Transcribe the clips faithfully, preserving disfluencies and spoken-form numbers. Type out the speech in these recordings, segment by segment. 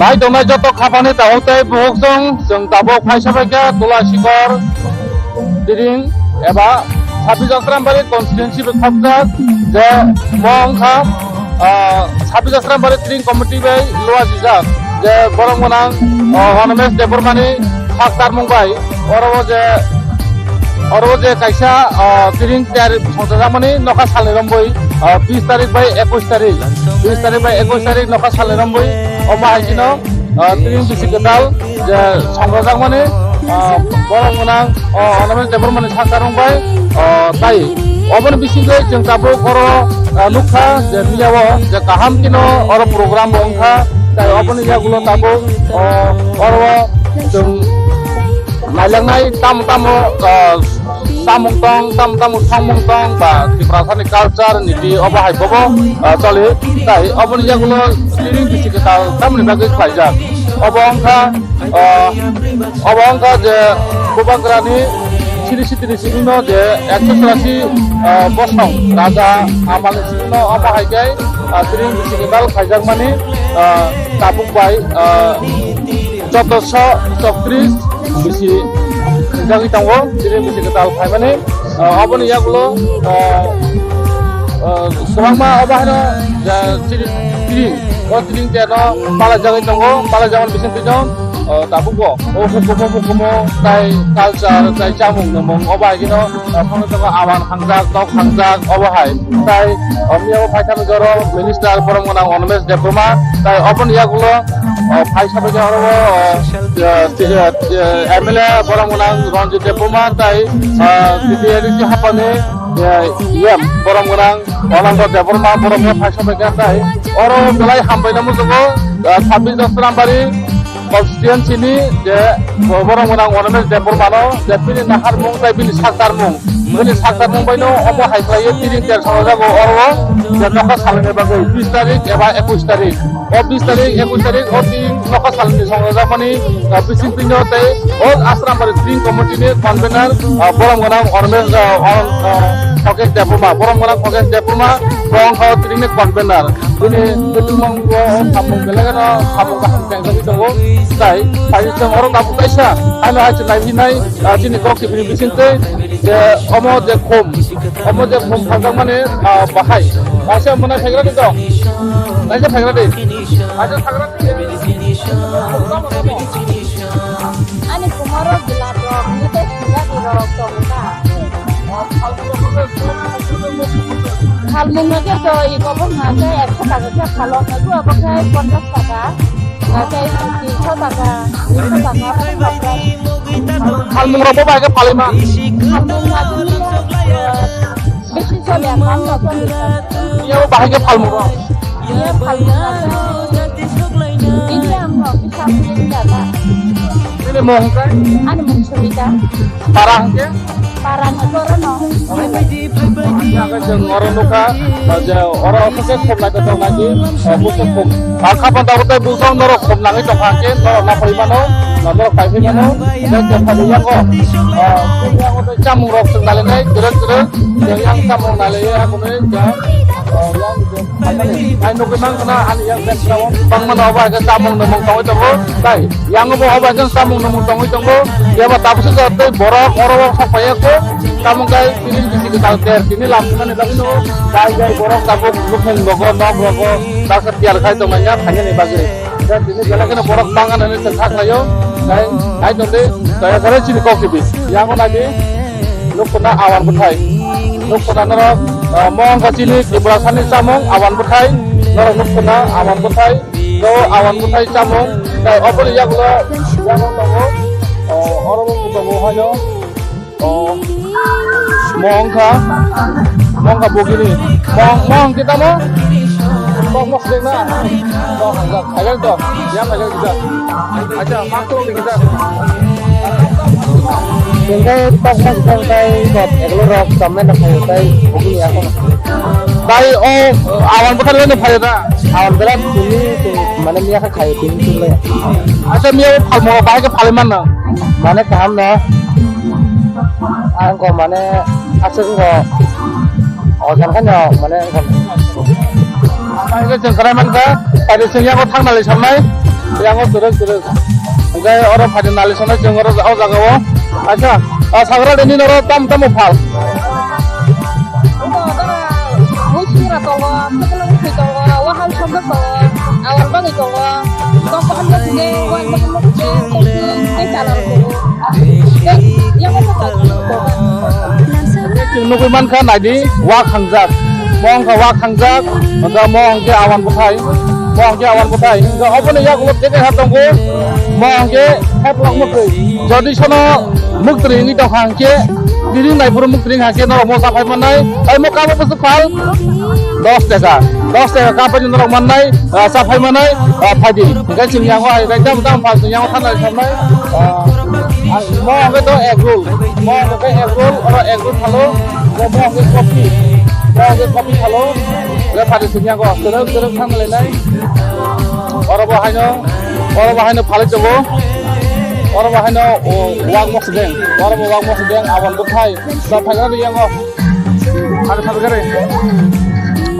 Nai tongnai joto khapani tabuk tei buhuk chwng, chwng tabuk phaisa phaikha Tulasikor Tiring eba Sabis Asrambari constituency bai khopjak je mo wngkha, ah, Sabis Asrambari Tiring committee bai luajijak je borok gwnang, ah, Animesh Debbarmani sak tarmung bai oro o je Oro je kaisa, ah, tiring tiyari songchajakmani nokha salni romboi, ah, bis tarik bai ekwis tarik, bis tarik bai ekwis tarik nokha salni romboi, omo hai kheno, ah, tiring bisi kwtal je songchajakmani, ah, borok gwnang, ah, Animesh Debbarmani sak tarmung bai, ah, tai oboni bisingtwi chwng tabuk oro, ah, nukha je miyao je kaham kheno oro program bo wngkha, tai oboni yagulo tabuk, ah, oro chwng nailangnai tamo tamo, ah, samung tong, tamo tamo samung tong, ba Tiprasani culture, niti, obo hai bobo, ah, choli. Tai oboni yagulo tiring bisi kwtal tamoni bagwi khlaijak. Obo wngkha, ah, obo wngkha je Bubagrani siri sitini simi no je ekso churasi, ah, bosong raja amalni simi no omo hai khe, ah, tiring bisi kwtal khaijakmani, ah, tabuk bai, ah, Chauddosho chowtris bisi jagwi tongo, chini bisi kwtal phaimani. Ah, oboni yagulo, ah, ah, kwbangma obo haino, ah, chini, chini, o chini je no malaijagwi tongo, malaijakmani bisingtwi no, ah, tabukbo o hukumu mukumu tai culture, tai chamung nwmung obo hai kheno, ah, phano tongo awan hangjak, tok hangjak, obo hai. Tai, ah, miyao phaithani joro minister borok gwnang Animesh Debbarma, tai oboni yagulo, ah, phai sabaikhe oro o, ah, ah, M L A borok gwnang Ranjit Debbarma, tai, ah, T T A D C hapani, ah, E M borok gwnang Anando Debbarma borok phai sabaikhe, tai oro belai hambai namo jogo, ah, Sabis Asrambari constituency ni je borok gwnang Animesh Debbarma no je bini naharmung tai bini saktarmung, bini saktarmung bai no omo hai khlaiwi tiring ter songjago oro je nokha salani bagwi bis tarik eba ekwis tarik. O bis tarik, ekwis tarik o tin nokha salani songjakmani, ah, bising twi no tei o Asrambari tiring committee ni convener, ah, borok gwnang Animesh, ah, ah, Khokesh Debbarma, borok gwnang Khokesh Debbarma, bo wngkha o tiring ni convener. Bini bwtwmung bo samung belai kheno samung kaham khe wngwi tongo. Tai, tai chwng oro tabuk kaisa haino hai se naiwi nai, ah, chini kok tibini bisingtwi je omo je khum, omo je khum phaljakmani, ah, bahai. Kaisa mwnai phaikra di to. Kaisa phaikra di. Kaisa phaikra di. Ani kumaro gila to, ni te sila di rok to na. Phalmung no je to, i kobong na je ekso taka khe phalo, na tu abo khe ponchas taka, na je tinso taka, tinso taka, abo khe phalmung. Phalmung rok bo bai khe phalima. Phalmung na je, eh, bisi chole, phalmung rok chole. Iya bo bahai khe phalmung rok. Iya phalmung na je. Ini ang rok, ini ang rok. Ini mo hongkai? Ani mung Sumita. Para hongke? Para ni goro no. Yaga jeng oro nukha, je oro oso ke khum naithotok nai di, eh, busuk khum. Akha panta utai busuk norok khum nangwi tongkha hwnkhe norok naphai mano, norok paithai mano, je khe phai yango. Eh, yango tei chamung rok chwng nai lai nai, kwrwk kwrwk, je yang chamung nai lai ya, aboni ja, eh, yang je phaimani. Ai nugwi mankha na, ani yang background bangmano obo hai khe chamung nwmung tongwi tongo, tai. Yang bo obo jang samung nung tongwi tongo. Yaba tabuk se tei borok oro sok paiya ko. Tamo kai tini bisi kwtal ter tini lam sumani bagwi no. Dai dai borok tabuk nukhung rogo nok rogo. Dasa tiyar khai tong manya thanya ni bagwi. Dan tini jala kena borok bangan ani thak layo. Dai dai tong de daya kare chini kok tibi. Yang nagi nukuna awan bwthai. Nukuna norok, ah, mong ka chini Tripura sani samung awan bwthai. Norok nukuna awan bwthai. To awan bwthai chamung, tai oboni yagulo chamung tongo. O, oro bo tongo haino. O, mong kha, mong kha bugini. Mong, mong kita mo? Mong, mong sing na. Mong, mong, agar to, yang agar kita. Acha, mak to kita. Tengkai tok tok tengkai dot eglo rok chamai na khayo tai bugini ako. Tai o awan bwthai le no phayo da. Awan bela tini tu mane miya kha khayo tini tu le. Acha miya phalmo bahai khe phalai man na. Mane kaham no. Ang ko mane aswk ko. O jan kha no mane ang ko. Bahai khe chwng khlai man kha. Pai chwng ya ko thang na le sanai. Yango kwrwk kwrwk. Hwnkhe oro phaidi nali sonai chwng oro o jaga o. Acha, ah, Sagrarani noro tam tamo phal. Muisura tongo, kwchwlwng bwthwi tongo, wahal songkhe tongo, awal bagwi tongo, kok bahan bwthwini, wak bahan bwthwini, tei chala rwkho. Tei yakung bwthai tongo. Chwng nugwi mankha, naidi, wak hangjak. Mo wngkha wak hangjak, hwnkhe mo hwnkhe awan bwthai, mo hwnkhe awan bwthai. Hwnkhe oboni yagulo tei kaisa tongo, mo hwnkhe heplok mwtwi. Jodi sono mwtwi wngwi tongkha hwnkhe, tini naiphuru mwtwi wngkha hwnkhe norok mo chaphai mannai. Tei mo kabo bwswk phal dos taka, dos taka kapaini norok mannai, ah, chaphai mannai, ah, phaidi. Hwnkhe chwng yango hai, hai tamo tamo phal chwng yango thangna samnai. Ah, ah, mo hwnkhe to egg roll, mo hwnkhe egg roll, oro egg roll phalo. Bo hwnkhe coffee, bo hwnkhe coffee phalo, hwnkhe phaidi simi yango, kwrwk kwrwk thang lainai. Oro bo haino, oro bo haino phalwi tongo. Oro bo haino, o, wak mosodeng, oro bo wak mosodeng, aboni bwthai, bo phaikha yango. Phari phari gari.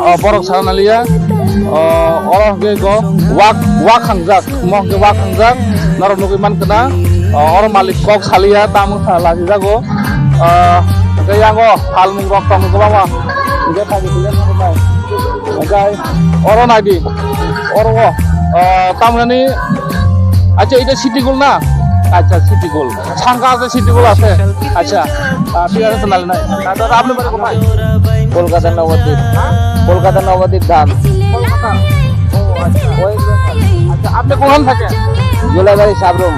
O, borok sana liya. O, oro hwnkhe go wak, wak hangjak. Mo hwnkhe wak hangjak, norok nugwi mankha na, o, oro malik kok saliya, tamo wngkha lachijago. O, hwnkhe yango phalmung rok tongo kwbangma. Hwnkhe phaidi hwnkhe oro naidi, oro o, o, tamoni, acha, eta City Gold na? Acha, City Gold. Sangka ase, City Gold ase. Acha, ah, thik ase, tonali nai. Ah, dada, apni bari kothai? Kolkata Nabadip. Ha? Kolkata Nabadip Dham. Kolkata? Oh, acha. West Bengal. Acha, apni kohan thake? Julaibari, Sabrum.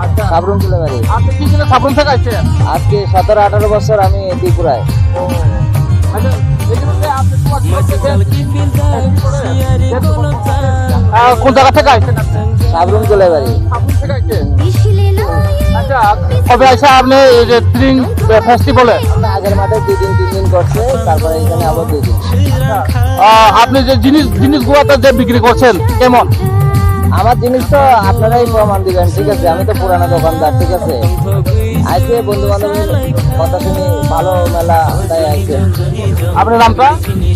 Acha. Sabrum, Julaibari. Apni ki jile Sabrum theke aise? আজকে সতেরো আঠারো বছর আমি ত্রিপুরায়। Oh. Acha, ejele je apni kohan thake? Ah, kon jaga theke aise? Sabrum, Julaibari. Sabrum theke aise? Acha, কবে আইসা আপনি এই যে ট্রিং ফেস্টিভ্যালে? না, আগের মাঠে দুই দিন, তিন দিন করছে, তারপরে এখানে আবার দুই দিন। আহ, আপনি যে জিনিস, জিনিসগুলোতে যে বিক্রি করছেন, কেমন? আমার জিনিস তো আপনারাই প্রমাণ দিবেন, ঠিক আছে? আমি তো পুরানো দোকানদার, ঠিক আছে? আজকে বন্ধু বান্ধবের কথা শুনে ভালো মেলা, তাই আইছে। আপনার নামটা?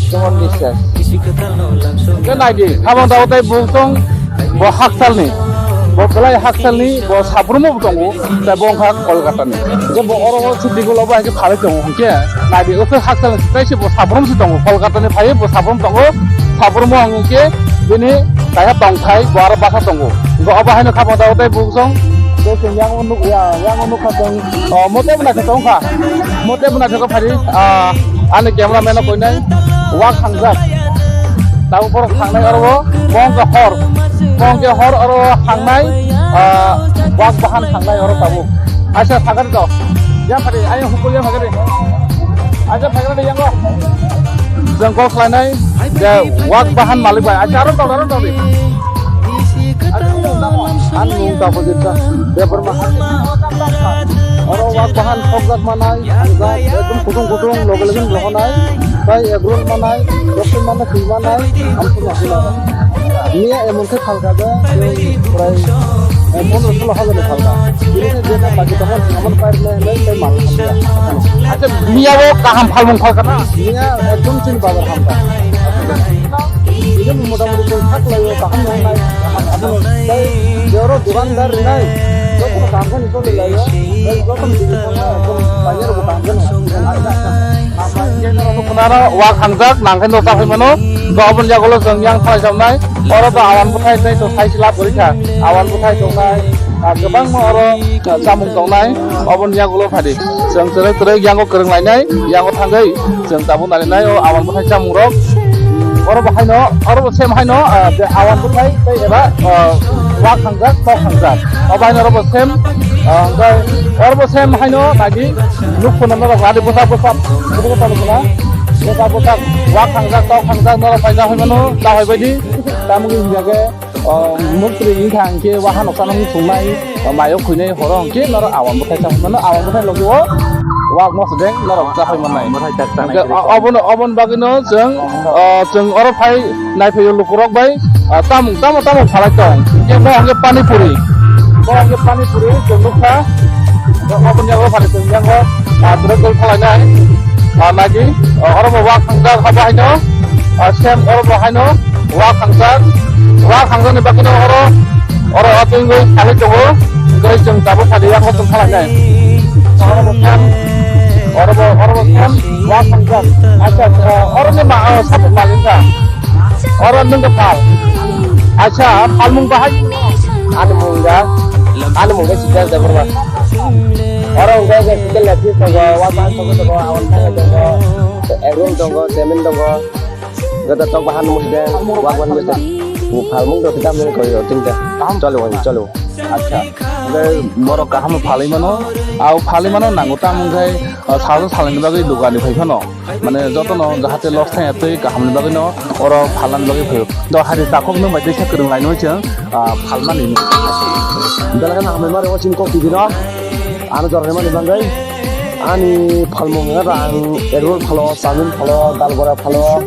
সুমন বিশ্বাস। Hwnkhe naidi, tamo tabuk tei bukthung bo hakchalni, bo belai hakchalni, bo Sabrumo bo tongo, tei bo wngkha Kolkatani. Je bo oro o City Gold o bo hai khe phalwi tongo hwnkhe, naidi, o khe hakchalni tei se bo Sabrum se tongo, Kolkatani phaiwi bo Sabrum tongo, Sabrumo hwnkhe bini kaisa tongthai, bo aro bwsa tongo. Hwnkhe obo haino khapang tabuk tei bukthung, tei chwng yang o nuk-, ya-, yang o nukha chwng, o, mote bwna khe tongkha, mote bwna khe phari, ah, Ani cameraman no koinai wak hangjak. Tabuk borok thangnai oro o, bo hwnkhe hor. Bo hwnkhe hor oro hangnai, ah, wak bahan thangnai oro tabuk. Aisa thangkha to. Ya phari, ayo hukul ya phagari. Aisa phagari yango. Jeng kok khlainai, je wak bahan malik bai. Aisa aro tong, aro tong di. Ang nung tamo jirta, Debbarma. Oro wak bahan sokjak manai, ekdom kutung kutung, loge loge rohonai, tai egg roll manai, rosti manai, twi manai, ang pura pura. Niya emon khe phalka je, prai, eh, pondro solo hajar ni phalka. Bini khe je na bagi tongmani, amon pair nai, nai, tai mal hamya. Acha, niya bo kaham phalmung phalka na? Niya ekdom chini bazar hamka. Ini motamoti tong thak laio, kaham nang nai, kaham abono tei joro dukandar rinai, jotono kaham khe nukjaknai laio, tei jotono tini thangma ekdom paiyarokbo kaham khe nang. Khwnaro wak hangjak, nang khe nukjaknai mano, to oboni yagulo chwng yang thalai samnai, oro to awan bwthai tei to sai se lab gori kha, awan bwthai tongnai, ah, kwbangma oro, ah, chamung tongnai, oboni yagulo phadi. Chwng kwrwng kwrwng yango kwrwng lainai, yango thangwi chwng tabuk narinai o awan bwthai chamung rok. Oro bo haino, oro bo same haino, ah, je awan bwthai tei eba, ah, wak hangjak, tok hangjak. Obo haino oro bo same, ah, hwnkhe oro bo same haino naidi nuk phunukna rok naidi bwsa bwsa, bwsa bwsa nuk phuna. Bwsa bwsa wak hangjak, tok hangjak norok paina hoi mano, ta hoi baidi. Tamoni hwnjak khe, O, muktwi wngkha hwnkhe waha noksa nang thungnai, o, mayo khwinai horo hwnkhe norok awan bwthai chapmano, awan bwthai logi o wak mosodeng norok chapai mannai. Bwthai tak tanai. Hwnkhe kwrwi o, tong. Obono, oboni bagwino chwng, o, chwng oro phai naiphaio lukurok bai, o, tamung tamo tamo phalai tong. Hwnkhe bo hwnkhe pani puri. Bo hwnkhe pani puri chwng nukha. Oboni yago phai chwng yango, o, drek dol phalainai. O, nagi, o, oro bo wak thangjak habo haino. O, sem oro bo haino. Wak hangjak, wak hangjak ni bagwino oro Oro atwingwi salai tongo, tei chwng tabuk salai yakho chwng khalai nai. Oro bo khem, oro bo, oro bo khem, wa sangjak. Acha, acha, oro ni ma, o, sabu malin ka. Oro nung ka phal. Acha, phal mung bahai. Ani mung ga, ani mung ga Siddharth Debbarma. Oro hwnkhe je Siddharth Lephi tongo, wa bahai tongo, tongo, awan thangwi tongo, Erul tongo, Semin tongo. Gata tok bahan mung de, wak wan mung de. Phalmung do kita mung koi o tinta. Chalo, chalo. Acha. Borok kaham phalwi mano, au phalwi mano nango tamo khai, ah, salsa salani bagwi dogani phai phano. Mane jotono jahate loss thaya tei kahamni bagwino oro phalnani bagwi phaio. Do hari takhok nwng bai teisa kwrwng laino chwng, ah, phalmani. Belai kheno hambai mare o chini kok tibino. Ano jorani mani bagwi ani phalmung wngkha ang egg roll phalo, chowmin phalo, dal bora phalo,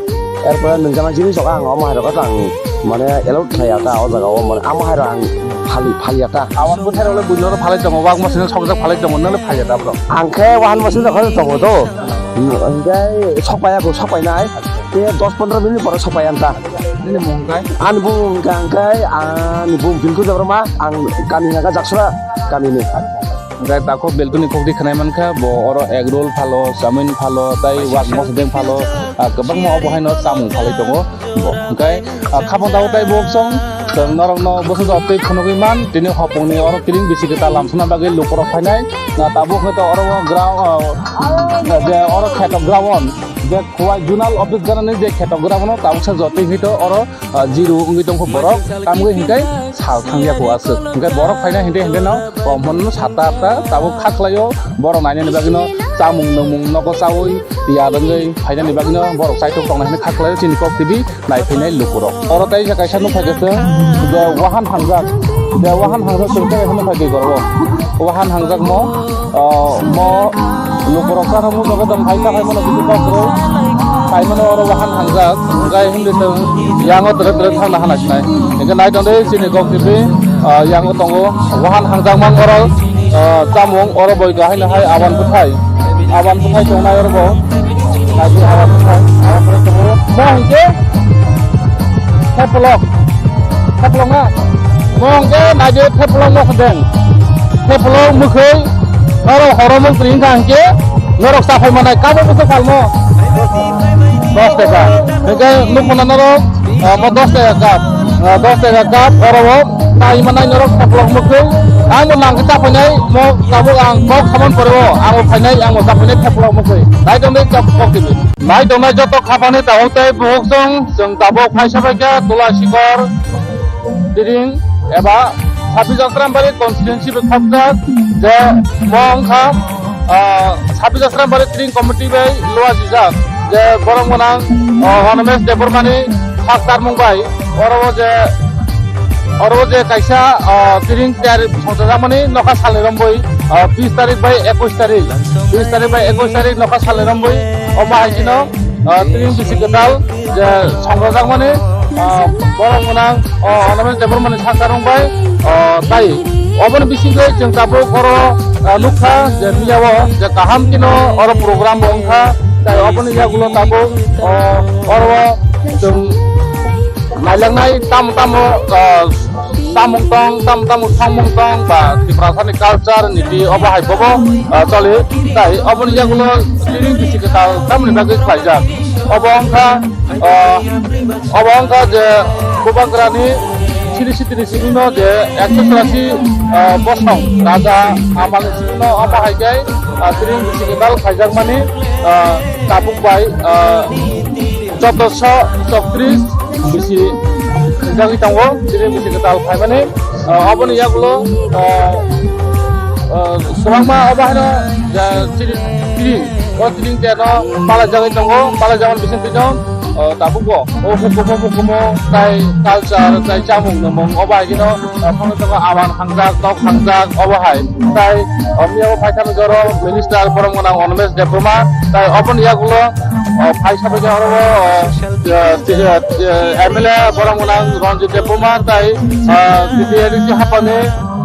erpore nwngjama jinis rok ang omo hai rok ang mane allowed khlaiya ta o jaga o, mane amo hai rok ang phali, phaliya ta. Awan bwthai rok le buino phalai tongo, wak masino sokjak phalai tongo, nang le phaliya ta bro? Ang khe wahan masino khe tongo to, hingke sokpaiya ko, sokpainai te dos pondro minute pore sokpaiya ta. Nini mung khai? Ani bung hingke ang khai, ani bung Bilku Debbarma, ang kami hingka Jaksora kamini. Hingke takhuk Bilkuni khukti khwnai mankha, bo oro egg roll phalo, chowmin phalo, tei wak mosodeng phalo, ah, kwbangma obo haino chamung phalwi tongo bo. Hingke, ah, khapang tabuk tei bo song, chwng norokno bwswk jotoi phunugwi man, tini hopongni oro kiring bisi kwtal lamsana bagwi lukurok phainai. Na tabuk hwnkhe oro o ground, ah, je oro kheto ground, je Khowai zonal office ganani je kheto ground no tabuksa jotoi hwnkhe to oro ah, zero wngwi tongkha borok, tamgwi hingke sal thangya kho aswk. Hingke borok phaina hingke hingke no, kom hwnno satta atta tabuk kha khlaio, borok nainani bagwino chamung nwngmung nogo chaui tiyar wngwi phainani bagwino borok chaitok tongna hinwi kha khlaio chini kok tv nai phainai lukurok. Oro tei kaisa nuk phaikhe chwng je wahan hangjak, je wahan hangjak chwng tei hwnwi phaikhe borok wahan hangjak mo. O, mo lukurok chana muchungwi tong phai ta phaimano bisi kok kwrwi. Phaimano oro wahan hangjak, hwnkhe himdi chwng yango twrwk twrwk thangna hana sinai. Hwnkhe nai tongdi chini kok tv, o, yango tongo wahan hangjak mang oro, o, chamung oro boi kahaino hai aban bwthai. Aban bwthai tongnai oro bo. Nai di aban bwthai, aban bwthai tongo. Mo hwnkhe Theplok. Theplok na? Mo hwnkhe naidi theplok mo khodeng. Theplok mwkhwi norok horomung kwrwi wngkha hwnkhe norok chaphai manai kabo bwswk phalmo? Dos taka. Hwnkhe nukhungna norok, ah, mo dos taka cup. Ah, dos taka cup oro o nai manai norok theplok mwkhwi. Ang bo nangkhe chaphainai mo tabuk ang kok samani pore o ang bo phainai ang bo chaphainai theplok mwkhwi. Nai tongdi chap kok tini. Nai tongnai joto khapani tabuk tei buhuk chwng, chwng tabuk phaisa phaikha Tulasikor Tiring eba Sabijasrambari constituency bai khopjak je mo wngkha, ah, Sabijasrambari Tiring committee bai luajijak je borok gwnang, ah, Honomes Debbarmani sak charmung bai oro o je, oro o je kaisa, ah, Tiring tiyari songchajakmani nokha salni romboi, ah, bis tarik bai ekush tarik, bis tarik bai ekush tarik nokha salni romboi omo hai kheno, ah, Tiring bisi kwtal je songchajakmani, ah, borok gwnang, ah, Honomes Debbarmani sak charmung bai, ah, tai oboni bisingtwi chwng tabuk oro, ah, nukha je miyao je kaham kheno oro program bo wngkha, tai oboni yagulo tabuk, ah, oro chwng nailangnai tamo tamo, ah, tamung tong, tamo tamo songmung tong ba Tiprasani culture niti obo hai bobo, ah, choli. Tai oboni yagulo Tiring bisi kwtal tamoni bagwi khlaijak. Obo wngkha, ah, obo wngkha je Bubagrani siri sitini sibino je ekso churasi, ah, bosong raja amani sibino omo hai khe, ah, Tiring bisi kwtal khaijakmani, ah, tabuk bai, ah, chauddosho chowtris bisi jagwi tongo, chini bisi kwtal phaimani, ah, oboni yagulo, ah, ah, kwbangma obo haino, ah, chini, chini, o chini teno palai jagwi tongo, palai jagwi bising tino, ah, tabukbo, o khe kumo kumo tai culture, tai chamung nwngmung, obo hai kheno, ah, phano tongo awan hangjak, tok hangjak, obo hai, tai, ah, miyabo phaithani joro minister borok gwnang Animesh Debbarma, tai oboni yagulo, ah, phaisa bai oro, ah, ah, M L A borok gwnang Ranjit Debbarma tai, ah, T T A D C hapani,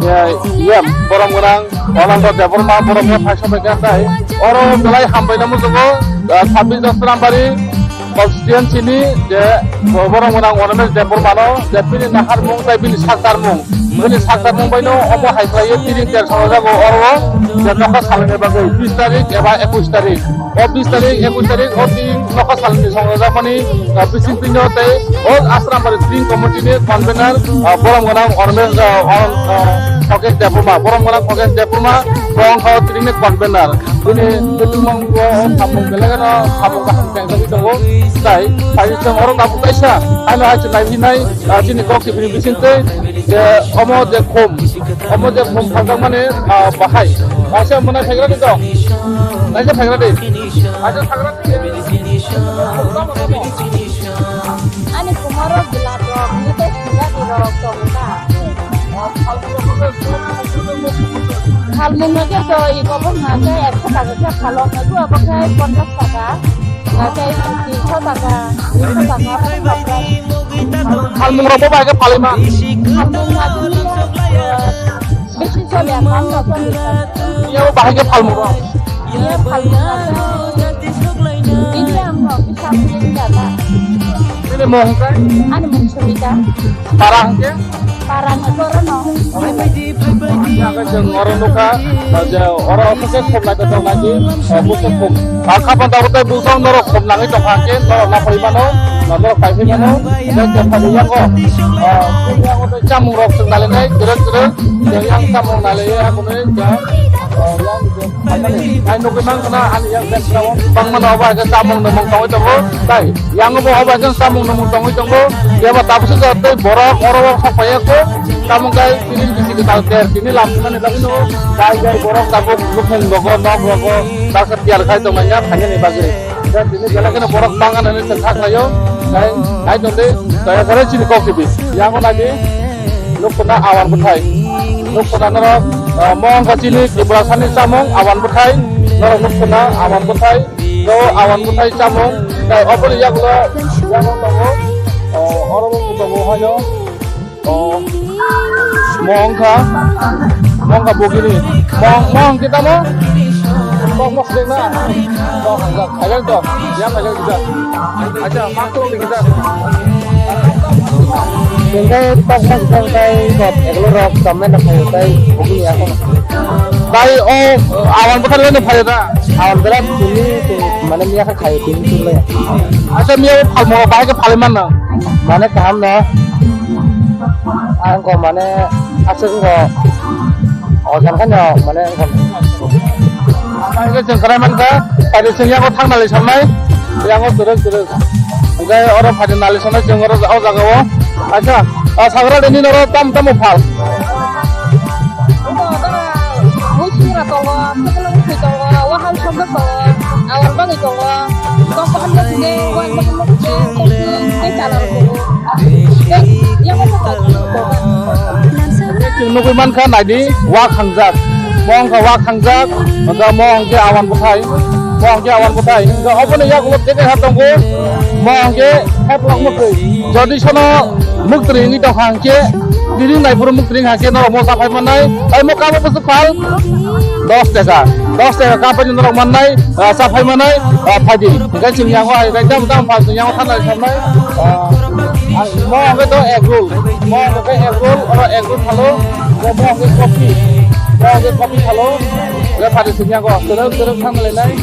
ah, E M borok gwnang Ananda Debbarma borok gwnang phaisa bai kha tai oro belai hambai namo jogo, ah, Sabijasrambari constituency ni je borok gwnang Animesh Debbarma no je bini naharmung tai bini saktarmung Bini sakta mungbaino omo hai khlaiwi tini ter songjago oro je nokha salni bagwi bis tarik eba ekush tarik. O bis tarik, ekush tarik o tin nokha salni songjakmani, ah, bising tino tei o Asrambari Spring Committee ni convener, ah, borom gwnang Ormes, ah, Or-, ah, Khokesh Debbarma, borom gwnang Khokesh Debbarma, bo wngkha o tini ni convener. Bini tongmung o samung belai kheno samung kaham khe wngwi tongo. Tai, tai chwng oro tabuk kaisa, ano hai chwng naiphinai, ah, chini kok kibini bising tei, je omo je khum, omo je khum phaljakmani, ah, bahai. Kaisa mwnai phaikra di to. Kaisa phaikra di. Kaisa phaikra di. Ani kumaro gila rok, ni tei singari rok tongo na. Phalmung no khe to i kobong na khe ekso taka khe phalok na khe obo khe ponchash taka. Nakhai tinso taka, tinso taka, Phalmung rok bo bai khe phalai man. Phalmung nakhai, eh, bisi chole, phalmung chole. Iya bo bahai khe phalmung rok. Iya phalmung nakhai. Ini ang rok bisa beli data. Ini mo hwnkhe? Ani mung Sumita. Para hwnkhe? Para ni borok no. Hwnkhe chwng oro nukha, je oro khe khum naithotok nai di, eh, buswk khum. Ah, khapang tabuk tei buswk norok khum nangwi tongkha hwnkhe norok naphai mano, norok paithai mano, tei kepha ni yango, ah, yango tei chamung rok chwng nailainai kwrwk kwrwk, je yang chamung nailaio aboni je, ah, yang je Ai nugwi mankha na ani yang background bangmano obo hai khe chamung nwmung tongwi tongo. Tai yang bo obo hai khe chamung nwmung tongwi tongo. Kebo tabukhe tei borok oro o sok phaiya kho. Chamung kai tini bisi kwtal ter tini lam thumnani bagwi no. Tai gai borok tabuk nukhung rogo nok rogo baksa tiyar khai tongmani ya thangnani bagwi. Tini belai kheno borok bangmano hinwi chwng kha khlaio. Tai nai tongdi daya kore chini kok kibi. Yang bo nai di. Nukphana awan bwthai. Nukphana norok, ah, mo wngkha chini Tripura sani chamung awan bwthai. Norok nukphana awan bwthai. Norok awan bwthai chamung. Tai oboni yagulo yang tongo. Oh, oro bo tongo haino. Oh, mo wngkha, mo wngkha bugini. Mo, mo wngkhe tamo? Kok mo swrwng na? Kok, kok, khaijak to. Yang khaijak kisa. Acha, ma kok ni kisa. Hingke kok mo swrwng kai kok eglo rok tongmani khayo tai bugini ako. Tai o awan bwthai loi no phayo da? Awan bwthai tini, tini, mane miya kha khayo tini tini loi. Acha, miya o phalmo bahai khe phalai man na? Mane kaham no. Ang kok mane aswk wngkha, o jang khe no mane wngkha. Ang khe chwng kwlai mankha, phaidi chwng yago thang nali sannai, yago twrwk twrwk. Hwnkhe oro phaidi nali sannai chwng oro o jaga o. Acha, o sagra dini noro tam tamo phal? Buisra tongo, kwchwlwng bwswi tongo, wahal somjak tongo, awan bagwi tongo, kok bahan no sini, wak bahan no sini, kok sini, tei chana rw tongo. Tei yang no tongo. Chwng nugwi mankha, naidi, wak hangjak. Mo wngkha wak hangjak, hwnkhe mo hwnkhe awan bwthai. Mo hwnkhe awan bwthai. Hwnkhe oboni yagulo tei kaisa tongo, mo hwnkhe heplok mwkhwi. Jodi sono mwktwrwi wngwi tongkha hwnkhe, tini naiphuru mwktwrwi hwnkhe norok mo chaphai mannai. Tai mo kabo bwswk phal dos taka. Dos taka kapaini norok mannai, ah, chaphai mannai, ah, phaidi. Hwnkhe chwng yango hai bai tamo tamo phal chwng yango thangna samnai. Ah, ang mo hwnkhe to egg roll. Mo hwnkhe egg roll, oro egg roll phalo. Mo hwnkhe coffee. Mo hwnkhe coffee phalo. Hwnkhe phaidi chwng yango. Twrwk twrwk thangna lainai.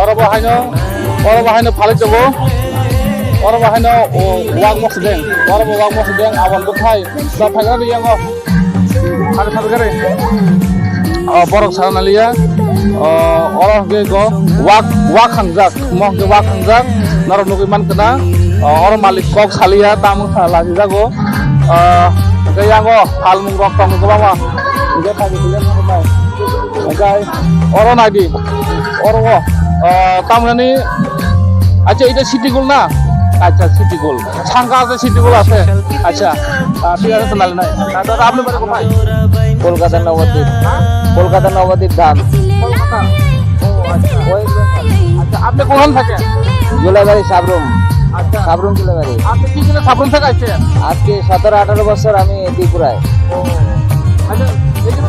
Oro bo haino, oro bo haino phalai tongo. Oro bo haino, o, wak mosdeng. Oro bo wak mosdeng, awan bwthai. Sa phagra ri yango. Hari phagra ri. O, borok sana naliya. O, oro hwnkhe go wak, wak hangjak. Mo hwnkhe wak hangjak. Norok nugwi mankha na. O, oro malik kok saliya, tamo kha lajijago. O, hwnkhe yango phalmung rok tongo kwbangma. Hwnkhe phagra ri yango. Hwnkhe oro naidi. Oro o, ah, tamoni, acha, eta City Gold na? Acha, City Gold. Sangka acha, City Gold acha. Acha, ah, thik ache, tonali nai. Ah, dada, apni bari kothai? Kolkata Nobadip. Ha? Kolkata Nobadip dham. Kolkata? Oh, acha. West Bengal. Acha, apni kohan thake? Julaibari Sabrum. Acha. Sabrum Julaibari. Apni ki jone Sabrum thake ache? Ajke sotoro atharo bochor ami Tripura-y. Oh. Acha, ei jone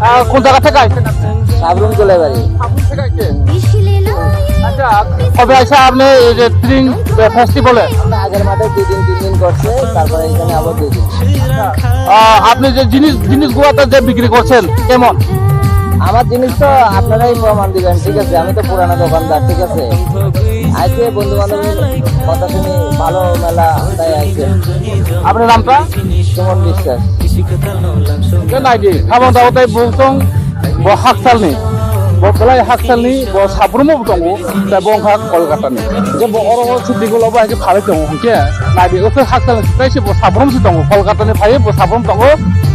আহ, কোন জায়গা থেকে আসছেন আপনি? সাবরুম কোলাইবাড়ি। সাবরুম থেকে আসছেন? আচ্ছা, কবে আসে আপনি এই যে ট্রিং ফেস্টিভ্যালে? আমরা আগের মাঠে দুই দিন, তিন দিন করছে, তারপরে এখানে আবার দুই দিন। আহ, আপনি যে জিনিস, জিনিসগুলোতে যে বিক্রি করছেন, কেমন? আমার জিনিস তো আপনারাই প্রমাণ দিবেন, ঠিক আছে? আমি তো পুরানো দোকানদার, ঠিক আছে? আজকে বন্ধু বান্ধব কথা শুনি ভালো মেলা, তাই আজকে। আপনার নামটা? সুমন বিশ্বাস। Khe naidi, habang tabuk tei bung tong bo hakchalni, bo belai hakchalni, bo sabrumo bo tongo, tei bo wngkha Kolkatani. Je bo oro o chuti gulo bo hai khe phalwi tongo hwnkhe, naidi, o khe hakchalni tei se bo sabrum se tongo, Kolkatani phaiwi bo sabrum tongo,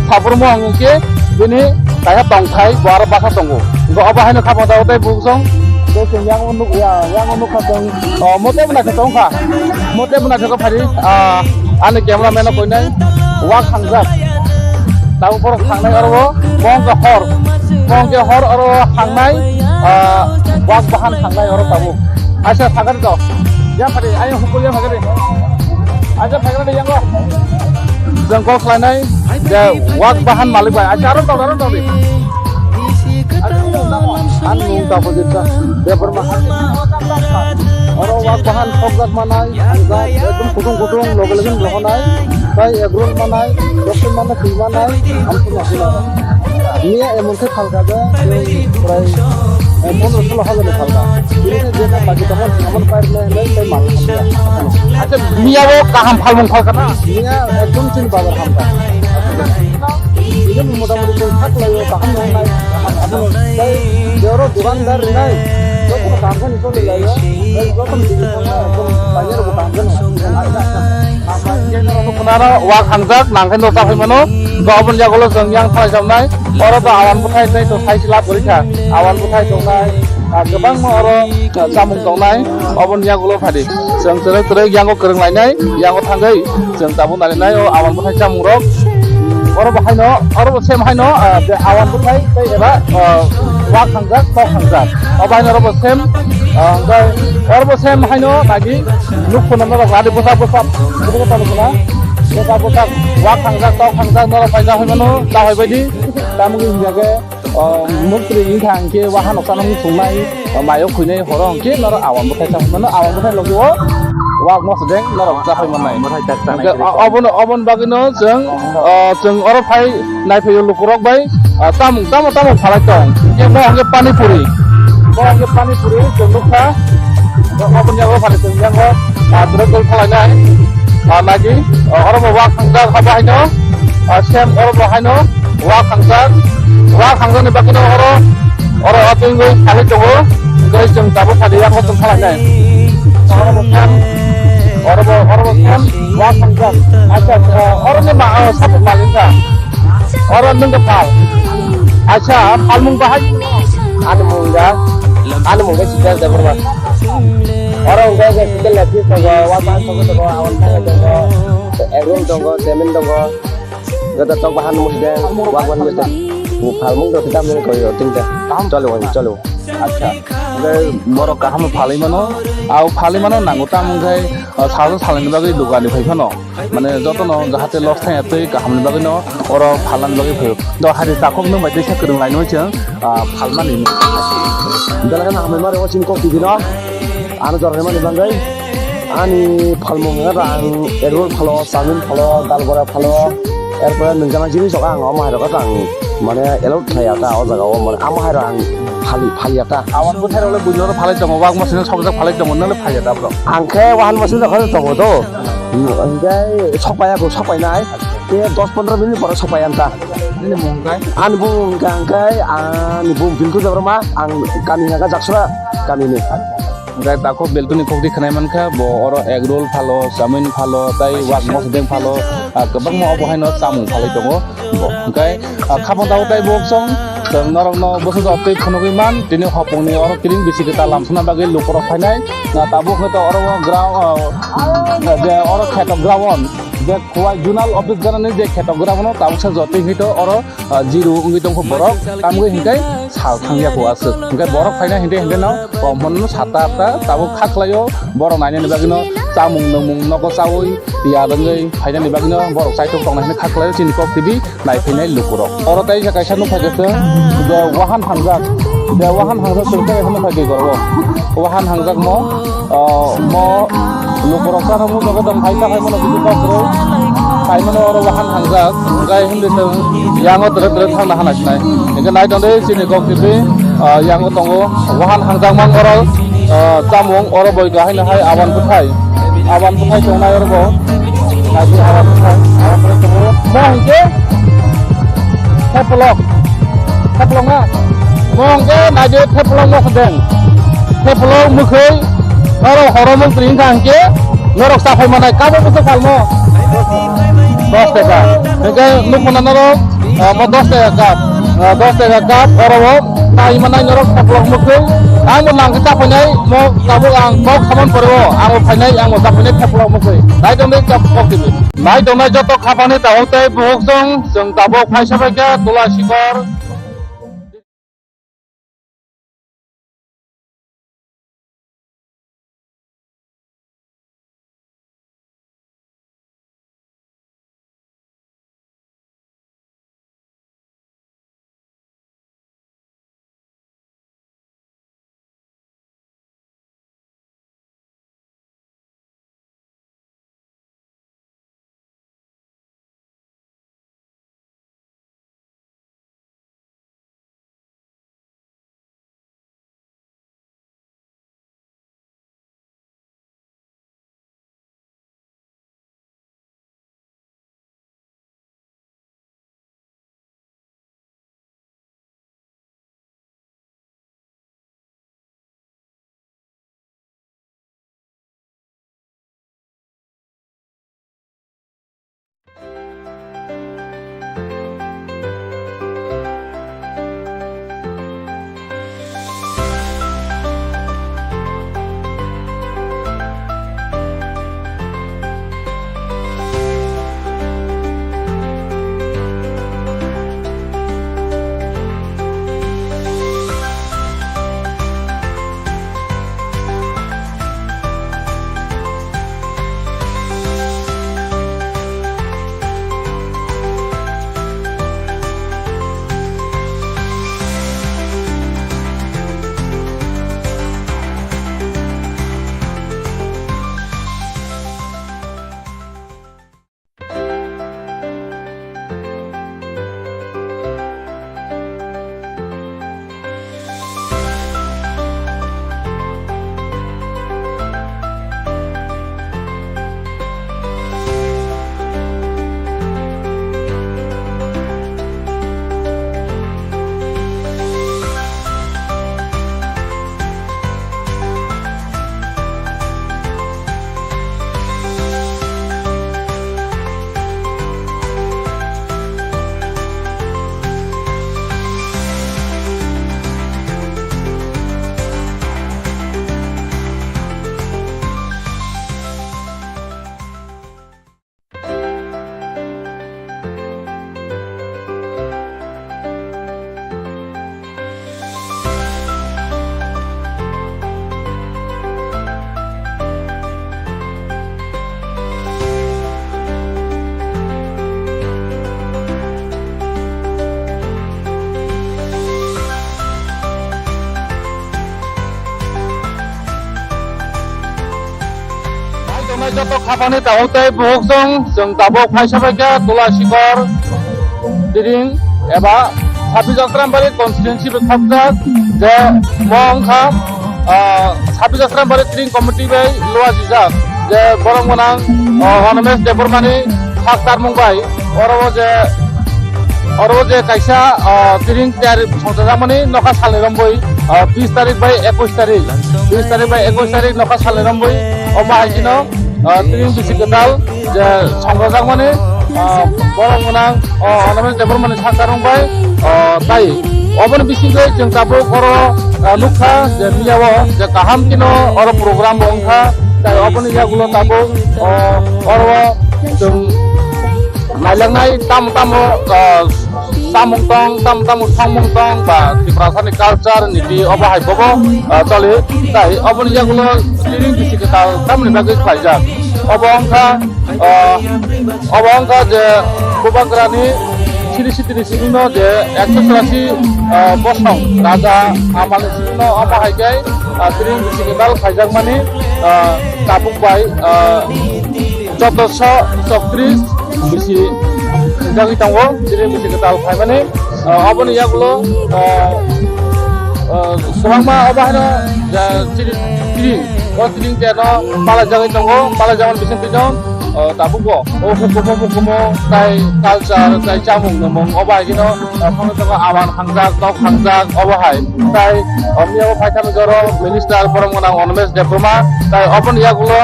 sabrumo hwnkhe bini kaisa tongthai, bo aro bwsa tongo. Bo obo haino kha phatao tei bung tong, tei chwng yang o nuk ya, yang o nuk kha chwng, o, mote bwna khe tong kha, mote bwna khe kha phari, ah, ani camera man o koinai wak hangjak. Tabuk borok thangnai oro o, bo hwnkhe hor, bo hwnkhe hor oro o thangnai, ah, wak bahan thangnai oro tabuk. Aisa thangani to, ya phari, ayang hukul ya phagari. Aisa phagari yang o. Jang call khlainai, je wak bahan malik bai. Aisa aro tong, aro tong di. Ani mung tamo jita, Debbarma. Oro wak bahan sokjak manai, ekdom kutung kutung loge loge rohonai, tai egg roll manai, doksin manai, khui manai, ang pura pura. Niya emon khe phalka je, prai, eh, pondro solo hajar ni phalka. Bini je na bagi tamo, amon pair ne, ne, tai mal hamya. Acha, niya bo kaham phalmung phalka na? Niya ekdom chini bazar hamka. Ini motamoti chwng kha khlaio, kaham nang nai. Abono tei je oro dukandar rinai, jotono kaham khe choli laio. Tei jotono tini thangma ekdom paiyarokbo kaham khe nang. Khwnaro wak hangjak nang khe no chaphai mano. Bo oboni yagulo chwng yang thalai chamnai. Oro to awan bwthai tei to sai se lab gori kha. Awan bwthai tongnai. Ah, kwbangma oro, ah, chamung tongnai, oboni yagulo phadi. Chwng twrwk twrwk yango kwrwng lainai, yango thangwi chwng tabuk narinai o awan bwthai chamung rok. Oro bo haino, oro bo same haino, ah, je awan bwthai tei eba, ah, wak hangjak, tok hangjak. Obo haino oro bo same, ah, hwnkhe oro bo same haino nagi nuk phunukna rok ladi bwsa bwsa, bwsa bwsa, bwsa bwsa, wak hangjak, tok hangjak norok paijak hoi mano, ta hoi baidi, tamoni hinjage. O, muktrwi wngkha hwnkhe waha noksa nang thungnai, o, mayo khuinai horo hwnkhe norok awan bwthai sa mano, awan bwthai logi o wak mosodeng norok chahai mannai. Bwthai tak tanai. Hwnkhe, o, oboni, oboni bagwino chwng, o, chwng oro phai naiphaio lukurok bai, o, tamung tamo tamo phalai tong. Hwnkhe bo hwnkhe pani puri. Bo hwnkhe pani puri chwng nukha. Oboni yago phai chwng yango, o, drok dol phalainai. O, nagi, o, oro bo wak hangjak habo haino, o, sem oro bo haino. Wak hangjak, wak hangjak ni bagwino oro, oro atwingwi khalai tongo, tei chwng tabuk phadi yakho chwng khalai nai. Oro bo khem, oro bo, oro bo khem, wak hangjak. Acha, oro ni ma, o, sabu malin kha. Oro nung kha phal. Acha, phalmung bahai. Ani mung ga, ani mung ga Siddharth Debbarma. Oro hwnkhe je chicken leg piece tongo, wak bahai tongo, tongo, awan tongo, tongo, egg roll tongo, chowmein tongo. Gata tok bahan mukdeng, wak bahan mukdeng. Bu phalmung do kita mung koyo tingta. Chalo, chalo. Acha. Hwnkhe borok kaham phalwi mano. Au phalwi mano nango tamo hwnkhe, ah, salsa salani bagwi dukani phai phano. Mane jotono jahate loss thaya twi kahamni bagwino oro phalnani bagwi phaio. Do hari takhuk nwng bai teisa kwrwng lainwi chwng, ah, phalmani. Belai kheno hambai mare o chini kok tibino. Ano jorani mani bagwi. Ani phalmung wngkha ang egg roll phalo, chowmein phalo, dal bora phalo, erpore nwngjana jinis rok ang omo hai rok ang mane allowed khlaiya ta o jaga o mane amo hai rok ang phali, phaliya ta. Awan bwthai rok le buino phalai tongo, wak masino sokjak phalai tongo, nang le phaiya ta bro? Ang khe wahan masino khe tongo do. Hingke sokpaiya ko sokpainai. Ke dos pondro minute pore sokpaiya ta. Nini mung kai? Ani bung hingke ang khe ani bung Bintu Debbarma, ang kami hingka Jaksura kami ni. Hingke takhuk beltuni khukti khnai mankha, bo oro egg roll phalo, chowmein phalo, tai wak mosdeng phalo, ah, kwbangma obo haino chamung phalai tongo bo. Hingke, ah, khapang tabuk tai bo chwng, chwng norokno bwsajak twi phunugwi man, tini hopungni oro kiring bisi kwtal lamsana bagwi lukurok phainai. Na tabuk hwnkhe oro ground, ah, je oro kheto ground. Je Khowai zonal office ganani je khetok gra bono tabuksa jotoi hinwi to oro, ah, zero wngwi tongkho borok, tamgwi hinkai sal thangya kho aswk. Hinkai borok phaina hinte hinte no, kom hwnno satta atta tabuk kha khlaio, borok nainani bagwino chamung nwngmung nogo chaui tiyar wngwi phainani bagwino borok chaitok tongna hinwi kha khlaio chini Kok T V. Naiphainai lukurok. Oro tei kaisa nukha khe chwng je wahan hangjak, je wahan hangjak chwng tei nukha khe gorbo. Wahan hangjak mo, ah, mo lukurok chana mu jaga dong phai ta phai mano bidu kok rw. Phai mano oro wahan hangjak, gai hindi chwng yango dret dret thangna hana sinai. Eke nai tong dei chini Kok T V, ah, yango tongo wahan hangjak mang oro, ah, chamung oro boi kahai no hai aban bwthai. Aban bwthai tongnai oro bo. Naidi aban bwthai. Aban bwthai tongo. Mo hingke thepolok. Thepolok na. Mo hingke naidi thepolok mo sedeng. Thepolok mwkhwi. Oro horo mung tring kha hingke. Norok saphai manai kabo bwsa salmo. Dos taka. Hingke nukmana norok. Ah, mo dos taka cup. Ah, dos taka cup, oro o tai manai norok thepolok mwkhwi. Ang bo nang khe chapainai, mo tabuk ang kok saman pore o, ang bo phainai, ang bo chapainai thepolok mwkhwi. Nai tong dei chap kok tini. Nai tongnai joto khapani tabuk tei buhuk song, chwng tabuk phaisa bai kha Tula Sikor. Nai tongnai joto khapani tabuk tei buhuk song, chwng tabuk phaisa bai kha Tula Sikor Tiring eba Sabijak Trambari constituency bai khopjak je mo wngkha, ah, Sabijak Trambari Tiring committee bai luajijak je borok gwnang, ah, Honomes Debbarmani sak tarmung bai oro o je, oro o je kaisa, ah, Tiring tiyari songchajakmani nokha salni romboi, ah, bis tarik bai ekush tarik, bis tarik bai ekush tarik nokha salni romboi omo hai chino, ah, Tiring bisi kwtal je songchajakmani, ah, borok gwnang, ah, Honomes Debbarmani sak tarmung bai, ah, tai oboni bisingtwi chwng tabuk oro, ah, nukha je miyao je kaham kino oro program bo wngkha, tai oboni yagulo tabuk, ah, oro chwng Jangnai tamo tamo, ah, samung tong, tamo tamo samung tong, ba Tiprasani culture niti obo hai bobo, ah, choli. Tai oboni yagulo tiring bisi kwtal tamoni bagwi khlaijak. Obo wngkha, ah, obo wngkha je Bubagrani siri sitini sirino je ekso churasi, ah, bosong raja amani sirino omo hai khe, ah, tiring bisi kwtal khaijakmani, ah, tabuk bai, ah, chauddosho chowtris bisi jagwi tongo, chini bisi kwtal phaimani, ah, oboni yagulo, ah, ah, kwbangma obo haino, ah, chini, chini, o chini teno palai jagwi tongo, palai jagwi bising tino, ah, tabukbo o hukumu mukumu tai culture tai chamung nungmung obo hai kheno, ah, phano tongo awan hangjak, tok hangjak obo hai. Tai, ah, miyabo phaithani joro minister borom gwnang Animesh Debbarma, tai oboni yagulo,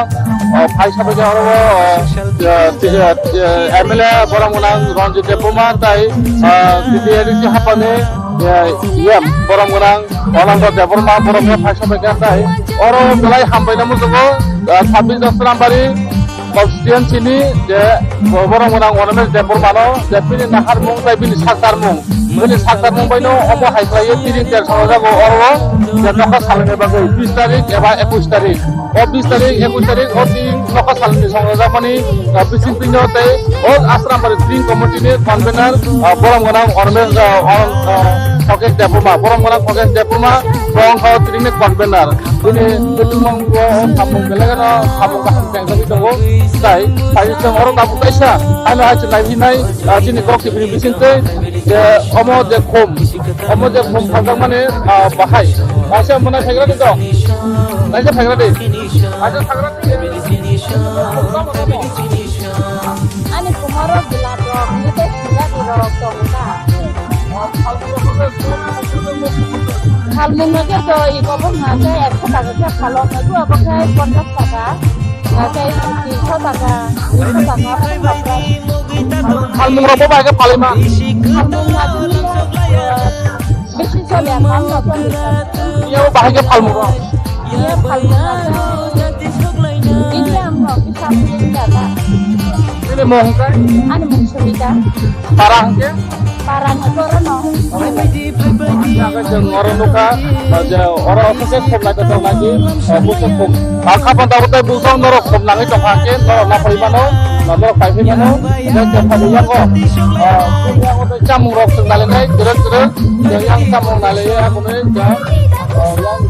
ah, phai sabaikhe oro, ah, ah, M L A borom gwnang Ranjit Debbarma tai, ah, T T A D C hapani, ah, E M borom gwnang Ananda Debbarma borok phai sabaikhe tai oro belai hambai namo jogo, ah, sabbish Dasrambaria constituency ni je borom gwnang Animesh Debbarmano je bini naharmung tai bini saktarmung, bini saktarmung baino omo hai khlaiwi tiring ter songjago oro je nokha salani bagwi bis tarik eba ekush tarik. O bis tarik, ekush tarik, o tin nokha salni songjajakmani, ah, bising tino tei o Asrambari Tiring Committee ni convener, ah, borom gwnang Ormes, ah, Or-, ah, Khokesh Debbarma, borom gwnang Khokesh Debbarma, bo wngkha o tiring ni convener. Bini kwtwmung o samung belai kheno samung kaham tengjakgwi tongo. Tai, tai chwng oro tabuk kaisa, ano hai chwng naiwi nai, ah, chini kok tibini bising twi, je omo je khum, omo je khum phaljakmani, ah, bahai. Kaisa mwnai phaikra di to. Kaisa phaikra di. Kaisa phaikra di. Ani kumaro gilap rok, ni te sila di rok tong ta. Phalmung no je to i kobong na je ekso taka khe phalo, na ju abo khe ponchas taka. Nakai tisa taka, tisa taka, apa tu apa? Phalmung rok bo bai khe phalai ma. Phalmung rok bo bai khe phalai ma. Bisi chole, phalmung rok bo bai khe. Iya bo bai khe phalmung rok. Iya phalmung rok. Ini ang rok, bisa phalmung rok. Ini mong kai? Ani mong Sumita. Para hingke? Para ni borok no. Hingke chwng oro nukha, je oro khe khum naithothok nai di, eh, bukhuk khum. Ah, khapang tabuk tei bukhuk norok khum nangwi tongkha hingke norok naphai mano, norok paiphi mano, tei khe phaidi yango, ah, yango tei chamung rok chwng nailainai kwrwk kwrwk, yang chamung nailaio aboni, ah, yang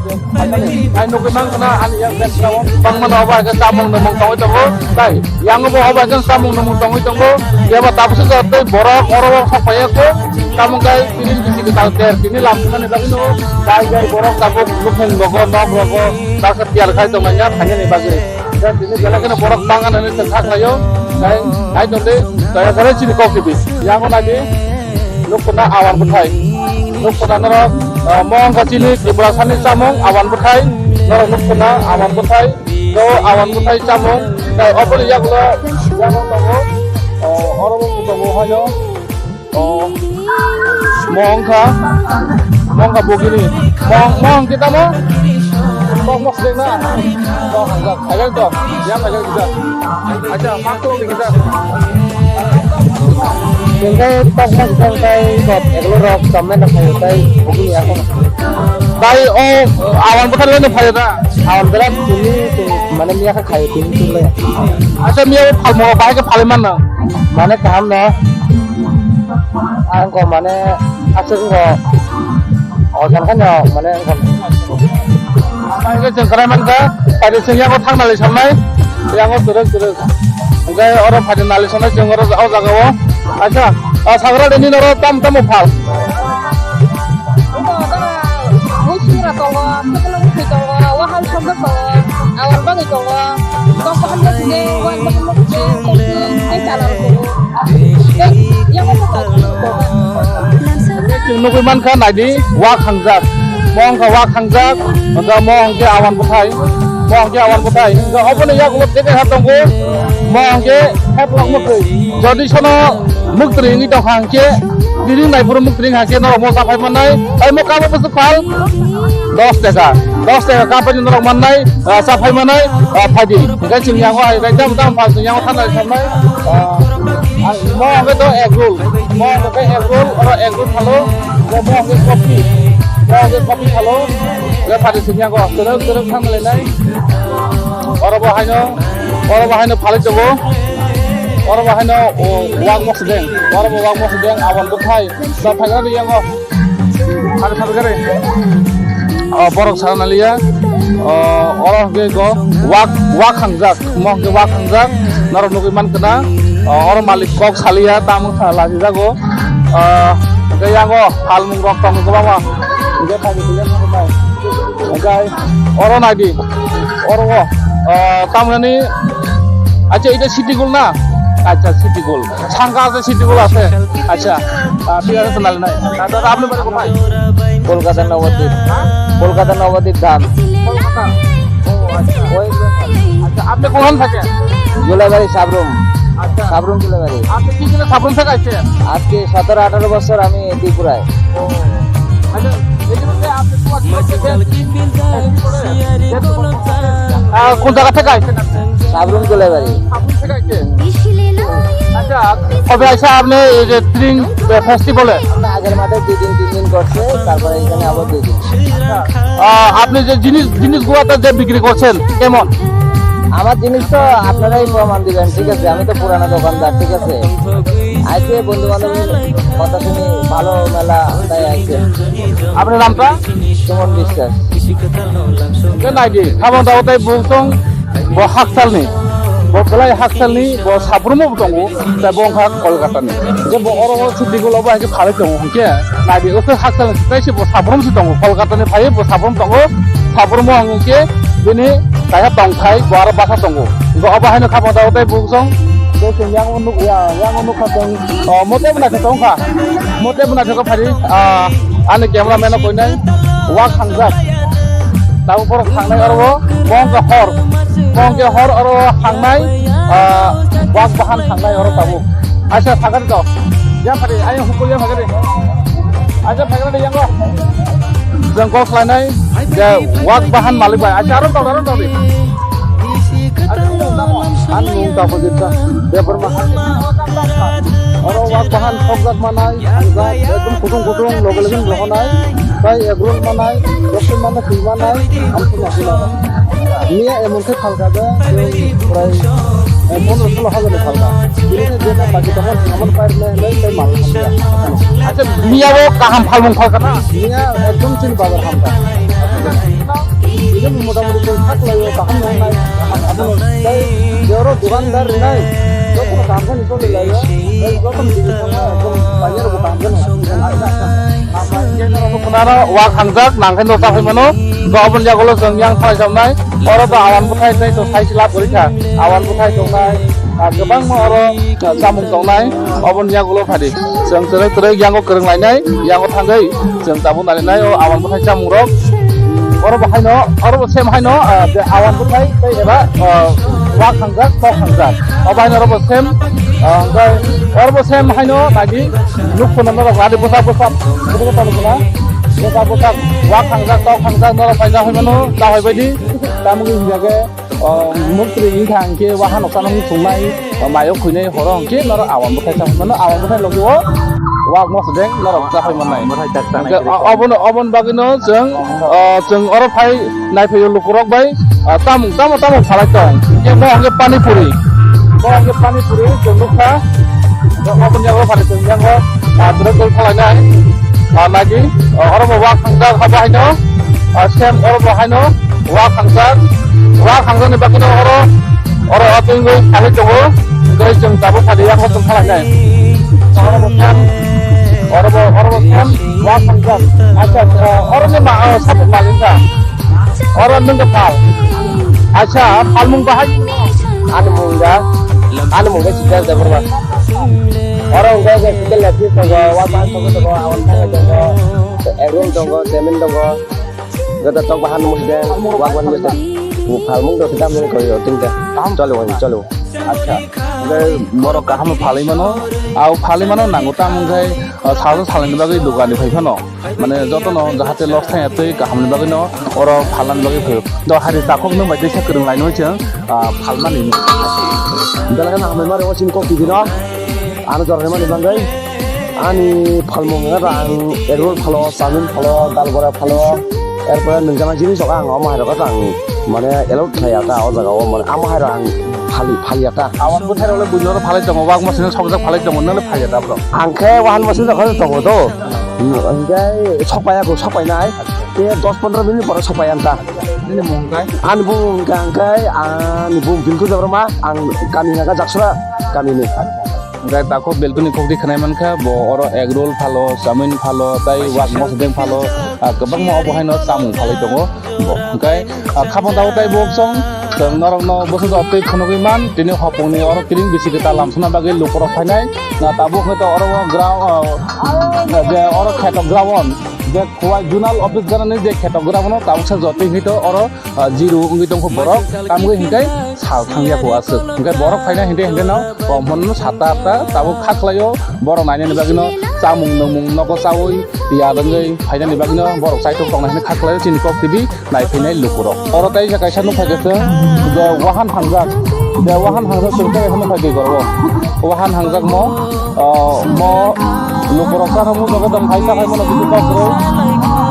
Ai nugwi mankha na ani yang background bangmano obo hai khe chamung nungmung tongwi tongo. Tai yang bo obo hai khe chamung nungmung tongwi tongo. Yaba tabukhe jora tei borok oro o sok phaiya khe. Tamo khe tini bisi kwtal ter tini lam thani bagwi no. Tai jai borok tabuk nukhung rogo nok rogo baksa tiyar khai tongmani ya thangnani bagwi. Tini belai kheno borok bangmano hinwi chwng kha khlaio. Tai hai tongdi daya kore chini kok kibi. Yang nadi. Nukuna awan bwthai. Nukuna norok, ah, mo wngkha chini Tripura sani chamung awan bwthai. Norok nukuna awan bwthai. To awan bwthai chamung. Tai oboni yagulo chamung tongo. Oh, oro bo tongo haino. Oh, mo wngkha, mo wngkha bugini. Mo, mo wngkhe tamo? Kok mo swleng na? Kok wngkha. Kailang to. Yang kailang kita. Acha, mak to kita. Hingke tokma song tai kok eklo rok chomna na khayo tai bugini ako. Tai o awan bwthai lene phayo da. Awan bwthai tini mane miya kha khayo tini tini le. Acha miya phalmo bahai khe phalai manna. Mane kaham no. Ang ko mane aswk ko ojan khe no mane ang ko. Ang khe chwng kwlai mankha, phaidi chwng yago thang nali sannai, yago kwrwk kwrwk. Hwnkhe oro phaidi nali sannai chwng oro o jaga o. Acha, o sagra dini noro tam tamo phal. Buisira tongo, kwchwlwng bwtwi tongo, wahal somjak tongo, awal bagwi tongo, kok bahan bwtwi, wal bahan bwtwi, kok tei chala rw tongo. Tei yang bai kok chala rw tongo. Chwng nugwi mankha, naidi, wak hangjak. Mo wngkha wak hangjak, hwnkhe mo hwnkhe awan bwthai, mo hwnkhe awan bwthai. Hwnkhe oboni yagulo tei kaisa tongo, mo hwnkhe heplok mwkhwi. Jodi sono mwktwi wngwi tongkha hwnkhe, tini naiphuru mwktwi wngkha hwnkhe norok mo chaphai mannai, tei mo kabo bwswk phal dos taka, dos taka kapaini norok mannai, ah, chaphai mannai, ah, phaidi. Hwnkhe chwng yango hai bai tamo tamo phal chwng yango thangna thangnai, ah, Ang mo hwnkhe to egg roll. Mo hwnkhe egg roll, oro egg roll thalo. Mo hwnkhe coffee. Mo hwnkhe coffee thalo. Hwnkhe phari sini ang ko. Terek terek thang lai nai. Oro bo haino, oro bo haino phalai tongo. Oro bo haino, o, wak mosdeng. Oro bo wak mosdeng, aboni bwthai. Sa phagra ri yango. Ano sabi kare. O, borok sana naliya. O, oro hwnkhe go wak, wak hangjak. Mo hwnkhe wak hangjak. Norok nugwi mankha na. O, oro malik kok saliya, tamo kha lachijago. O, hwnkhe yango phalmung rok tongo kwbangma. Hwnkhe thani kile thani bai. Hwnkhe oro naidi. Oro o, o, tamoni, acha, eta City Gold na? Acha, City Gold. Sangka acha, City Gold acha. Acha, ah, thik ache, to nalai nai. Ah, dada, apni bari kothai? Kolkata Nobadip. Ha? Kolkata Nobadip dham. Kolkata? Oh, acha. West Bengal. Acha, apni kohan thake? Julaibari, Sabrum. Acha. Sabrum, Julaibari. Apni ki jone Sabrum thake ache? আজকে সতেরো আঠারো বছর আমি ত্রিপুরায়। ও। আচ্ছা, এই জন্য যে আপনি তোমার আহ, কোন জায়গা থেকে আইছেন আপনি? সাবরুম কোলেবাড়ি। সাবরুম থেকে আইছেন? আচ্ছা, কবে আইসা আপনি এই যে ট্রিং ফেস্টিভ্যালে? আগের মাঠে দুই দিন, তিন দিন করছে, তারপরে এখানে আবার দুই দিন। আহ, আপনি যে জিনিস, জিনিসগুলোতে যে বিক্রি করছেন, কেমন? আমার জিনিস তো আপনারাই প্রমাণ দিবেন, ঠিক আছে? আমি তো পুরানো দোকানদার, ঠিক আছে? আইসে বন্ধু বান্ধব কথা শুনি ভালো মেলা, তাই আইসে। আপনার নামটা? সুমন বিশ্বাস। Ke naidi, tamo tamo tei bung tong, bo haksalni, bo belai haksalni, bo Sabrumo bo tongo, tei bo wngkha Kolkatani. Je bo oro o City Gold o bo hai khe phalai tongo hwnkhe, naidi, o khe haksalni tei se bo Sabrum se tongo, Kolkatani phaiwi bo Sabrum tongo, Sabrumo hwnkhe bini kaisa tongthai, bo aro basa tongo. Hwnkhe obo haino tamo tamo tei bung tong, tei chwng yang nuk-, ya-, yang nukha chwng, o, mote bwna khe tongkha, mote bwna khe phari, ah, Ani cameraman no koinai wak hangjak. Tabuk borok thangnai oro o, bo wngkha hor. Bo wngkha hor oro o thangnai, ah, wak bahan thangnai oro tabuk. Aisa, thangkha to. Ya phari, ayang hukul ya phagari. Aisa, phagari yango. Jang call khlainai, ya wak bahan malik bai. Aisa, aro tong, aro tong di. Ang nung tabo jita, ya berma. Oro wak bahan sokjak manai, ekdom kutung kutung loge loge rohonai, tai egg roll manai, rosti manai, khui manai, ang pun aku lah. Nia emon khe phalka de, prai, eh, pondro solo hajar ni phalka. Bini khe jeta bagi tongmani, amon pair nai, nai, tai mal phalka. Acha, nia bo kaham phalmung phalka na? Nia ekdom chini bazar hamka. Ini motamoti tong thak laio, kaham nang nai, kaham abono tei joro dukandar rinai, jotono kaham khe ni tong laio, tei jotono tong ekdom paiyarokbo kaham khe no. Khwnaro wak hangjak, nang khe no ta phai mano, to aboni yagulo chwng yang thalai samnai, oro to awan bwthai tei to sai se lab gori kha, awan bwthai tongnai, ah, kwbangma oro, ah, chamung tongnai, oboni yagulo phadi. Chwng twrwk twrwk yango kwrwng lainai, yango thangwi chwng tabuk nalinai o awan bwthai chamungrok. Oro bo haino, oro bo same haino, ah, je awan bwthai tei eba, ah, wak hangjak, tok hangjak. Obo haino oro bo same, ah, hwnkhe oro bo same haino naidi nuk phunuknarok adi bwsa bwsa, bwsa bwsa nuk phuna. Bwsa bwsa wak hangjak, tok hangjak norok paina hoi mano, ta hoi baidi. Tamoni hwnjak khe, O, muktwi wngkha hwnkhe waha noksa nung chungnai, o, mayo khuinai horo hwnkhe norok awan bwthai sa mano, awan bwthai logi o wak mosodeng norok cha phai mannai. Bwthai tak tanai. Hwnkhe, o, oboni, oboni bagwino chwng, o, chwng oro phai naiphai o lukurok bai, o, tamung tamo tamo phalai tong. Hwnkhe bo hwnkhe pani puri. Bo hwnkhe pani puri chwng nukha. Oboni yago phai chwng yango, o, dress code khwlainai. O, nai di, o, oro bo wak thangjak habo haino, o, same oro bo haino. Wak hangjak, wak hangjak ni bagwino oro, oro o twi wngwi thangwi tongo, tei chwng tabuk thani yang o chwng khalai nai. Oro bo same, oro bo, oro bo same, wak hangjak. Acha, acha, oro ni ma, o, sapuk malik kha. Oro nwng khe phal. Acha, phalmung bahai. Ani mung da, ani mung khe Siddharth Debbarma. Oro hwnkhe je chicken leg piece tongo, wak bahai tongo, tongo, aboni thangwi tongo, egg roll tongo, chowmein tongo. Gata tok bahan mung de, wak wan gata. Bu phalmung do kita mung koi o tingte. Chalo, chalo. Acha. Hwnkhe borok kaham phalwi mano. Au phalwi mano nango tamo hwnkhe, ah, salsa salani bagwi dukani phai phano. Mane jotono jahate loss thaya twi kahamni bagwino oro phalnani bagwi phaio. Do hari takhuk nwng bai teisa kwrwng laino chwng, ah, phalmani. Belai kheno hambai mare o chini kok tibino. Ano jorani mani bagwi ani phalmung wngkha ang egg roll phalo, chowmin phalo, dal bora phalo, erpore nwngjama jinis rok ang omo hai rok ang mane allowed khlaiya ta o jaga o, mane amo hai rok ang phali phaliya ta. Awan bwthai rok le buino phalai tongo, wak masino sokjak phalai tongo, nang le phaliya ta bro? Ang khe wahan masino rok tongo do, hingke sokpaiya ko sokpainai, te dos pondro minute pore sokpaiya ta. Nini mung khe? Ani bumung hingke ang khe ani bumung Pinku Debbarma, ang kami hingka Jaksura kami ni. Hingke takhuk belkuni kokti khnai mankha, bo oro egg roll phalo, chowmin phalo, tai wak mosodeng phalo, ah, kwbangma obo haino chamung phalwi tongo bo. Hingke, ah, khapang tabuk tai bo song, song norokno bwsajak twi phunugwi man, tini hopongni oro kiring bisi kwtal lamsana bagwi lukurok phainai. Na tabuk hwnkhe oro o ground, ah, je oro kheto ground, je Khowai zonal office ganani je kheto ground no tabuksa jotwi hwnkhe oro ah, zero wngwi tongkha borok, tamgwi hingke sal thangya kho aswk. Hingke borok phaina hingke hingke no, kom hwnno satta atta tabuk kha khlaio, borok nainani bagwino chamung nwngmung nogo chaui tiyar wngwi phainani bagwino borok chaitok tongna hwnwi kha khlaio chini Kok T V naiphainai lukurok. Oro tei kaisa nukha khe je wahan hangjak, je wahan hangjak chwng tei nukha di goro wahan hangjak mo. O, mo lukurok chana muchungo tong hai ta hai mano bithi kok rw.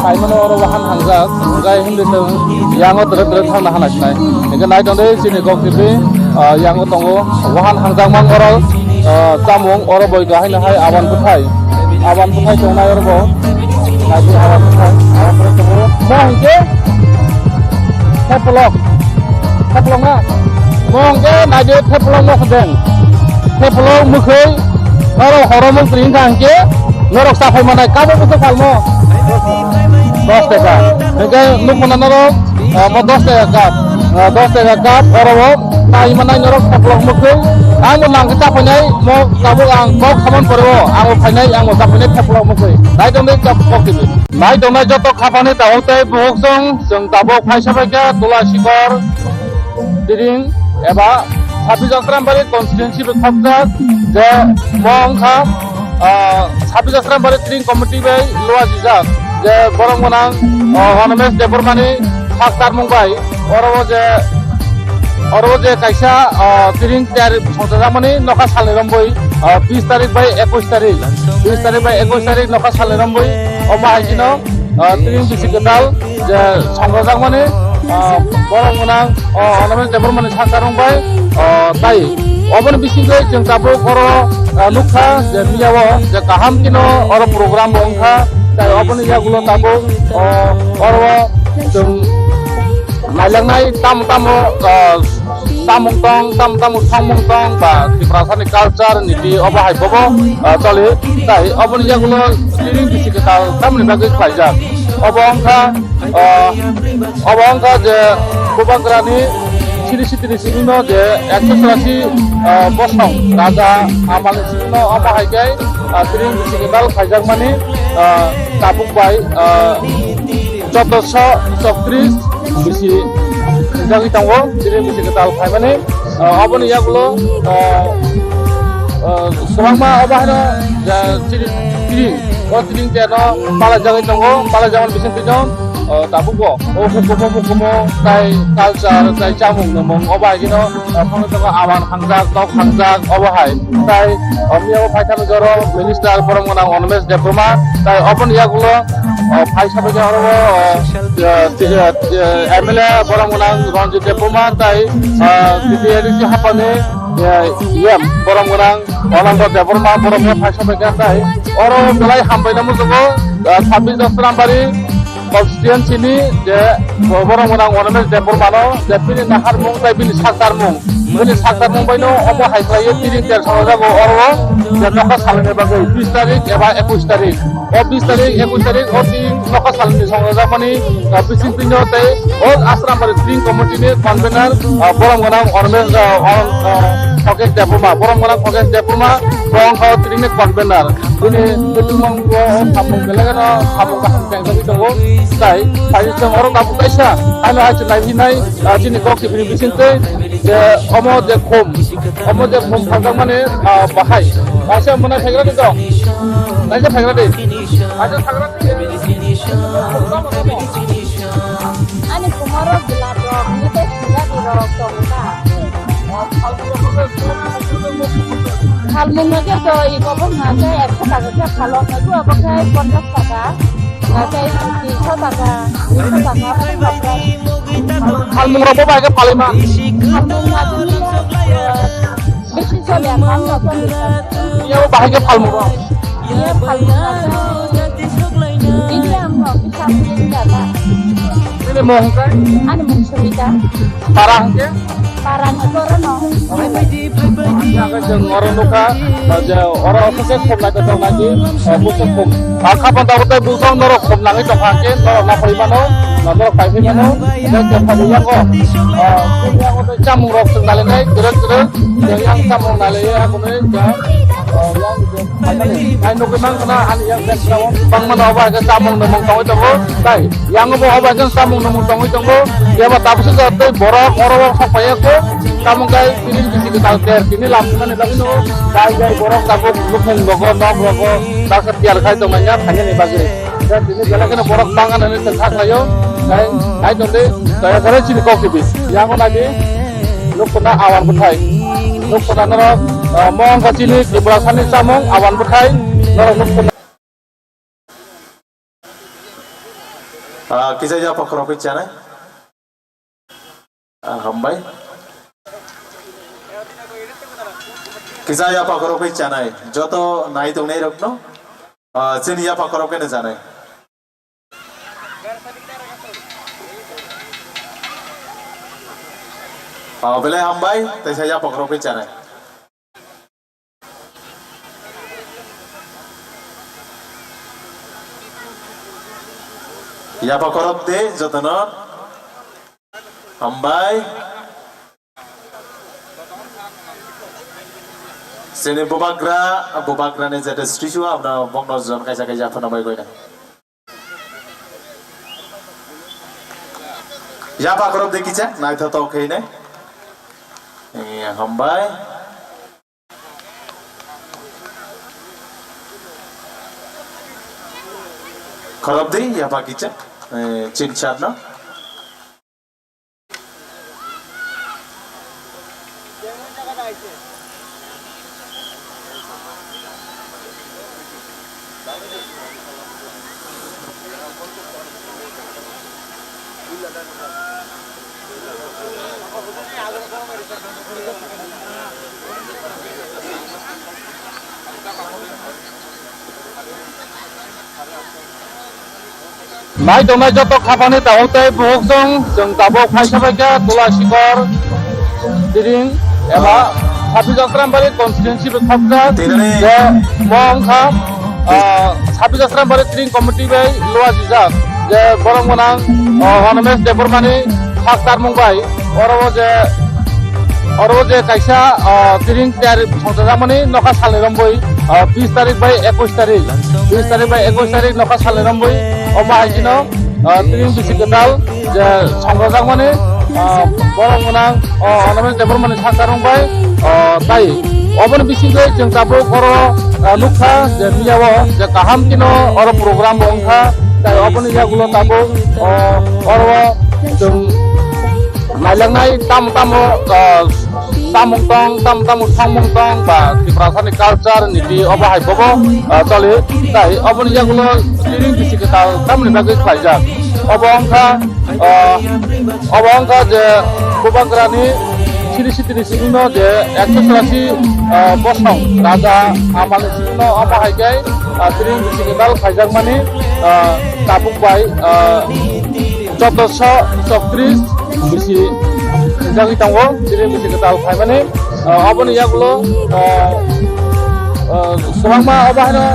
Hai mano oro wahan hangjak, hingke hindi tong yango tere tere thangna hana sinai. Hingke nai tong dei chini Kok T V, o, yango tongo wahan hangjak mang oro, o, chamung oro boi kahai no hai awan bwthai. Awan bwthai tongnai oro bo. Nai di awan bwthai, awan bwthai tongo. Mo hingke Theplok. Theplok na? Mo hingke naidi theplok mo khodeng. Theplok mwkhwi norok horo mung twi hingka hingke norok chaphai manai kabo bwswk palmo? Dos taka. Hingke nukmano norok, ah, mo dos taka cup. Ah, dos taka cup oro bo tai manai norok theplok mwkhwi. Ang bo nang khe chaphainai mo tabuk ang kok samon pore o. Ang bo phainai ang bo chaphainai theplok mwkhwi. Nai tong dei chap kok tini. Nai tongnai joto khapani tabuk tei buhuk song, chwng tabuk phaisa phaikha Tulasikor Tiring eba Sabbi Jasrambari constituency bai khopjak je mo wngkha, ah, Sabbi Jasrambari Tiring committee bai luajijak je borok gwnang, ah, Animesh Debbarmani sak tarmung bai oro o je Oro o je kaisa, ah, tiring tiyar songchajakmani nokha salni romboi, ah, bis tarik bai ekwis tarik, bis tarik bai ekwis tarik nokha salni romboi, omo hai kheno, ah, tiring bisi kwtal je songchajakmani, ah, borok gwnang, ah, Animesh Debbarmani sak tarmung bai, ah, tai oboni bisingtwi chwng tabuk oro, ah, nukha je miyao je kaham kheno oro program bo wngkha, tai oboni yagulo tabuk, ah, oro chwng nailangnai tamo tamo, ah, samung tong, tamo tamo samung tong, ba Tiprasani culture, niti, obo hai bobo, ah, choli. Tai oboni yagulo tiring bisi kwtal tamoni bagwi khlaijak. Obo wngkha, ah, obo wngkha je Bubagrani siri sitini simi no je ekso churasi, ah, bosong raja amalni simi no obo hai khe, ah, tiring bisi kwtal khaijakmani, ah, tabuk bai, ah, Chauddosho chowtris bisi jagwi tongo, chini bisi kwtal phaimani. Ah, oboni yagulo, ah, ah, kwbangma obo haino, ah, chini, chini, o chini teno palai jagwi tongo, palai jagwi bising tino, ah, tabukbo o hukumu mukumu tai culture tai chamung nwngmung obo hai kheno, ah, thangwi tongo awan hangjak, tok hangjak obo hai. Tai, ah, miyabo phaithani joro minister borok gwnang Animesh Debbarma, tai oboni yagulo, ah, phaisa bai oro, ah, ah, M L A borok gwnang Ranjit Debbarma tai, ah, T T A D C hapani, ah, E M borok gwnang Ananda Debbarma borok no phaisa bai kha tai oro belai hambai namo jogo, ah, Sabbi Jasrambari constituency ni je borok gwnang Animesh Debbarma no je bini naharmung tai bini saktarmung, bini saktarmung bai no omo hai khlai ye tini ter salo jago oro je nokha salani bagwi bis tarik eba ekwis tarik. O bis tarik, ekwis tarik, o tin nokha salni songjajakmani, ah, bising tino tei o Asrambari Tiring committee ni convener, ah, borok gwnang Ormes, ah, Ormes, ah, Khokesh Debbarma, borok gwnang Khokesh Debbarma, borok wngkha o tiring ni convener. Bini kutung mang o samung belai no samung kaham khe wngwi tongo. Tai, tai chwng oro tabuk kaisa, ano hai chwng naiwi nai, ah, chini kok tibini bising twi, je omo je khum, omo je khum phaljakmani, ah, bahai. Kaisa mwnai phaikra di to. Kaisa phaikra di. Kaisa phaikra di. Ani khumaro gulab rok, ni tei sujati rok tongo na. Phalmung no khe to i kobong na khe ekso taka khe phalo, na khe abo khe ponchas taka, na khe dersho taka, dersho taka, ponchas taka. Phalmung rok bo bai khe phalai ma. Phalmung na khe nila, eh, bisi chole, phalmung rok chole. Iya bo bahai khe phalmung rok. Iya phalmung na khe nila ang rok kisa phalmung rok. Nini mung hwnkhe? Ani mung Sumita. Para hwnkhe? Para ni borok no. Hwnkhe chwng oro nukha, je oro khe khum naithotok naidi, eh, bukhuk khum. Ah, khapang tabuk tei bukhuk norok khum nangwi tongkha hwnkhe norok naphai mano, norok paithai mano, hwnkhe khe phai yango. Ah, chini yango tei chamung rok chwng nalainai kwrwk kwrwk, je yang chamung nalaiya hwnwi je, ah, yang je Ai nugwi mankha na ani yak background bangma no bai khe chamung nungmung tongwi tongo. Tai yang bo bai khe chamung nungmung tongwi tongo. Yaba tabuk se tei borok oro o sok pai ya kho. Chamung kai tini bisi kwtal ter tini lam thani bagwi no bai bai borok tabuk nukmung rogo nok rogo baksa tiyar khai tongmani ya thani ni bagwi. Tini belai kheno borok bangma no thang khlaio. Tai ai tongde daya kore chini kok kibi. Yang nagi. Nukuna awan bwthai. Nukuna norok, ah, mong kha chini Tripura sani chamung awan bwthai. Norok nukuna. Ah, kisa yapha khorokwi chanai. Ah, hambai. Kisa yapha khorokwi chanai. Joto nai tongnai rokno, ah, chini yapha khorokwi no chanai. Oh, belai hambai, teisa yapha khorokwi chanai. Yapha khorok de jotono. Hambai. Sini bubagra, bubagra ni jete strisu abna bongno jon kaisa kaisa phano bai goina. Yapha khorok de kicha, naithotok khe ne. Eh, hambai. Khorok de yapha kicha, eh, chin chat no. Nai tongnai joto khapangni tabuk tei bukhuk chwng, chwng tabuk phaisa bai kha Tulasikor Tring eba Sabijasrambari constituency bai khakjak. Tini je mo wngkha, ah, Sabijasrambari Tring committee bai luajijak je borok gwnang, ah, Animesh Debbarmani khak tarmung bai oro o je, oro o je kaisa, ah, Tring ter songchajakmani nokha salni romboi, ah, bis tarik bai ekwis tarik, bis tarik bai ekwis tarik nokha salni romboi omo hai kheno, ah, Tring bisi kwtal je songchajakmani, ah, borok gwnang, ah, Animesh Debbarmani khak tarmung bai, ah, tai oboni bisingtwi chwng tabuk oro, ah, nukha je miyao je kaham kheno oro program bo wngkha, tai oboni yagulo tabuk, ah, oro chwng nailangnai tamo tamo, ah, samung tong, tamo tamo samung tong ba Tiprasani culture niti obo hai bobo, ah, choli. Tai oboni yagulo Tring bisi kwtal tamoni bagwi khlaijak. Obo wngkha, ah, obo wngkha je Bubagrani siri sitini simi no je ekso churasi, ah, bosong raja amalni simi no omo hai khe, ah, Tring bisi kwtal khaijakmani, ah, tabuk bai, ah, chauddosho chowtris bisi rijagwi tongo, chini bisi kwtal phaimani, ah, oboni yagulo, ah, ah, kwbangma obo haino,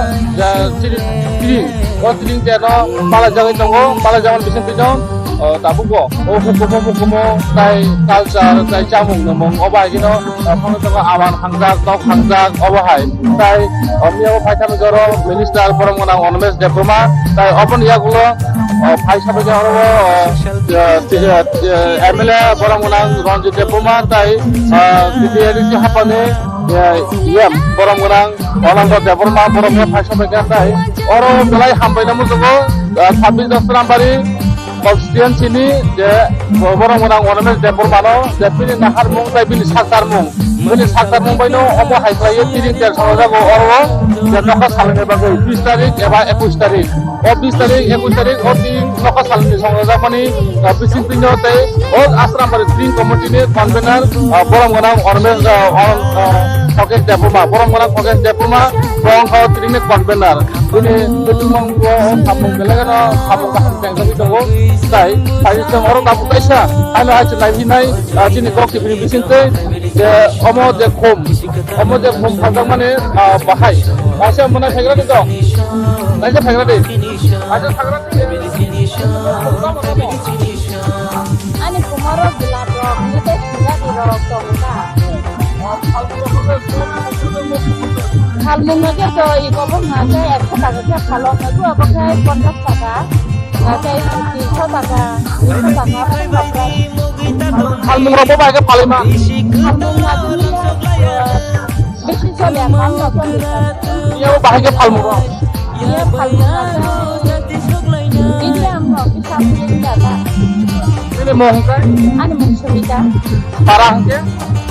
ah, chini tring, o tring teno palajagwi tongo, palajagmani bisingtwino, ah, tabukbo o hukumu mukumu tai culture tai chamung nungmung obo hai kheno, ah, phano tongo awan hangjak, nok hangjak obo hai. Tai, ah, miyao phaithani joro minister borok gwnang Animesh Debbarma, tai oboni yagulo, ah, phai sabaikhe oro o, ah, ah, M L A borok gwnang Ranjit Debbarma tai, ah, B P A D C hapani, ah, E M borok gwnang Ananta Debbarma borok no phai sabaikhe tai oro belai hambai no muchungo, ah, Sabijasrambari Constituency ni je borok gwnang Oromel Debbarma no je bini naharmung tei bini saktarmung, bini saktarmung bai no omo hai khlai ye tini ter songjago oro je nokha salni bagwi bis tarik eba ekwis tarik. O bis tarik, ekwis tarik o tin nokha salni songjakmani, ah, bising twi no tei o Asrambari Tring Committee ni convener, ah, borom gwnang Oromel, ah, Or-, ah, Khokesh Debbarma, borom gwnang Khokesh Debbarma, bo wngkha o tini ni convener. Bini bwtwmung o samung belai kheno samung kaham teng tongwi tongo. Tai, tai chwng oro tabuk kaisa, ano hai chwng naiwi nai, ah, chini kok kibini bising twi, je omo je khum, omo je khum phaljakmani, ah, bahai. Kaisa mwnai phaikra di tong. Kaisa phaikra di. Kaisa phaikra di. Ani khumoro gulab rok, nite sujati rok tongkha. Phalmung no khe to iko bwkha khe ekso taka khe phalo, abo khe ponchash taka, tei tinso taka, tinso taka. Phalmung rok bo bai khe phalai man. Phalmung no khe bisi chole, phalmung no chole. Iya bo bahai khe phalmung rok. Iya phalmung rok. Ini ang rok, ini phalmung rok. Ini mo hwnkhe? Ani mung Sumita. Para hwnkhe?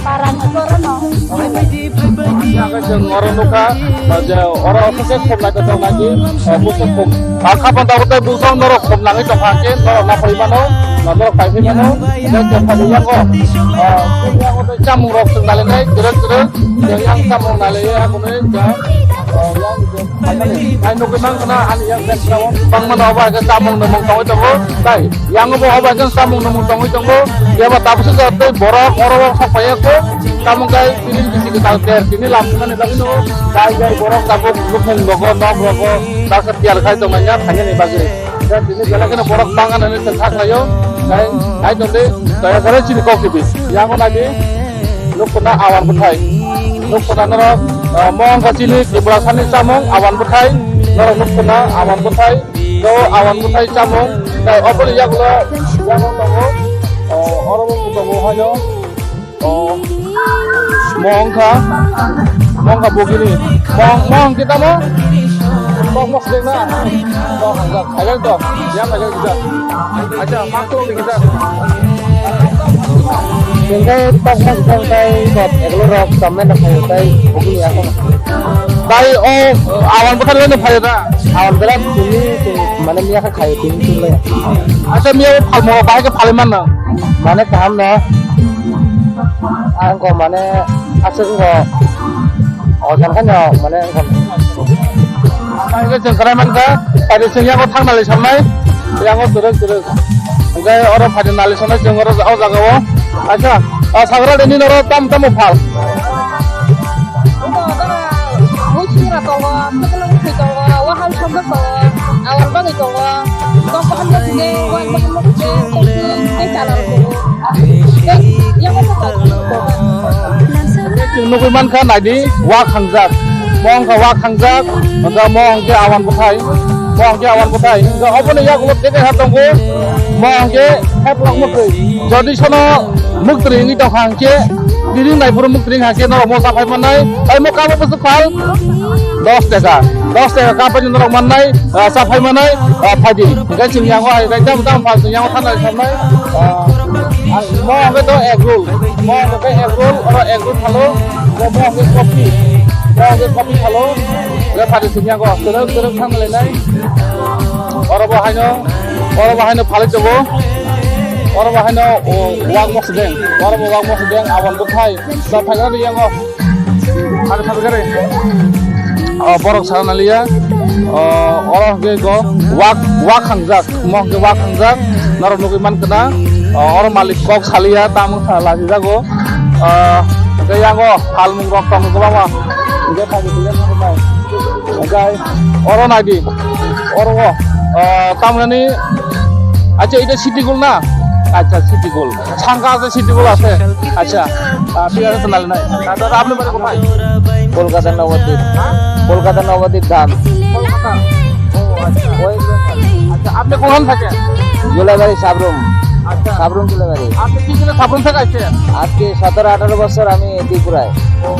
Para ni goro no. Ang khe chwng oro nukha, je oro khe khum lai tong nai di, eh, busuk khum. Ang kha panta tei busuk norok khum nangwi tongkha khe norok naphai mano, norok pai phai mano. Tei khe phai yango, eh, yango tei chamung rok chwng nai lai nai, kwrwk kwrwk. Yang chamung nai lai ya, kunu ja, eh, yang Ai nugwi mankha na ani yang bag o bangmano obo hai khe chamung nwmung tongwi tongo. Tai yang obo obo hai khe chamung nwmung tongwi tongo. Yaba tabukhe tei borok oro o sok phaiya khe chamung kai tini bisi kwtal ter tini lam thani bagwi no. Tai jai borok tabuk nukhung rogo nok rogo baksa tiyar khai tongmanya phainani bagwi. Tini belai kheno borok bang anani tongkha khlaio. Tai nai tongdi daya kore chini kok kibi. Yang o nai di. Nukuna awan bwthai. Nukuna norok, ah, mo wngkha chini Tripura sani chamung awan bwthai. Norok nukuna awan bwthai. To awan bwthai chamung. Tai oboni yagulo, yagulo tongo. Oh, oro bo tongo haino. Oh, mo wngkha, mo wngkha bugini. Mo, mo wngkhe tamo? Kok mo swrwng na? Mo hangjak. Phaikha to, yang phaikha kisa. Acha, mak to kisa. Tengkai tok mak tengkai kot eglo rok, samme na khai tai, bukini ako. Tai o, awan bwthai lene phai da. Awan berat sini, sini, mane miya kha khai tini sini le. Acha, miya phalmo bahai khe phalai man na. Mane kaham na. Ang ko mane aswk ko. O, jan kha no, mane, ang kha. Ang khe chwng kwrwi mankha, paide chwng yango thang nalai samnai, yango twrwk twrwk. Hwnkhe oro paide nalai samnai chwng oro o jaga o. Acha, o sagra de nini oro tam tamo phal? Abo oro muising rok tongo, kwchwlwng bwthai tongo, wahal somrok tongo, awar bagwi tongo, kok bahan rok tei, wak bahan rok tei, tei chala rok tongo. Chwng nugwi mankha, naidi, wak hangjak. Mo wngkha wak hangjak, hwnkha mo hwnkhe awan bwthai. Mo hwnkhe awan bwthai. Hwnkha oboni yagulo teke ha tongo. Mo hwnkhe heplok mwkhwi. Jodi sono mwktwrwi wngwi tongkha hwnkhe, tini naiphuru mwktwrwi hwnkha hwnkhe norok mo chaphai mannai. Tei mo kamo bwswk phal? Dos taka. Dos taka kaphai norok mannai, ah, chaphai mannai, ah, phaidi. Hwnkhe chwng yango hai, hai tamo tamo phal chwng yango thangna samnai. Ah, ah, mo hwnkhe to egg roll. Mo hwnkhe egg roll, oro egg roll phalo. Mo, mo hwnkhe coffee. Mo hwnkhe coffee phalo. Hwnkhe phaidi chwng yango. Kwrwk, kwrwk thangna lainai. Oro bo haino, oro bo haino phalwi tongo. Oro bo haino, o, wak mosdeng. Oro bo wak mosdeng, awan bwthai. Sa phaikha ri yango. Ari phaikha ri. O, borok sana naliya. O, oro hwnkhe go wak, wak hangjak. Mo hwnkhe wak hangjak. Norok nugwi mankha na. O, oro malik kok saliya, tamo kha lachijago. O, hwnkhe yango phalmung rok tongo kwbangma. Hwnkhe phaikha ri yango. Hwnkhe oro naidi. Oro o, ah, tamoni, acha, eta City Gold na? Acha, City Gold. Sangka acha City Gold acha. Acha, ah, thik ache, to nalai nai. Ah, dada, apni bari kothai? Kolkata Nabadip. Ha? Kolkata Nabadip Dham. Kolkata. Oh, acha. West Bengal. Acha, apni kohan thake? Julaibari, Sabrum. Acha. Sabrum Julaibari. Apni ki jone Sabrum thake aise? Ajke sotoro atharo bochor ami Tripura-y. Oh.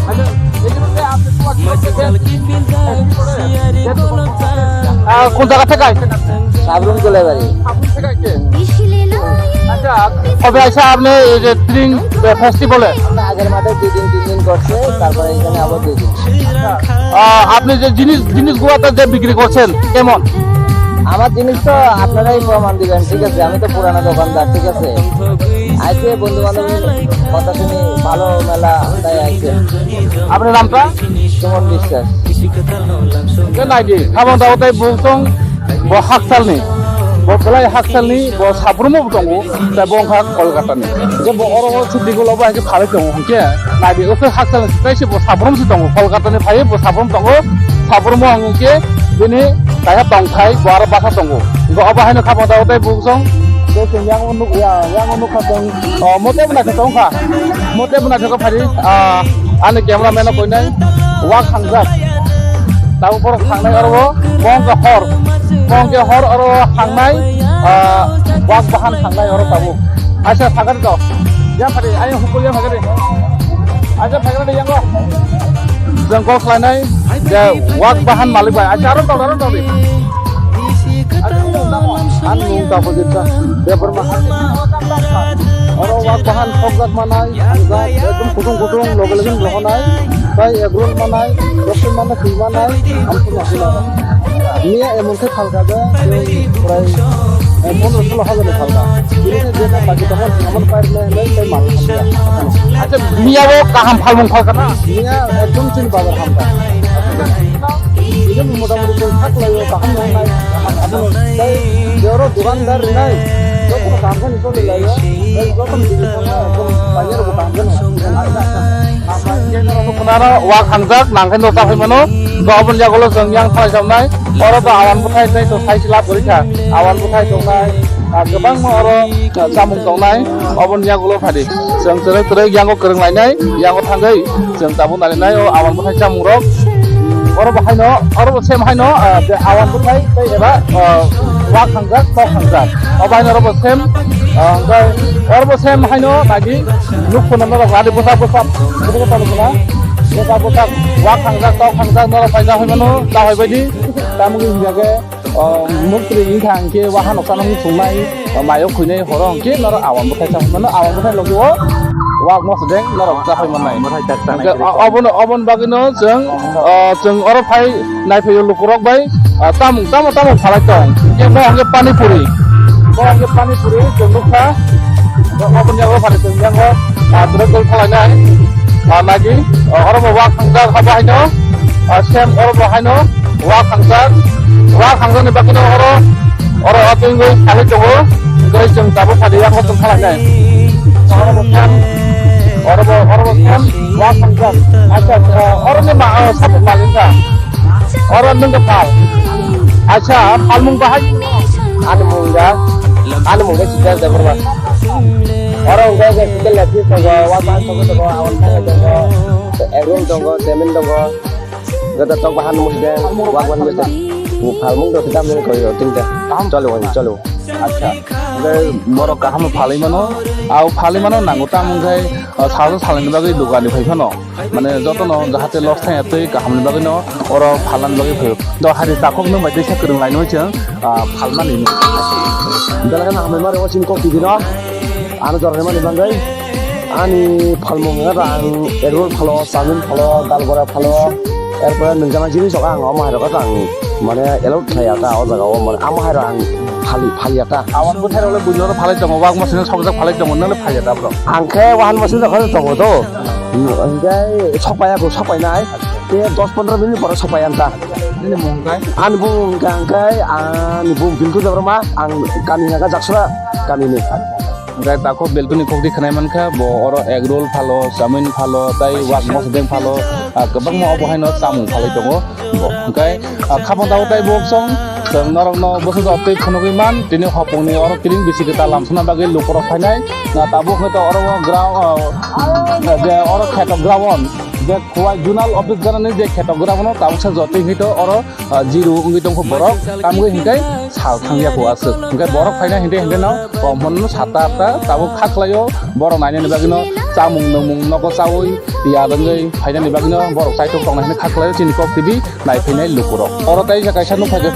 Acha, ei je apni kohan thake? Ah, কোন জায়গা থেকে আইছেন আপনি? সাবরুম কোলাইবাড়ি। আচ্ছা, কবে আইসা আপনি এই যে ট্রিং ফেস্টিভ্যালে? আমরা আগের মাঠে দুই দিন, তিন দিন করছে, তারপরে এখানে আবার দুই দিন। আহ, আপনি যে জিনিস, জিনিসগুলোতে যে বিক্রি করছেন, কেমন? আমার জিনিস তো আপনারাই প্রমাণ দিবেন, ঠিক আছে? আমি তো পুরানো দোকানদার, ঠিক আছে? আইসে বন্ধু বান্ধব কথা শুনি, ভালো মেলা, তাই আইসে। আপনার নামটা? সুমন বিশ্বাস। Nai di, habang tao tei buk tong bo haksalni, bo belai haksalni, bo sabrumo bo tongo, tei bo wngkha Kolkatani. Je bo oro o chuti gulo bo hai khe phalwi tongo hwnkhe, nai di, o khe haksalni tei se bo sabrum se tongo, Kolkatani phaiwi bo sabrum tongo, sabrumo hwnkhe bini kaisa tongthai bo aro basa tongo. Hwnkhe obo haino kha phatao tei buk tong, tei chwng yang nuk ya, yang nuk kha tong, o mote bwna khe tong kha, mote bwna khe phari, ah, ani cameraman no koinai wak hangjak. Tabuk borok thangnai oro o, bo hwnkhe hor. Bo hwnkhe hor oro thangnai, ah, wak bahan thangnai oro tabuk. Aisa, phagari to. Ya phari, ayo hukul ya phagari. Aisa, phagari yango. Jang kok khlainai, ya wak bahan malik bai. Aisa, aro to, aro to di. Ani mung tamo jitsa, Debbarma. Oro wak bahan sokjak manai, hangjak, ekdom kutung kutung, loge loge rohonai, tai egg roll manai, rosti manai, twi manai, ang tuma sila. Miya emon khe phalka je, prai, eh, pondro solo hajar ni phalka. Bini khe je ta baki tongmani, amon pair ne, ne, ne, mal hamya. Acha, miya bo kaham phalmung phalka na? Miya ekdom chini bazar hamka. Ini motamoti chwng kha khlaio, kaham wngnai. Abono tei je oro dukandar rinai, jotono kaham khe choli laio. Tei jotono bini thangma ekdom paiyarokbo kaham khe nai. Khwnaro wak hangjak, nang khe no chaphai mano. Bo oboni yagulo chwng yang thalai chamnai. Oro bo awan bwthai tei to sai se lab gori kha. Awan bwthai tongnai, ah, kwbangma oro, ah, chamung tongnai. Oboni yagulo phadi. Chwng twrwk twrwk yango kwrwng lainai, yango thangwi chwng tabuk narinai o awan bwthai chamung rok. Oro bo haino, oro bo sem haino, ah, je awan bwthai tei eba, ah, wak hangjak, tok hangjak. Obo haino oro bo sem, ah, hwnkhe oro bo sem haino nagi nuk phunukna rok radi bwsak bwsak, bwsak bwsak nuk phuna, bwsak bwsak wak hangjak, tok hangjak norok paina hoi mano, ta hoi baidi, tamoni hwnjak khe. O, muktri wngkha hwnkhe wahan oksa nung chungnai, o, mayo khuinai horo hwnkhe norok awan bwthai chapmano, awan bwthai logi o wak mosodeng norok chapai mannai. Bwthai tak tanai. Hwnkhe o, oboni, oboni bagwino chwng, o, chwng oro phai naiphaio lukurok bai, o, tamung tamo tamo phalai tong. Hwnkhe mo hwnkhe pani puri. Mo hwnkhe pani puri chwng nukha. Oboni yago phani chwng yango, ah, dress code khwlainai, ah, nagi, ah, oro bo wak thangjak, abo haino, ah, same oro bo haino wak thangjak, wak thangjak ni bagwino oro, oro o twi wngwi salai tongo, tei chwng tabuk phadi yakno chwng khwlainai. Oro bo same, oro bo, oro bo same wak thangjak. Acha, ah, oro ni ma, ah, sabo malingka. Oro nwng khe pal. Acha, palmung bahai? Ani mung da, ani mung da Siddharth Debbarma. Oro wngkha je chicken leg piece tongo, wak bahan tongo, tongo, awan thangwi tongo, egg roll tongo, chowmein tongo. Joto tok bahan mui de, wak bahan mui de. Palmung do kita mung koi o tingda. Chalo, chalo. Acha. Borok kaham phalwi mano, au phalwi mano nango tamo hwnkhe, ah, salsa salani bagwi dukani phai phano. Mane jotono jahate loss thaya tei kahamni bagwino oro phalnani bagwi phaio. Do hari takhukno bai teisa kwrwng laino chwng, ah, phalmani. Belai kheno hambai mari o chini kok tibino. Ano jorani mani bagwi. Ani phalmung wngkha ang egg roll phalo, chowmein phalo, dal bora phalo. Erpore nwngjama jinis rok ang omo hai rok ang mane allowed khlaiya ta o jaga o mane amo hai rok ang phali, phaliya ta. Awan bwthai rok le buino phalai tongo, wak masino sokjak phalai tongo, nang le phaliya ta bro. Ang khe wahan masino rok tongo to. Hingke sokpaiya bo sokpainai. Te dos pondro minute pore sokpaiya ta. Nini mung kai? Ani bung hingke ang kai, ani bung Bilku Debbarma, ang kami hingke Jaksura kami ni. Hingke tako Bilku ni kokti khnai mankha, bo oro egg roll phalo, chowmein phalo, tai wak mosdeng phalo, ah, kwbangma obo haino chamung phalai tongo. Bo hingke, ah, khapang tabo tai bo song, chwng norokno bwswk jok twi phunugwi man, tini hopongni oro kiring bisi kwtal lamsana bagwi lukurok phainai. Na tabuk hwnkhe to oro ground, ah, je oro kheto ground, je Khowai zonal office ganani je kheto ground no tabuksa jotwi hwnkhe to oro, ah, jiru wngwi tongkho borok, tamgwi hwnkhe sal thangya kho aswk. Hwnkhe borok phainai hwnkhe hwnkhe no, oh, monno satta atta tabuk kha khlaio, borok nainani bagwino. chamung nwngmung nogo chaui ya rwngwi phainani bagwino borok chaitok tongnai hwnwi kha khlaio chini Kok T V naiphainai lukurok. Oro kaisa kaisa nukha khe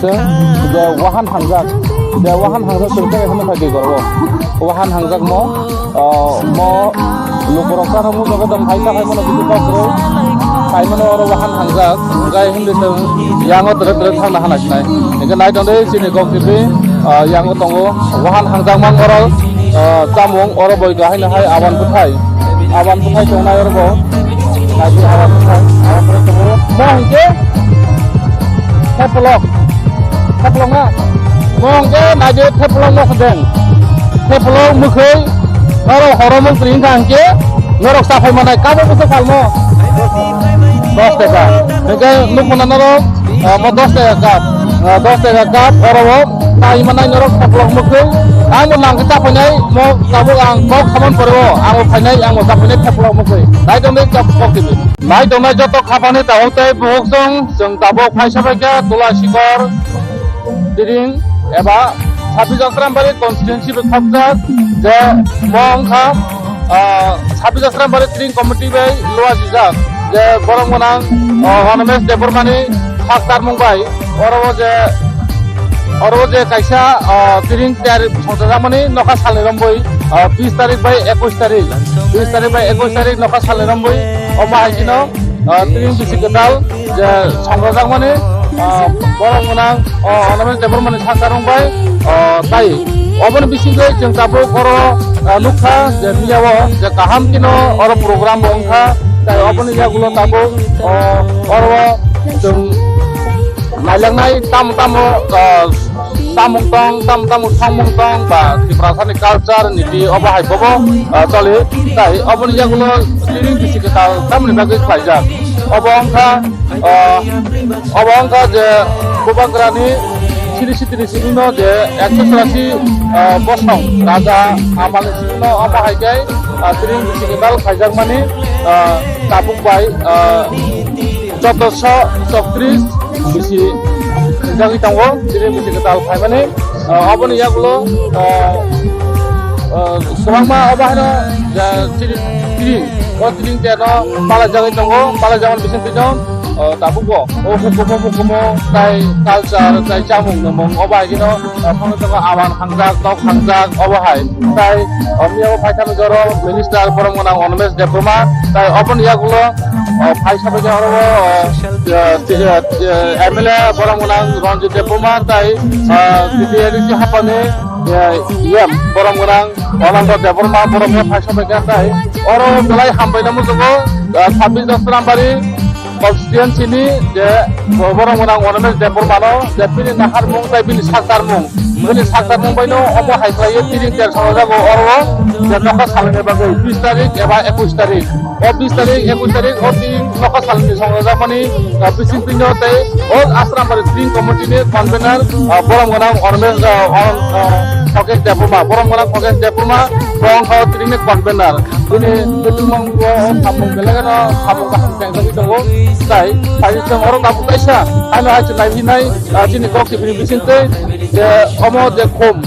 je wahan hangjak, je wahan hangjak chwng tei kaisa nukha khe oro wahan hangjak mo, ah, mo lukurok chano muchungwi tong phai ta phaimano bisi kok rw phaimano oro wahan hangjak hwnkhe hindi chwng yango tere tere thangna hana sinai. Hwnkhe nai tongdi chini Kok T V, ah, yango tongo wahan hangjak mang oro, ah, chamung oro boi kahaino hai awan bwthai. Awan bwthai tongnai oro bo. Naidi awan bwthai. Awan bwthai tongo. Mo hwnkhe thepolok. Thepolok na? Mo hwnkhe naidi thepolok mo hwnkhe. Thepolok mwkhwi norok horo mung kwrwi wngkha hwnkhe norok chaphai manai kabo bwswk phalmo? Dos taka. Hwnkhe nukhungna norok, ah, mo dos taka cup. Ah, dos taka cup oro bo. Tai manai norok thepolok mwkhwi. Ang bo nang khe ta phainai, mo tabuk ang kok saman pore o. Ang bo phainai, ang bo ta phainai thepolok mwkhwi. Nai tongdi kok, kok tini. Nai tongnai joto khapangni tabuk tei buhuk song, chwng tabuk phaisa bai kha Tula Sikor Tiring eba Sabijak Srambari constituency bai khopjak je mo wngkha, ah, Sabijak Srambari Tiring committee bai luajijak je borok gwnang, ah, Honomes Debbarmani sak tarmung bai. Oro o je, oro o je kaisa, ah, tiring tiyari songchajakmani nokha salni romwi, ah, bis tarik bai ekwis tarik, bis tarik bai ekwis tarik nokha salni romwi omo hai kheno, ah, tiring bisi kwtal je songchajakmani, ah, borok gwnang, ah, Honomes Debbarmani sak tarmung bai, ah, tai oboni bisingtwi chwng tabuk oro, ah, nukha je miyao je kaham kheno oro program bo wngkha, tai oboni yagulo tabuk, ah, oro chwng nailangnai tamo tamo, ah, samung tong, tamo tamo samung tong, ba Tiprasani culture, niti, obo hai bobo, ah, choli. Tai oboni yagulo tiring bisi kwtal tamoni bagwi khlaijak. Obo wngkha, ah, obo wngkha je Bubagrani siri sitiri sirino je ekso churasi, ah, bosong raja amalni sirino omo hai khe, ah, tiring bisi kwtal khaijakmani, ah, tabuk bai, ah, jotoso chowtris bisi jagwi tongo, chini bisi kwtal phaimani, ah, oboni yagulo, ah, ah, kwbangma obo haino, ja, chini, chini, o chini teno pala jagwi tongo, pala jagwi bising tino, ah, tabukbo o hukumu mukumu tai culture, tai chamung nwngmung obo hai kheno, ah, phano tongo awan hangjak, tok hangjak, obo hai. Tai, ah, miyao phaithani joro minister borom gwnang Animesh Debbarma, tai oboni yagulo, ah, phai sabai oro, ah, ah, M L A borom gwnang Ranjit Debbarma, tai, ah, B T A D C hapani, ah, E M borom gwnang Ananda Debbarma, borok phai sabai kha, tai oro belai hambai namo jogo, ah, Sabijak Srambari constituency ni je borok gwnang Animesh Debbarmano je bini naharmung tai bini saktarmung, bini saktarmung baino omo hai khlaiwi tiring ter songjago oro je nokha salni bagwi bis tarik eba ekwis tarik. O bis tarik, ekwis tarik o tin nokha salni songjakmani, ah, bising tino tei o Asrambari tiring committee ni convener, ah, borom gwnang Ormes, ah, Or-, ah, Khokesh Debbarma, borom gwnang Khokesh Debbarma, bo wngkha o tiring ni convener. Bini bwtwmung o samung belai kheno samung kaham teng jagwi tongo. Tai, tai chwng oro tabuk kaisa, ano hai chwng naiwi nai, ah, chini kok kibini bising tei je omo je khum,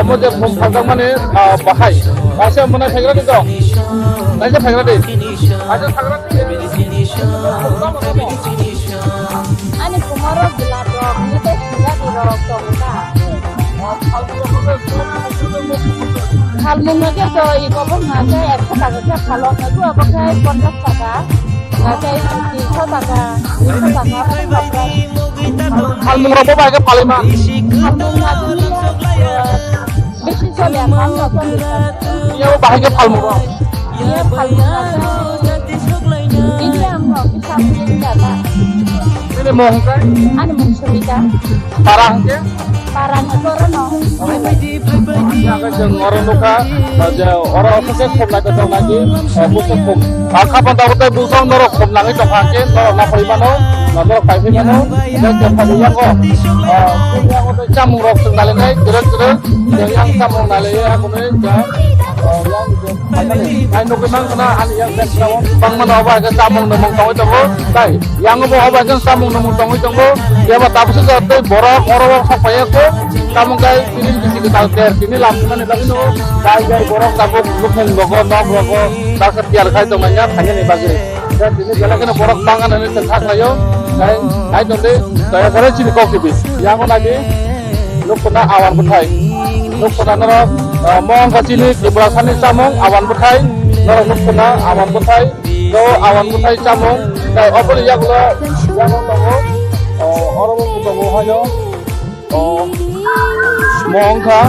omo je khum phaljakmani, ah, bahai. Kaisa mwnai phaikra di dong. Kaisa phaikra di. Kaisa phaikra di. Ani kumaro gila dong, ni tei sila di rok tong ta. Phalmung no khe to i kobong ma khe ekso taka khe phalo, na gua bo khe ponchas taka, na khe tinso taka, tinso taka, Phalmung rok bo bai khe phalai ma. Phalmung ma khe, eh, bisi chole, phalmung chole. Iya bo bahai khe phalmung rok. Iya phalmung ma khe. Ini ang rok kisa phalmung jata. Ini mo hwnkhe? Ani mung Sumita. Para hwnkhe? Parani borok no. Ang khe chwng oro nukha, je oro aswk khe khum naithothok nai di, eh, buswk khum. Ah, khapang tabuk tei buswk norok khum nangwi tongkha hwnkhe norok naphai mano. Borok pai phai mano, tei kemphani yango, ah, yango tei chamung rok chwng nalainai, kwrwk kwrwk, tei yang chamung nalaio, aboni ja, ah, yang je phaimani. Ai nugwi mankha na, ani yang background bangmano obo hai khe chamung nwmung tongwi tongo, tai yango bo obo hai khe chamung nwmung tongwi tongo, kebo tabukhe ja tei borok oro o sok phaiya kho, tamo khe tini bisi kwtal ter, tini lam thumani bagwino, tai jai borok tabuk bukhung rogo, nok rogo, baksa tiyar khai tongmani ya, phainani bagwi. Tini belai kheno borok bang ani tongthak laio. Nai, nai tongdi, daya kore chini kok tibi. Yango nai di, nuk khuna awan bwthai. Nuk khuna norok, ah, mo wngkha chini Tripura sani chamung awan bwthai. Norok nuk khuna awan bwthai. To awan bwthai chamung. Tai oboni yagulo, yago tongo. Oh, oro bo tongo haino. Oh, mo wngkha,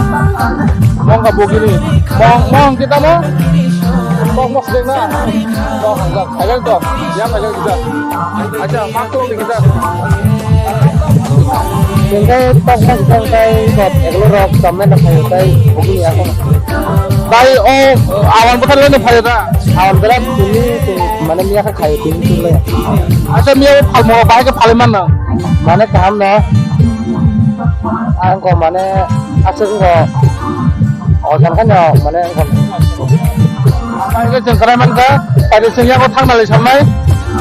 mo wngkha bugini. Mo, mo wngkhe tamo? Mo, mo swrwng na? Mo wngkha, khaijak to. Ya khaijak kisa. Acha, ma to ni kisa. Tengkai tok tok tengkai kot eklo rok chamai na khayo tai bugini ako. Tai o awan bwthai leno phayo da? Awan bwthai tini, tini, mane miya kha khayo tini tini le. Acha, miya phalmo bahai khe phalai man na? Mane kaham no. Ang ko mane aswk ko ojan khan no mane ang ko. Ang ko chwng kwrai man kha, pai de chwng yango thang nalai samnai,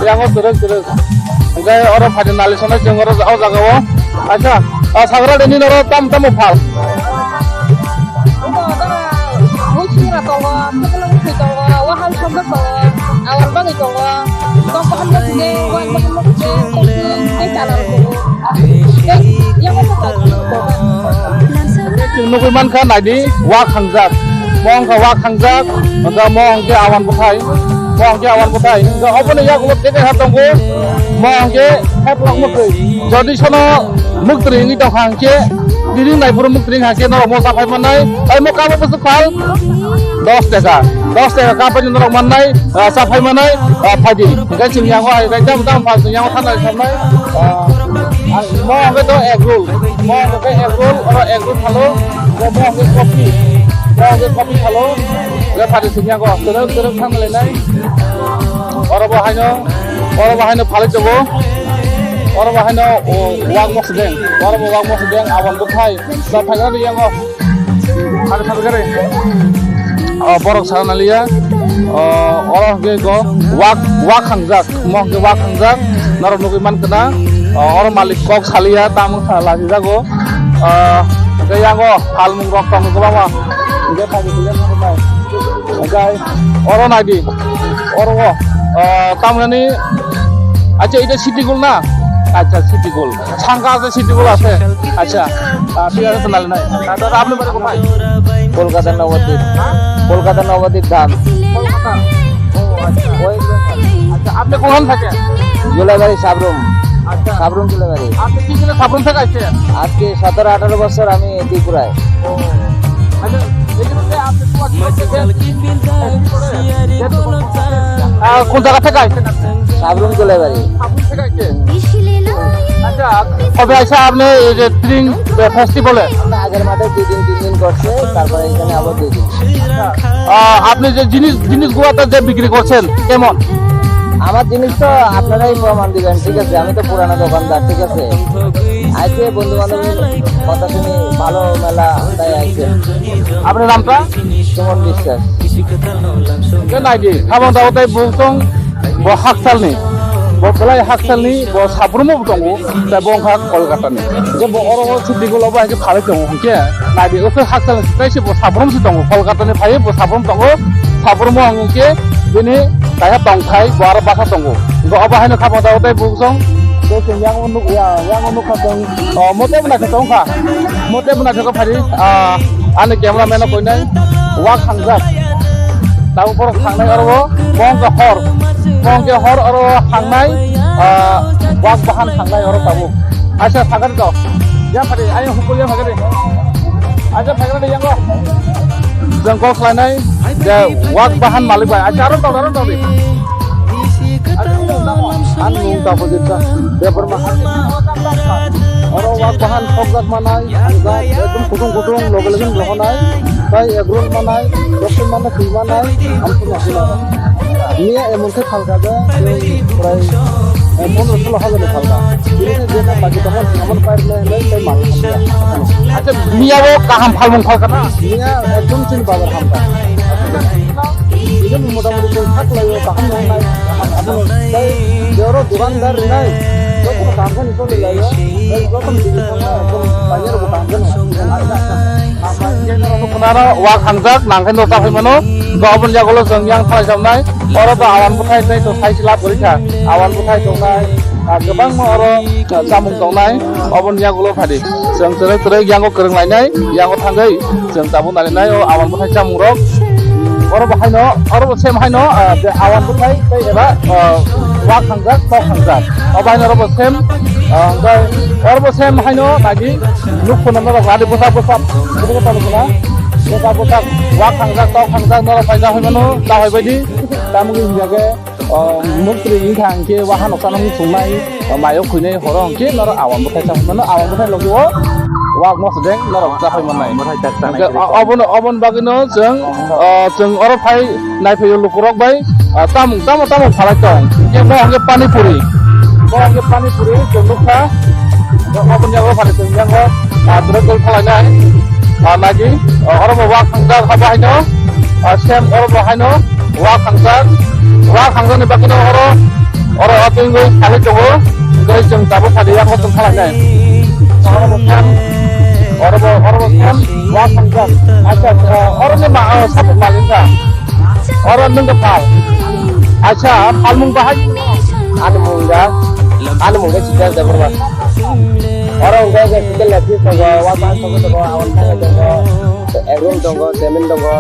yango kwrwk kwrwk. Hwnkhe oro pai de nalai samnai chwng oro o jaga o. Acha, o sagra de nini oro tam tamo phal? Muising rok tongo, phaikno muising tongo, wahal somrok tongo, awal bagwi tongo, tok bahan no sini, wak bahan no sini, tei chala rok tongo. Tei yang chwng nugwi mankha, naidi, wak hangjak. Mo wngkha wak hangjak, hwnkha mo hwnkhe awan bwthai, mo hwnkhe awan bwthai. Hwnkha oboni yagulo teke ha tongo, mo hwnkhe heplok mwtwi. Jodi sono mwtwi wngwi tongkha hwnkhe, tini naiphuru mwtwi wngkha hwnkhe norok mo chaphai mannai. Tei mo kamo bwswk phal? Dos taka. Dos taka kaphai norok mannai, ah, chaphai mannai, ah, phaidi. Hwnkhe chwng yango hai, hai tam tam phal chwng yango thana samnai. Ah, ah, mo hwnkhe to egg roll. Mo hwnkhe egg roll, oro egg roll phalo. Mo, mo hwnkhe coffee. Mo hwnkhe coffee phalo. Hwnkhe phaidi chwng yango. Kwrwk, kwrwk thang lainai. Oro bo haino, oro bo haino phalwi tongo. Oro bo haino, o, wak mosdeng. Oro bo wak mosdeng, awan bwthai. Ba phaikha yango. Phaikha, phaikha. O, borok sana liya. O, oro hwnkhe go wak, wak hangjak. Mo hwnkhe wak hangjak. Norok nugwi mankha na. O, oro malik kok saliya, tamo kha lachijago. O, hwnkhe yango phalmung rok tongo kwbangma. Hwnkhe phaikha. Hwnkhe oro naidi, oro o, ah, tamoni, acha, eta City Gold na? Acha, City Gold. Sangka acha, City Gold acha. Acha, ah, thik ache, tonali nai. Ah, dada, apni bari kothai? Kolkata Nabadip. Ha? Kolkata Nabadip dhan. Kolkata. Oh, acha. Oi. Acha, apni kohan thake? Julaibari Sabrum. Acha. Sabrum Julaibari. Apni ki jone Sabrum theke aise? Ajke sotoro atharo bochor ami Tripura-i. Oh. Acha, ei je apni Ah, কোন জায়গা থেকে আইছেন আপনি? সাবরুম জুয়েলারি। সাবরুম থেকে আইছেন? আচ্ছা, কবে আইসা আপনি এই যে ট্রিং ফেস্টিভ্যালে? আমরা আগের মাঠে দুই দিন, তিন দিন করছে, তারপরে এখানে আবার দুই দিন। আহ, আপনি যে জিনিস, জিনিসগুলোতে যে বিক্রি করছেন, কেমন? আমার জিনিস তো আপনারাই প্রমাণ দিবেন, ঠিক আছে? আমি তো পুরানো দোকানদার, ঠিক আছে? আজকে বন্ধু বান্ধবের কথা শুনে ভালো মেলা, তাই আইছে। আপনার নামটা? সুমন বিশ্বাস। Hwnkhe naidi, habang tabuk tei bukung bo hakchalni, bo belai hakchalni, bo Sabrumo bo tongo, tei bo wngkha Kolkatani. Je bo oro o City Gold o bo hai khe phalwi tongo, hwnkhe naidi, o khe hakchalni tei se bo Sabrum se tongo, Kolkatani phaiwi bo Sabrum tongo, Sabrumo hwnkhe bini kaisa tongthai, bo aro bwsa tongo. Hwnkhe obo haino habang tabuk tei bukung, tei chwng yang o nuk ya, yang o nukha chwng, o, mote bwna khe tongkha, mote bwna khe phari, ah, Ani cameraman o koinai wak hangjak. Tabuk borok thangnai oro o, bo wngkha hor. Bo wngkha hor oro o thangnai, ah, wak bahan thangnai oro tabuk. Acha, phagari to. Ya phari, ayo hukul ya phagari. Acha, phagari yango. Jang kok khlainai, je wak bahan malik bai. Acha, aro to, aro to di. Ani mung tamo jinsa, Debbarma. Oro wak bahan sokjak manai, hangjak, ekdom kutung kutung, loge loge rohonai, tai egg roll manai, rosti manai, twi manai, ang twi manai. Niya emon khe phalka je, prai Pondro solo hajar ni phalka. Bini je na baki tongma, amon pai le, le, le, mal hamya. Acha, miya bo kaham phalmung phalka na? Miya ekdom chini bazar hamka. Bini motamoti chwng kha khlaio, kaham nang nai. Abono tei joro dukandar rinai. Jotono kaham khe ni choli laio. Tei jotono bini thangma ekdom paiyar bo kaham khe no. Khunaro wak hangjak nangkhe no ta phai mano. Ga oboni yagulo chwng yang thalai jamnai. Oro ba awan bwthai tei to sai se lab gori kha. Awan bwthai tongnai, ah, kwbangma oro, ah, chamung tongnai. Oboni yagulo phadi. Chwng twrwk twrwk yango kwrwng lainai, yango thangwi chwng tabuk nalinai o awan bwthai chamung rok. Oro bo haino, oro bo sem haino, ah, je awan bwthai tei eba, ah, wak hangjak, tok hangjak. Obo haino oro bo sem, ah, hwnkhe oro bo sem haino nagi nuk phunukna rok radi bwsak bwsak, bwsak bwsak nuk phuna. Bwsak bwsak wak hangjak, tok hangjak norok pai jahai mano, jahai baidi. Tamoni hwnjak khe, o, muktwi wngkha hwnkhe wahan oksa nang thungnai, o, mayo khwinai horo hwnkhe norok awan bwthai chapmano, awan bwthai logi o wak mosodeng norok chapai mannai. Bwthai tak tanai. Hwnkhe, o, oboni, oboni bagwino chwng, o, chwng oro phai naiphaio lukurok bai, o, tamung tamo tamo phalai tong. Hwnkhe mo hwnkhe pani puri. Mo hwnkhe pani puri chwng nukha. Oboni yago phalai tong yango, o, drek drek phalainai. Ah, nagi, ah, oro bo wak hangjak, abo haino, ah, sem oro bo haino wak hangjak, wak hangjak ni bagwino oro, oro o tengwi salai tongo, tei chwng tabuk sadi yak chwng khalai nai. Oro bo sem, oro bo, oro bo sem wak hangjak. Acha, ah, oro ni ma, ah, sabo malin kha. Oro nwng khe phal. Acha, phalmung bahai? Ani mung da, ani mung khe Siddharth Debbarma. Oro hwnkhe je Siddharth Debbarma tongo, Wak Bahai tongo, tongo, Awan Bahai tongo, Egrom tongo, Semen tongo.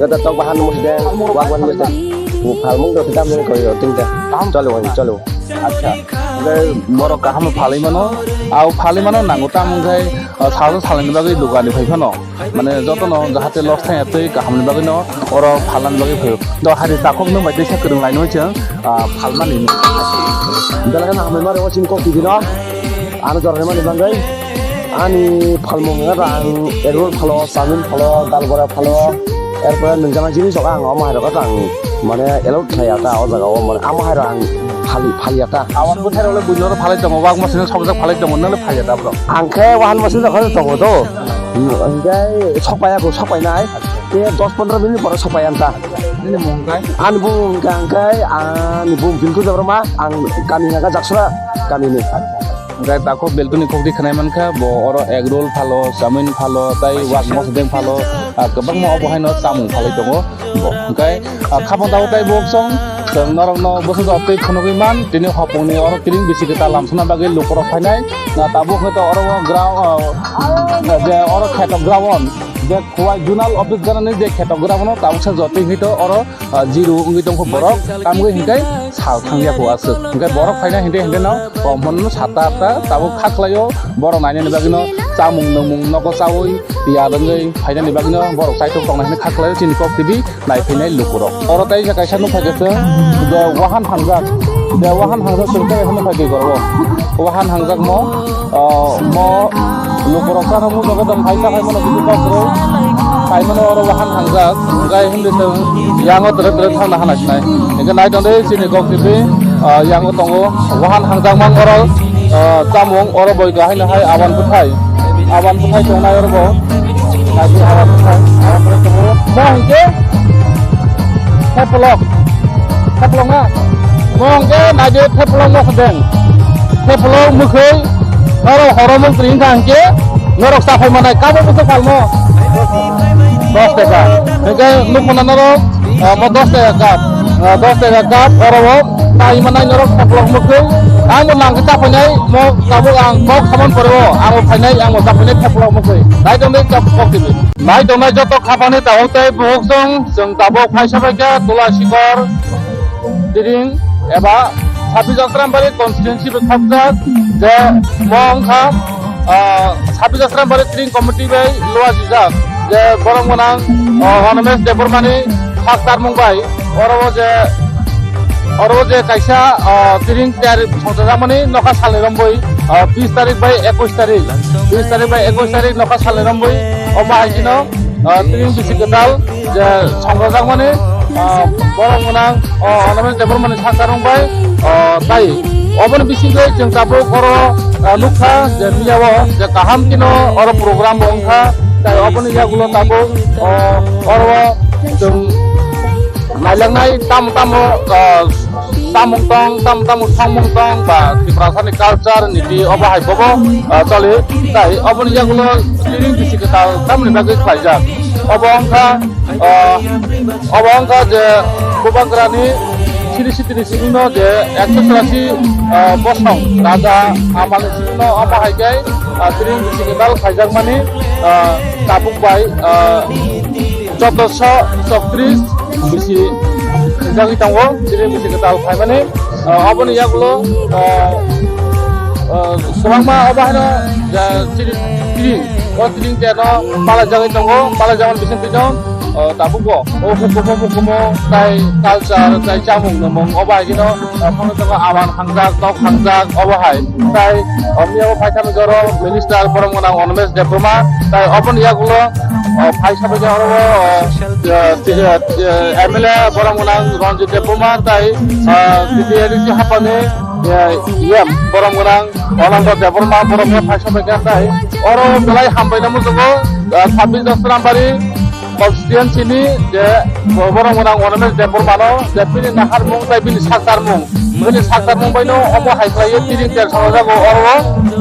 Gata tok bahan mung de, Wak Bahai mung de. Phalmung rok tam nang koi o tingda. Chalo, chalo. Acha. Hwnkhe borok kaham phalwi mano, abo phalwi mano nango tamo hwnkhe, ah, salsa salani bagwi dukani phai phano. Mane jotono jahate loss thaya tei kahamni bagwino oro phalnani bagwi phaio. Do hari takhuk nwng bai teisa kwrwng laino chwng, ah, phalmani. Belai kheno hambai mare o chini kok tibino. Ano jora rwmani bagwi. Ani phalmung wngkha ang egg roll phalo, chowmin phalo, dal bora phalo. Erpore nwngjama jinis rok ang omo hai rok ang mane allowed khlaiya ta o jaga o mane amo hai rok ang phali, phaliya ta. Awan bwthai rok le buino phalai tongo, wak masino sokjak phalai tongo, nang le phaiya ta bro. Ang khe wahan masino rok tongo to. Hingke sokpaiya bo sokpainai. Te dos pondro minute pore sokpaiya ta. Nini mung kai? Ani bung hingke ang kai, ani bung Binku Debbarma, ang kami hingke Jaksura kami ni. Hingke tako beltoni kokdi khnai mankha, bo oro egg roll phalo, chowmin phalo, tai wak mosdeng phalo, ah, kwbangma obo haino chamung phalai tongo. Bo hingke, ah, khapang tabuk tai bo song, chwng norokno bwsajak twi phunugwi man, tini hopongni oro kiring bisi kwtal lamsana bagwi lukurok phainai. Na tabuk hwnkhe to oro ground, ah, je oro kheto ground, je Khowai zonal office ganani je kheto ground no tabuksa jotwi hwnkhe to oro, ah, jiru wngwi tongkha borok, tamgwi hwnkhe sal thangya kho aswk. Hwnkhe borok phaina hwnkhe hwnkhe no, oh, mono sata atta tabuk kha khlaio, borok nainani bagwino chamung nwngmung nogo chaui ya rwngwi phainani bagwino borok chaitok tongnai hwnwi kha khlaio chini kok tv. Naiphainai lukurok. Oro tei kaisa nukha khe chwng je wahan hangjak, je wahan hangjak chwng tei nukha khe oro wahan hangjak mo, ah, mo lukurok chana mung jaga dong phaisa phaimano bithi kok rw phaimano oro wahan hangjak, hwnkhe hindi chwng yango tere tere thangna hana sinai. Hwnkhe nai tong dei chini kok tv, ah, yango tongo wahan hangjak mang oro. Ah, chamung oro boi kahaino hai aban bwthai. Aban bwthai tongnai oro bo. Naidi aban bwthai. Mo hwnkhe thepolok. Thepolok na? Mo hwnkhe naidi thepolok mo khodeng. Thepolok mwkhwi. Norok horo mantri wngkha hwnkhe norok chaphai manai kabo bwswk phalmo. Dos taka. Hwnkhe nukhungna norok, ah, mo dos taka cup. Ah, dos taka cup oro bo. Tai manai norok thepolok mwkhwi. Ang bo nang khe chapainai mo tabuk ang kok saman pore o. Ang bo phainai, ang bo chapainai thepolok mwkhwi. Nai tongnai kok kok tv. Nai tongnai joto khapangni tabuk tei buhuk song chwng tabuk phaisa phaikha Tulasikor Diring eba Sabijasrambari constituency bai khakjak je mo wngkha, ah, Sabijasrambari Diring committee bai luajijak je borok gwnang, ah, Honomes Debbarmani khak tarmung bai oro o je, oro o je kaisa, ah, Diring tiyari songchajakmani nokha salni romboi, ah, bis tarik bai ekwis tarik, bis tarik bai ekwis tarik nokha salni romboi omo hai kheno, ah, Diring bisi kwtal je songchajakmani ah, borok gwnang, oh, Animesh Debbarmani sakharong bai, oh, tai oboni bisingtwi chwng tabuk oro, ah, nukha je miyao je kaham kheno oro program bo wngkha, tai oboni yagulo tabuk, oh, oro chwng nailangnai tamo tamo, ah, samung tong, tamo tamo samung tong ba Tiprasani culture niti obo hai bobo, ah, choli, tai oboni yagulo siring bisi kwtal tamoni bagwi khlaijak. Obo wngkha, ah, obo wngkha je Bubagrani siri sitini sirino je ekso churasi, ah, bosong raja amalni sirino omo hai khe, ah, siring bisi kwtal khaijakmani, ah, tabuk bai, ah, jotoso chowtris bisi jagwi tongo, siring bisi kwtal khaimani. Ah, oboni yagulo, ah, ah, kwbangma obo haino, ja, chini, chini, o chini teno pala jagwi tongo, pala jagwi bising twi tongo, ah, tabukbo o hukumo mukumo tai culture tai chamung nwmung obo hai kheno, ah, phano tongo awan hangjak, tok hangjak obo hai. Tai, ah, miyabo phaithani joro minister borom gwnang Animesh Debbarma, tai oboni yagulo, ah, phai sabai oro, ah, ah, M L A borom gwnang Ranjit Debbarma, tai, ah, B T A D C hapani, ah, E M borom gwnang Ananda Debbarma borok no phaisa bai kha tai. Oro belai hambai no muchungo, ah, sabbish Dasrambaria constituency ni je borom gwnang Animesh Debbarma no je bini naharmung tai bini sakharmung, bini sakharmung bai no omo hai khlai ye tiring ter salo jago oro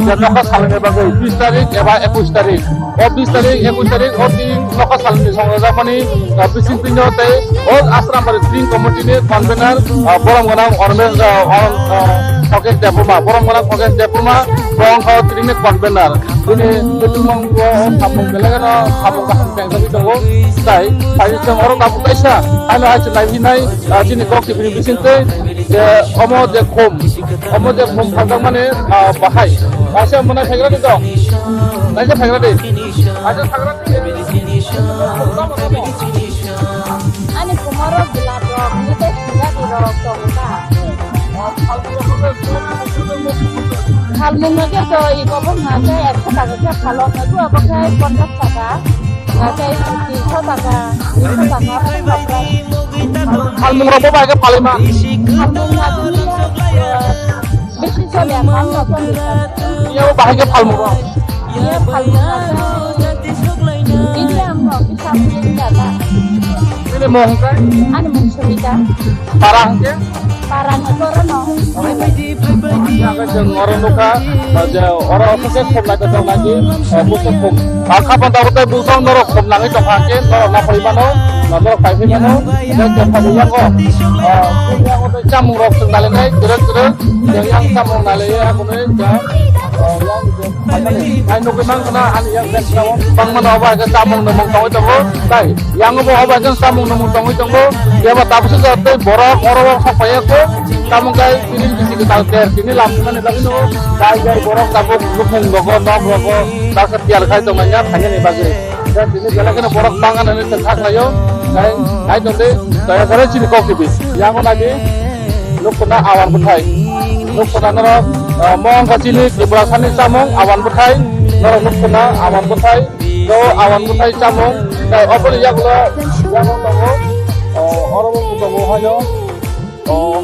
je nokha salai ni bagwi bis tarik eba ekush tarik. O bis tarik, ekush tarik, o tin nokha salni songrajak mani, ah, bising twi no tei o Asrambari Tring Committee ni convener, ah, borom gwnang Ormes, ah, Or-, ah, Khokesh Debbarma, borom gwnang Khokesh Debbarma, bo wngkha o tring ni convener. Bini bwtwmung bo o samung belai kheno samung kaham khe wngwi tongo. Tai, tai chwng oro tabuk kaisa, ano hai se nai hinai, ah, chini kok twi bini bising twi, je omo je khum, omo je khum phaljakmani, ah, bahai. Kaisa mwnai phaikra di dong. Kaisa phaikra di. Kaisa phaikra di. Ani kumaro gila rok, ni te singa di rok tong ka. Phalmung no je to i kobong na je ekso taka khe phalo, na ju abo khe ponchas taka. Na je tinso taka, tinso taka. Phalmung rok bo bai khe phalai ma. Phalmung na je ni ya, eh, Bisi chole, phalmung chole. Iya, bahai khe phalmung rok. Iya, phalmung rok. Ini ang rok, bisa phalmung rok. Ini mung khe? Ani mung Sumita. Para hwnkhe? Para ni koro no. Iya, khe chwng oro nukha, je oro khe khum naithotok nai di, eh, buso khum. Kha phan tabuk tei buso norok khum nangwi tongkha khe norok naphai mano, norok paithai mano, tei khe phalwi yango. Ah, buini yango tei chamung rok chwng nailainai kwrwk kwrwk. Yang, yang samung nalai ya, aku ni, ya. Oh, yang, yang, ai nugui mang khna, ani yang background. Bang mana obo, aja samung nungmung tongwi tongo, tai. Yang obo, obo, aja samung nungmung tongwi tongo. Ya, ba, tabuk se jat tei borok, oro, oro, sok paya ko. Samung kai, tini bisi ke tal ter, tini lam, tini lam, no. Tai, tai, borok, tabuk, nukmung rogo, nok rogo, ta sa tiar khai tongmanya, thanya ni bagwi. Dan tini belai kheno borok bang ani tong kha khlaio. Tai, hai tong de, daya kore chini kok tibi. Yang mana di? Nukuna awan bwthai. Nukuna norok, ah, mo wngkha chini Tripura sani chamung awan bwthai. Norok nukuna awan bwthai. To awan bwthai chamung. Tai oboni yagulo, yagulo tongo. Oh, oro bo tongo haino. Oh,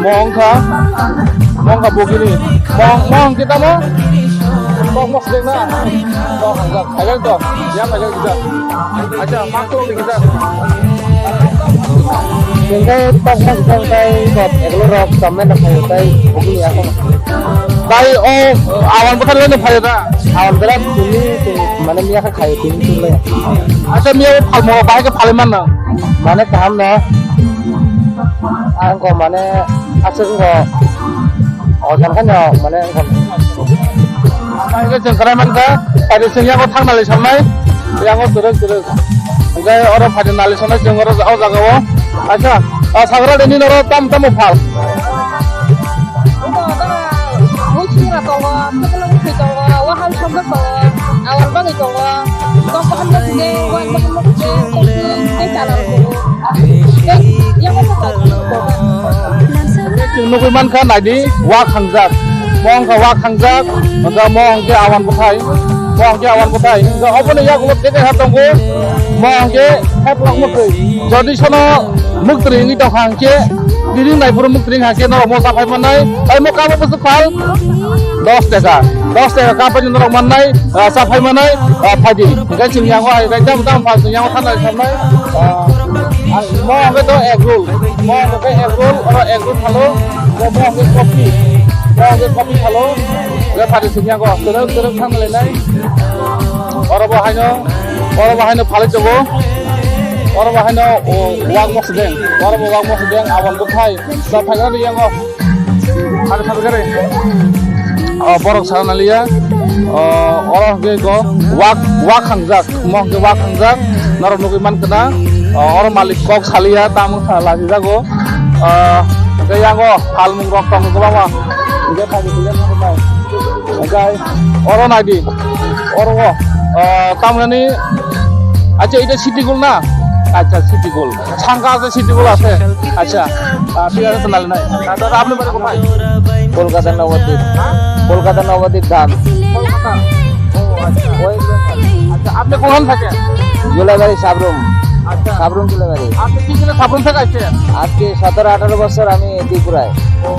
mo wngkha, mo wngkha bugini. Mo, mo wngkhe tamo? Kok mo swrwng na? Mo wngkha, khaijak to. Ya khaijak kisa. Acha, ma to kisa. Hingke tok mo swrwng tai kok eklo rok chamai na khayo tai bugini ako. Tai o awan bwthar le no phayo da? Awan bwthar tini, tini, mane miya kha khayo tini tule. Acha, miya o phalmo bahai khe phalai man na? Mane kaham no. Ang ko mane aswk ko ojan khe no mane ang ko. Ang khe chwng kwrai man kha, phai de chwng yango thang nali sannai, yango twrwk twrwk. Hwnkhe oro phai de nali sannai chwng oro o jaga o. Acha, ah, sagra de nini oro tam tamo phal? Muising rok tongo, kwchwlwi tongo, wahal sogwi tongo, awal bagwi tongo. Kok bahan no sini, wak bahan no sini, kopi, tei chana rok tongo. Tei yang apa kok? Chwng nugwi mankha, naidi, wak hangjak. Mo wngkha wak hangjak, hwnkhe mo hwnkhe awan bwthai. Mo hwnkhe awan bwthai. Hwnkhe oboni yagulo bebak ha tongo. Mo hwnkhe hep lok mwtwi. Jodi sono mwtwi wngwi tongkha hwnkhe, bini naiphuru mwtwi wngkha hwnkhe norok mo chaphai mannai. Tei mo kabo bwswk phal? Dos taka. Dos taka kaphai norok mannai, ah, chaphai mannai, ah, phaidi. Hwnkhe chwng yango hai, hai dam dam phal chwng yango thana samnai. Ah, ang mo hwnkhe to egg roll. Mo hwnkhe egg roll, oro egg roll phalo. Mo hwnkhe coffee. Mo hwnkhe coffee phalo. Hwnkhe phaidi chwng yango. Twrwk twrwk thang lainai. Oro bo haino, oro bo haino phalwi tongo. Oro bo haino, o, wak mosodeng. Oro bo wak mosodeng, aboni bwthai. Sa phaikha ri yango. Ano sabi kare. O, borok sana naliya. O, oro hwnkhe go wak, wak hangjak. Mo hwnkhe wak hangjak. Norok nugwi mankha na. O, oro malik kok saliya, tamo kha lachijago. O, hwnkhe yango phalmung rok tongo kwbangma. Hwnkhe phaidi khe yango. Hwnkhe oro naidi, oro o, ah, tamoni, acha, eta City Gold na? Acha, City Gold. Sangka acha City Gold acha. Acha, ah, thik ache, tonali nai. Ah, dada, apni bari kothai? Kolkata Nabadip. Ha? Kolkata Nabadip dham. Kolkata? Oh, acha. West Bengal. Acha, apni kohan thake? Julaibari, Sabrum. Acha. Sabrum Julaibari. Apni ki jone Sabrum thake ache? Ajke sotoro atharo bochor ami Tripura-y. Oh.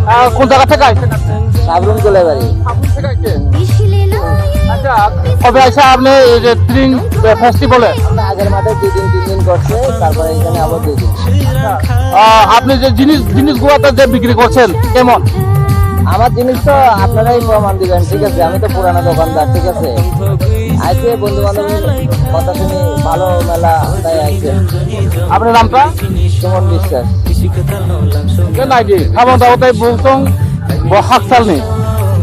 আহ, কোন জায়গা থেকে আসছেন আপনি? সাবরুম জুলাইবাড়ি। সাবরুম থেকে আসছেন? আচ্ছা, কবে আসে আপনি এই যে ট্রিং ফেস্টিভ্যালে? আমরা আগের মাসে দুই দিন, তিন দিন করছে, তারপরে এখানে আবার দুই দিন। আহ, আপনি যে জিনিস, জিনিসগুলোতে যে বিক্রি করছেন, কেমন? আমার জিনিস তো আপনারাই প্রমাণ দিবেন, ঠিক আছে? আমি তো পুরানো দোকানদার, ঠিক আছে? আইসে বন্ধু বান্ধব কথা শুনি ভালো মেলা, তাই আইসে। আপনার নামটা? সুমন বিশ্বাস। Hwnkhe naidi, habang tabuk tei bukung bo hakchalni,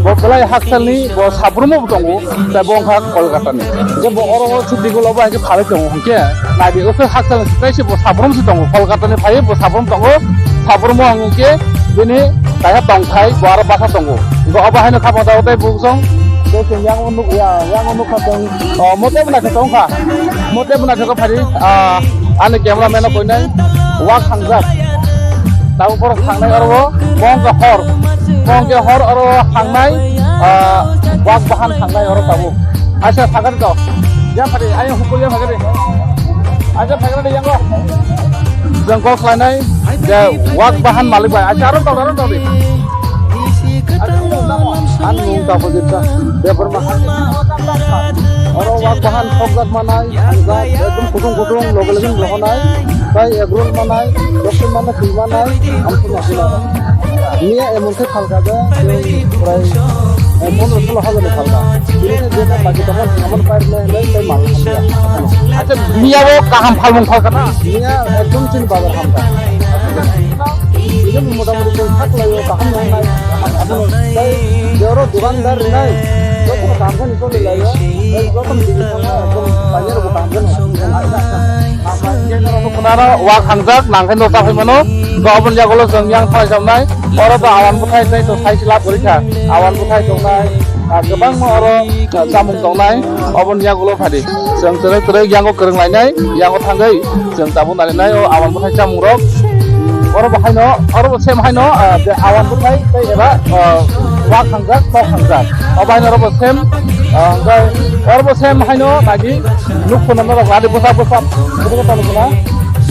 bo belai hakchalni, bo Sabrumo bo tongo, tei bo wngkha Kolkatani. Hwnkhe bo oro o City Gold o bo hai khe phalwi tongo, hwnkhe naidi, o khe hakchalni tei se bo Sabrum se tongo, Kolkatani phaiwi bo Sabrum tongo, Sabrumo hwnkhe bini kaisa tongthai, bo aro bwsa tongo. Hwnkhe obo haino habang tabuk tei bukung, tei chwng yang o nuk ya, yang o nukha chwng. O, mote bo naithok tong kha. Mote bo naithok kha phari. Ah, ani cameraman o koinai wak hangjak. Tabuk borok thangnai oro o. Bo hwnkha hor. Bo hwnkhe hor oro o thangnai. Ah, wak bahan thangnai oro tabuk. Acha, phagari to. Ya phari, ayo hukul ya phagari. Acha, phagari yango. Jang call khlainai. Je wak bahan malik bai. Acha, aro to, aro to. Ani mung Tapuljit Debbarma. Oro wak bahan sokjak manai, hangjak, ekdom kutung kutung, loge loge rohonai, tai egg roll manai, doksin manai, twi manai, amsuk manai. Miya emon khe phalka je, prai, eh, pondro solo hajar ni phalka. Bini khe je baki tongma, amon pair le, le, tai mal phalka. Acha, miya bo kaham phalmung phalka na? Miya ekdom chini bazar hamka. Bini motamoti tei saklaio, kaham nongnai, abono tei je oro dukandar rinai, jotono kaham khani choli laio, tei jotono tini thangma ekdom paiyarokbo kaham kheno. Khwnaro wak hangjak, nangkhe no ta phai mano, ga oboni yagulo chwng yang thai jamnai, oro to awan bwthai tei to sai se lab gori kha, awan bwthai tongnai, ah, kwbangma oro, ah, chamung tongnai, oboni yagulo phadi. Chwng twrwk twrwk yango kwrwng lainai, yango thangwi chwng tabuk nalinai o awan bwthai chamung rok. Oro bo haino, oro bo same haino, ah, je awan bwthai tei eba, ah, wak hangjak, tok hangjak. Obo haino oro bo same, ah, hwnkhe oro bo same haino nagi nuk phunukna rok nadi bwsak bwsak, bwsak bwsak nuk phuna.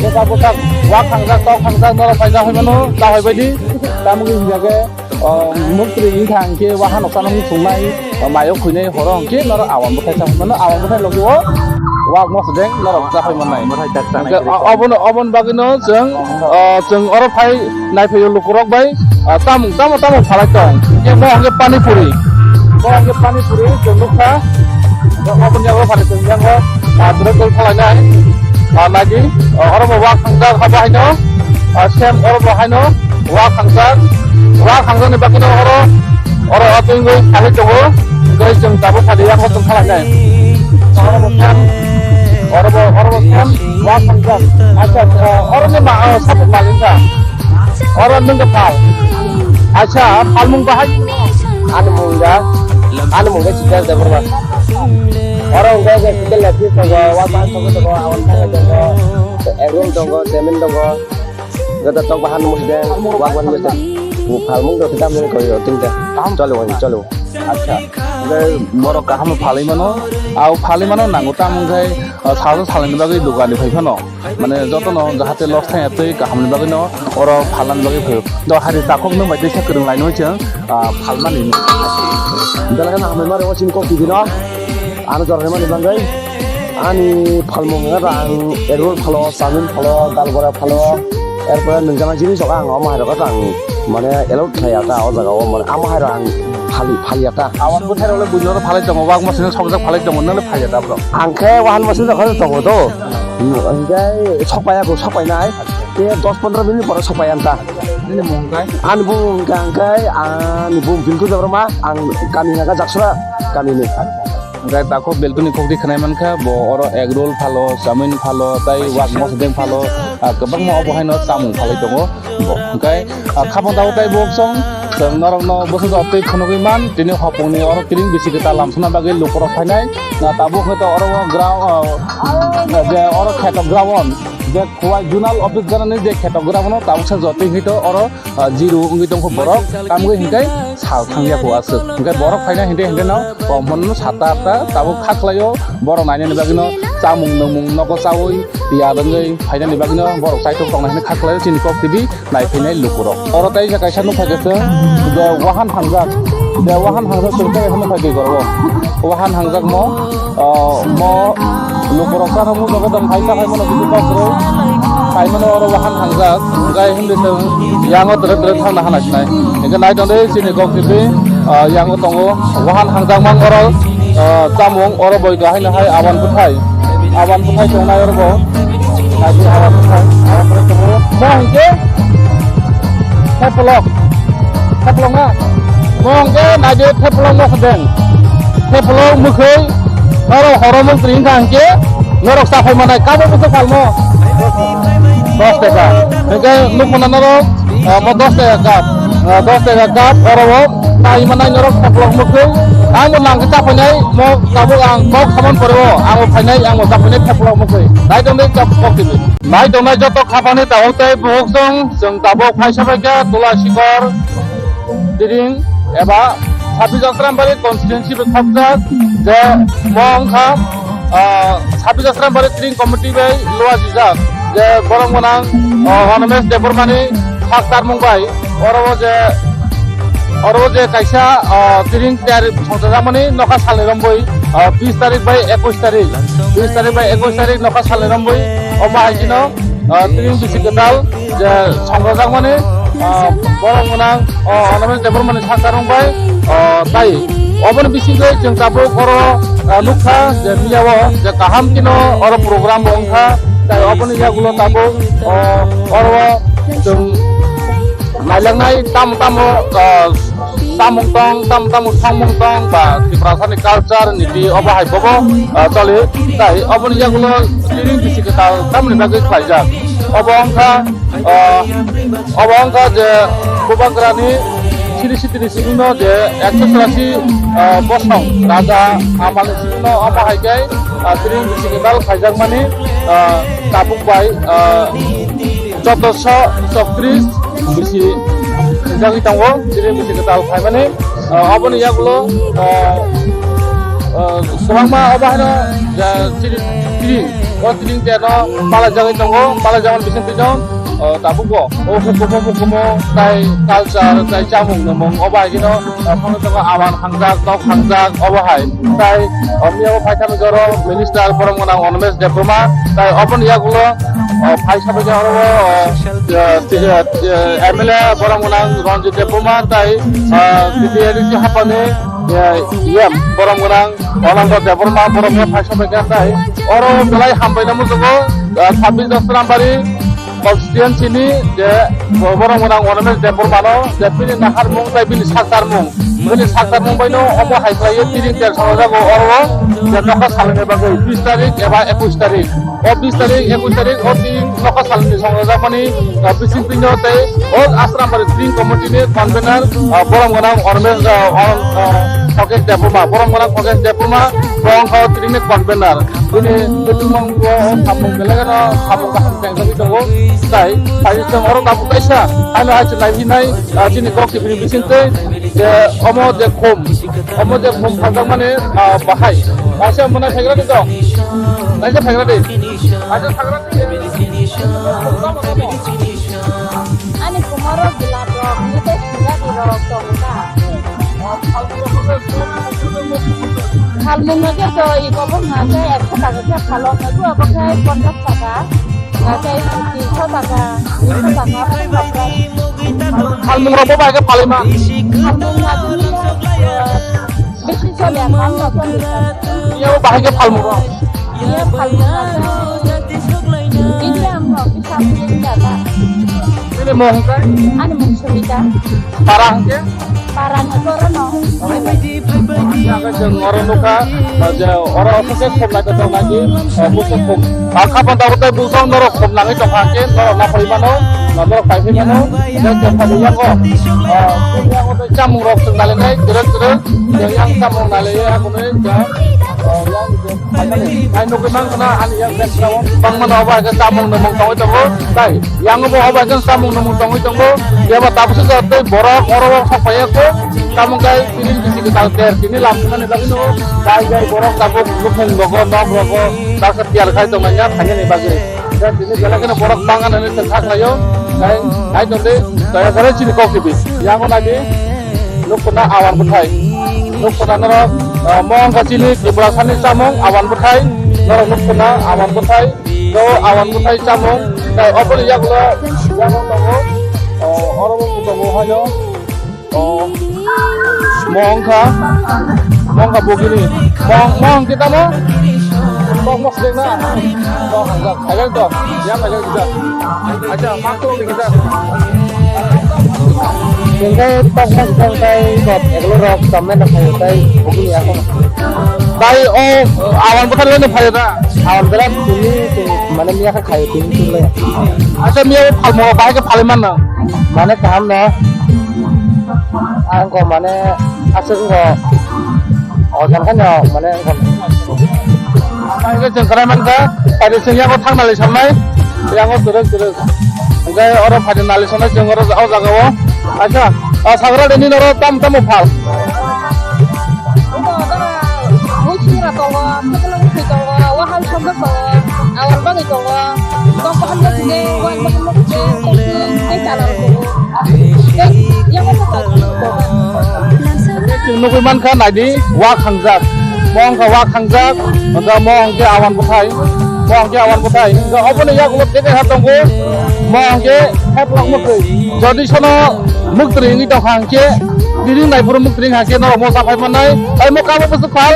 Bwsak bwsak wak hangjak, tok hangjak norok pai jahai mano, jahai baidi. Tamoni hwnjak khe, o, muktri wngkha hwnkhe waha noksa nokni chungnai, o, mayo khuinai horo hwnkhe norok awan bwthai chapmano, awan bwthai logi o wak mosodeng norok chapai mannai. Bwthai tak tanai hwnkhe, khe o, oboni, oboni bagwino chwng, o, chwng oro phai naiphaio lukurok bai, o, tamung tamo tamo phalai tong. Hwnkhe mo hwnkhe pani puri. Mo hwnkhe pani puri chwng nukha. Oboni yago phari chwng yango, o, drek dol phalainai. O, nagi, o, oro bo wak thangjak habo haino. O, sem oro bo haino. Wak khangjak, wak khangjakni bagwino oro, oro o twi wngwi sahai tongo, hwnkhe chwng tabuk sadi yak o chwng khalai nai. Oro bo sem, oro bo, oro bo sem, wak khangjak. Acha, o, oro ni ma, o, sapuk malik wngkha. Oro nwng khe phal. Acha, phalmung bahai? Ani mung da, ani mung khe Siddharth Debbarma. Oro hwnkhe je Siddharth Debbarma tongo, wak bahai tongo, tongo, aboni thangwi tongo, egg roll tongo, chowmein tongo. Joto tok bahan mosdeng, wak bahan mosdeng. Phalmung rok tamo koi rok tingta. Chalo, chalo. Acha. Borok kaham phalwi mano. Au phalwi mano nango tamo khai, ah, salsa salani bagwi dogan ni phai phano. Mane jotono jahate loss thaya twi kahamni bagwino oro phalnani bagwi phaio. Do hari takhuk nwng bai teisa kwrwng lainwi chwng, ah, phalmani. Belai kheno hambai maro chini kok tibino. Ano jora hwnmani bagwi ani phalmung wngkha ang egg roll phalo, chowmin phalo, dal bora phalo, erpore nwngjama jinis rok ang omo hai rok ang mane allowed khlaiya ta o jaga o mane amo hai rok ang phali phaliya ta. Awan bwthai rok le buino phalai tongo, wak masino sokjak phalai tongo, nang le phaiya ta bro. Ang khe wahan masino rok tongo to. Hingke sokpaiya bo sokpainai. Te dos pondro minute pore sokpaiya ta. Nini mung kai? Ani bung hingke ang kai, ani bung Binku Debbarma, ang kami hingke Jaksura kami ni. Hingke takhuk belkuni kokti khnai mankha, bo oro egg roll phalo, chowmin phalo, tai wak mosdeng phalo, ah, kwbangma obo haino chamung phalai tongo. Bo hingke, ah, khapang tabuk tai bo song, chwng norokno bwsajak twi phunugwi man, tini hopongni oro kiring bisi kwtal lamsana bagwi lukurok phainai. Na tabuk hwnkhe oro ground, ah, je oro kheto ground, je Khowai zonal office ganani je kheto ground no tabuk sa jotwi hwnkhe oro, ah, jiru wngwi tongkha borok, tamgwi hwnkhe sal thangya kho aswk. Hwnkhe borok phaina hwnkhe hwnkhe no, oh, mono satta atta tabuk kha khlaio, borok nainani bagwino chamung nwngmung nogo chaui ya rwngwi phainani bagwino borok chaitok tongnai hwnwi kha khlaio chini kok tv. Naiphainai lukurok. Oro tai kaisa nukha khe chwng je wahan hangjak, je wahan hangjak chwng tai nukha khe gorbo. Wahan hangjak mo, ah, mo lukurok chano muchungo tong phaisa phaimano bisi kok kwrwi. Phaimano oro wahan hangjak, hwnkhe hwnwi chwng yango tere tere thangna hana sinai. Hwnkhe nai tongdi chini kok tv, ah, yango tongo wahan hangjak mang oro, ah, chamung oro boi do haino hai aban bwthai. Aban bwthai tongnai oro bo. Naidi aban bwthai. Aban bwthai tongo. Mo hwnkhe thepolok. Thepolok na? Mo hwnkhe naidi thepolok mo khodeng. Thepolok mwkhwi. Norok horo mantri wngkha hwnkhe norok chaphai manai kabo bwswk phalmo. Dos taka. Hwnkhe nukhungna norok, ah, mo dos taka cup. Ah, dos taka cup oro bo. Tai manai norok thepolok mwkhwi. Ang bo nang khe chapainai mo tabuk ang kok saman pore o. Ang bo phainai ang bo chapainai thepolok mwkhwi. Nai tongdi kok tv. Nai tongnai joto khapani tabuk tei buhuk song chwng tabuk phaisa phaikha Tulasikor Tiring eba Sabijak Trambari constituency bai khopjak je mo wngkha, ah, Sabijak Trambari Tiring committee bai luajijak je borok gwnang, ah, Honomes Debbarmani sak tarmung bai oro o je, oro o je kaisa, ah, Tiring ter songchajakmani nokha salni romboi, ah, bis tarik bai ekush tarik, bis tarik bai ekush tarik nokha salni romboi omo hai kheno, ah, Tiring bisi kwtal je songchajakmani, ah, borok gwnang, ah, Honomes Debbarmani sak tarmung bai, ah, tai oboni bisingtwi chwng tabuk oro, ah, nukha je miyao je kaham kheno oro program bo wngkha, tai oboni yagulo tabuk, ah, oro chwng nailangnai tamo tamo, ah, samung tong, tamo tamo samung tong, ba Tiprasani culture, niti obo hai bobo, ah, choli. Tai oboni yagulo Tiring bisi kwtal tamoni bagwi khlaijak. Obo wngkha, ah, obo wngkha je Bubagrani siri sitini sibino je ekso churasi, ah, bosong raja amalni sibino omo hai khe, ah, Tiring bisi kwtal khaijakmani, ah, tabuk bai, ah, chauddosho chowtris bisi jagwi tongo, chini bisi kwtal phaimani, ah, aboni yagulo, ah, ah, kwbangma obo haino, ah, chini, chini, o chini teno palai jagwi tongo, palai jagmani bisingtwi no, ah, tabukbo o hukumu mukumu tai culture, tai chamung nwmung obo hai kheno, ah, phano tongo awan hangjak, nok hangjak obo hai. Tai, ah, miyabo phaithani joro minister borok gwnang Animesh Debbarma, tai oboni yagulo, ah, phai sabaikhe oro, ah, ah, M L A borok gwnang Ranjit Debbarma, tai, ah, T T A D C hapani, ah, E M borok gwnang Ananda Debbarma borok phai sabaikhe, tai oro belai hambai namo jogo, ah, Sabir Dasrambari constituency ni je borok gwnang Animesh Debbarma no je bini naharmung tai bini saktarmung, bini saktarmung bai no omo hai khlaiwi tiring ter salo jago oro je nokha salani bagwi bis tarik eba ekush tarik. O bis tarik, ekus tarik, o tin nokha salni songrajak mani, ah, bising pino tei o Asrambari Spring Committee ni convener, ah, borom gwnang Ormes, ah, Or-, ah, Khokesh Debbarma, borom gwnang Khokesh Debbarma, bo wngkha o tini ni convener. Bini bwtwmang o samung belai kheno samung kaham khe wngwi tongo. Tai, tai chwng oro tabuk kaisa, ano hai chwng naiwi nai, ah, chini kok tibini bising twi, je omo je khum, omo je khum phaljakmani, ah, bahai. Kaisa mwnai phaikra di to. Kaisa phaikra di. Kaisa phaikra di. Ani kumaro gilat rok, ni te sujak rok tong kha. Phalmung no je to i kobong na je ekso taka khe phalo, na ju abo khe ponchas taka, na je tinso taka, tinso taka, Phalmung rok bo bai khe phalima. Phalmung na je ni, eh, bisi chole, phalmung rok chole. Iya bo bahai khe phalmung rok. Iya phalmung na je. Ini ang rok bisa pilih data. Ini mau hongkai? Ani mung sumita. Parang ke? Parang ke oro no. Yang ke jeng oro nuka, je oro oso ke khum lai to nagi, buso khum. Akha pon tabu tai buso norok khum nangwi tongkha ke, norok na phai mano, norok pai phai mano, jeng ke phai yang ko. Yang ko chamung rok sung nale nai, jere jere, yang chamung nale ya ko ne, yang Ai nugwi mankha na ani yang background bangmano obo hai khe chamung nungmung tongwi tongo. Tai yang bo obo hai khe chamung nungmung tongwi tongo. Yaba tabukhe jora tei borok oro o sok phaiya kho. Chamung kai tini bisi kwtal ter tini lam thani bagwi no. Tai jai borok tabuk nukhung rogo nok rogo baksa tiyar khai tongmanya thangnani bagwi. Tini belai kheno borok bangmano hinwi chwng kha khlaio. Tai ai tongdi daya kore chini kok tv. Yang nadi. Nukuna awan bwthai. Nukuna norok, ah, mo wngkha chini Tripura sani chamung awan bwthai. Norok nukuna awan bwthai. To awan bwthai chamung. Tai oboni yagulo, yagulo tongo. Oh, oro bo tongo haino. Oh, mo wngkha, mo wngkha bugini. Mo, mo wngkhe tamo? Kok mo swleng na? Kok wngkha. Agak to. Yang agak kita. Acha, mak to kita. Hingke tokma song tai kok eklo rok chamai na khayo tai bugini ako. Tai o awan bwthai leno phayo da? Awan bwthai tini, tini, mane miya kha khayo tini tini le. Acha miya phalmo bahai khe phalai manna. Mane kaham no. Ang ko mane aswk ko o jan kha no mane ang ko. Ang ko jeng krai man kha, pai de sing yang ko thang nali samnai, yang ko turuk turuk. Hingke oro phaidi nali sonai chwng oro o jaga o. Acha, o sagra de nini oro tam tamo phal. Muisira tongo, khotolo muisui tongo, wahal songkhe tongo, awar bagwi tongo, kok bahan no sini, wak bahan no sini, kok sini, tei chana rok tongo. Tei yang ko tongo. Chwng nugwi mankha, naidi, wak hangjak. Mo wngkha wak hangjak, hwnkhe mo hwnkhe awan bwthai, mo hwnkhe awan bwthai. Hwnkhe oboni yagulo teke ha tongo, mo hwnkhe heplok mwkhwi. Jodi sono mwktwrwi wngwi tongkha hwnkhe, tini naiphuru mwktwrwi wngkha hwnkhe norok mo chaphai mannai. Tei mo kabo bwswk phal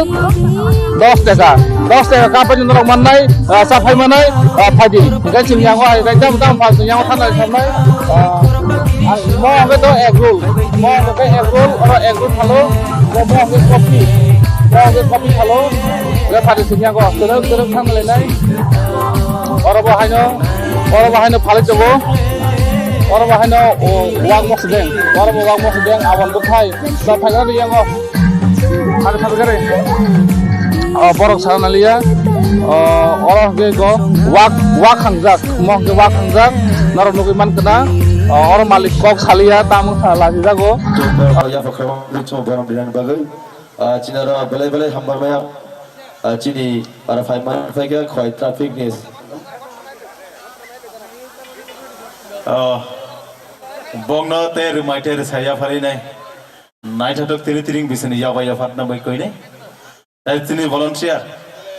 dos taka, dos taka kapaini norok mannai, ah, chaphai mannai, ah, phaidi. Hwnkhe chwng yango hai, hai tamo tamo phal chwng yango thangna samnai, ah, ah, mo hwnkhe to egg roll, mo hwnkhe egg roll, oro egg roll phalo, mo hwnkhe coffee, mo hwnkhe coffee phalo, hwnkhe phaidi chwng yango, kwrwk kwrwk thangna lainai. Oro bo haino, oro bo haino phalai tongo, oro bo haino, o, wak mosdeng, oro bo wak mosdeng, awan bwthai, ba phaikha yango. Ano sabi kare. O, borok sana liya. O, oro hwnkhe go wak, wak hangjak. Mo hwnkhe wak hangjak. Norok nugwi mankha na. O, oro malik kok saliya, tamo kha lachijago. Yaphak khe borok birang bagwi. Ah, chini oro belai belai hambar maya. Ah, chini oro phai man phai khe khoi traffic ni. Ah, bongno te rwmai te rwsai yapharinai. Naithotok tiri tiring bisini yaba yaphatna bai koinai. Tai chini volunteer.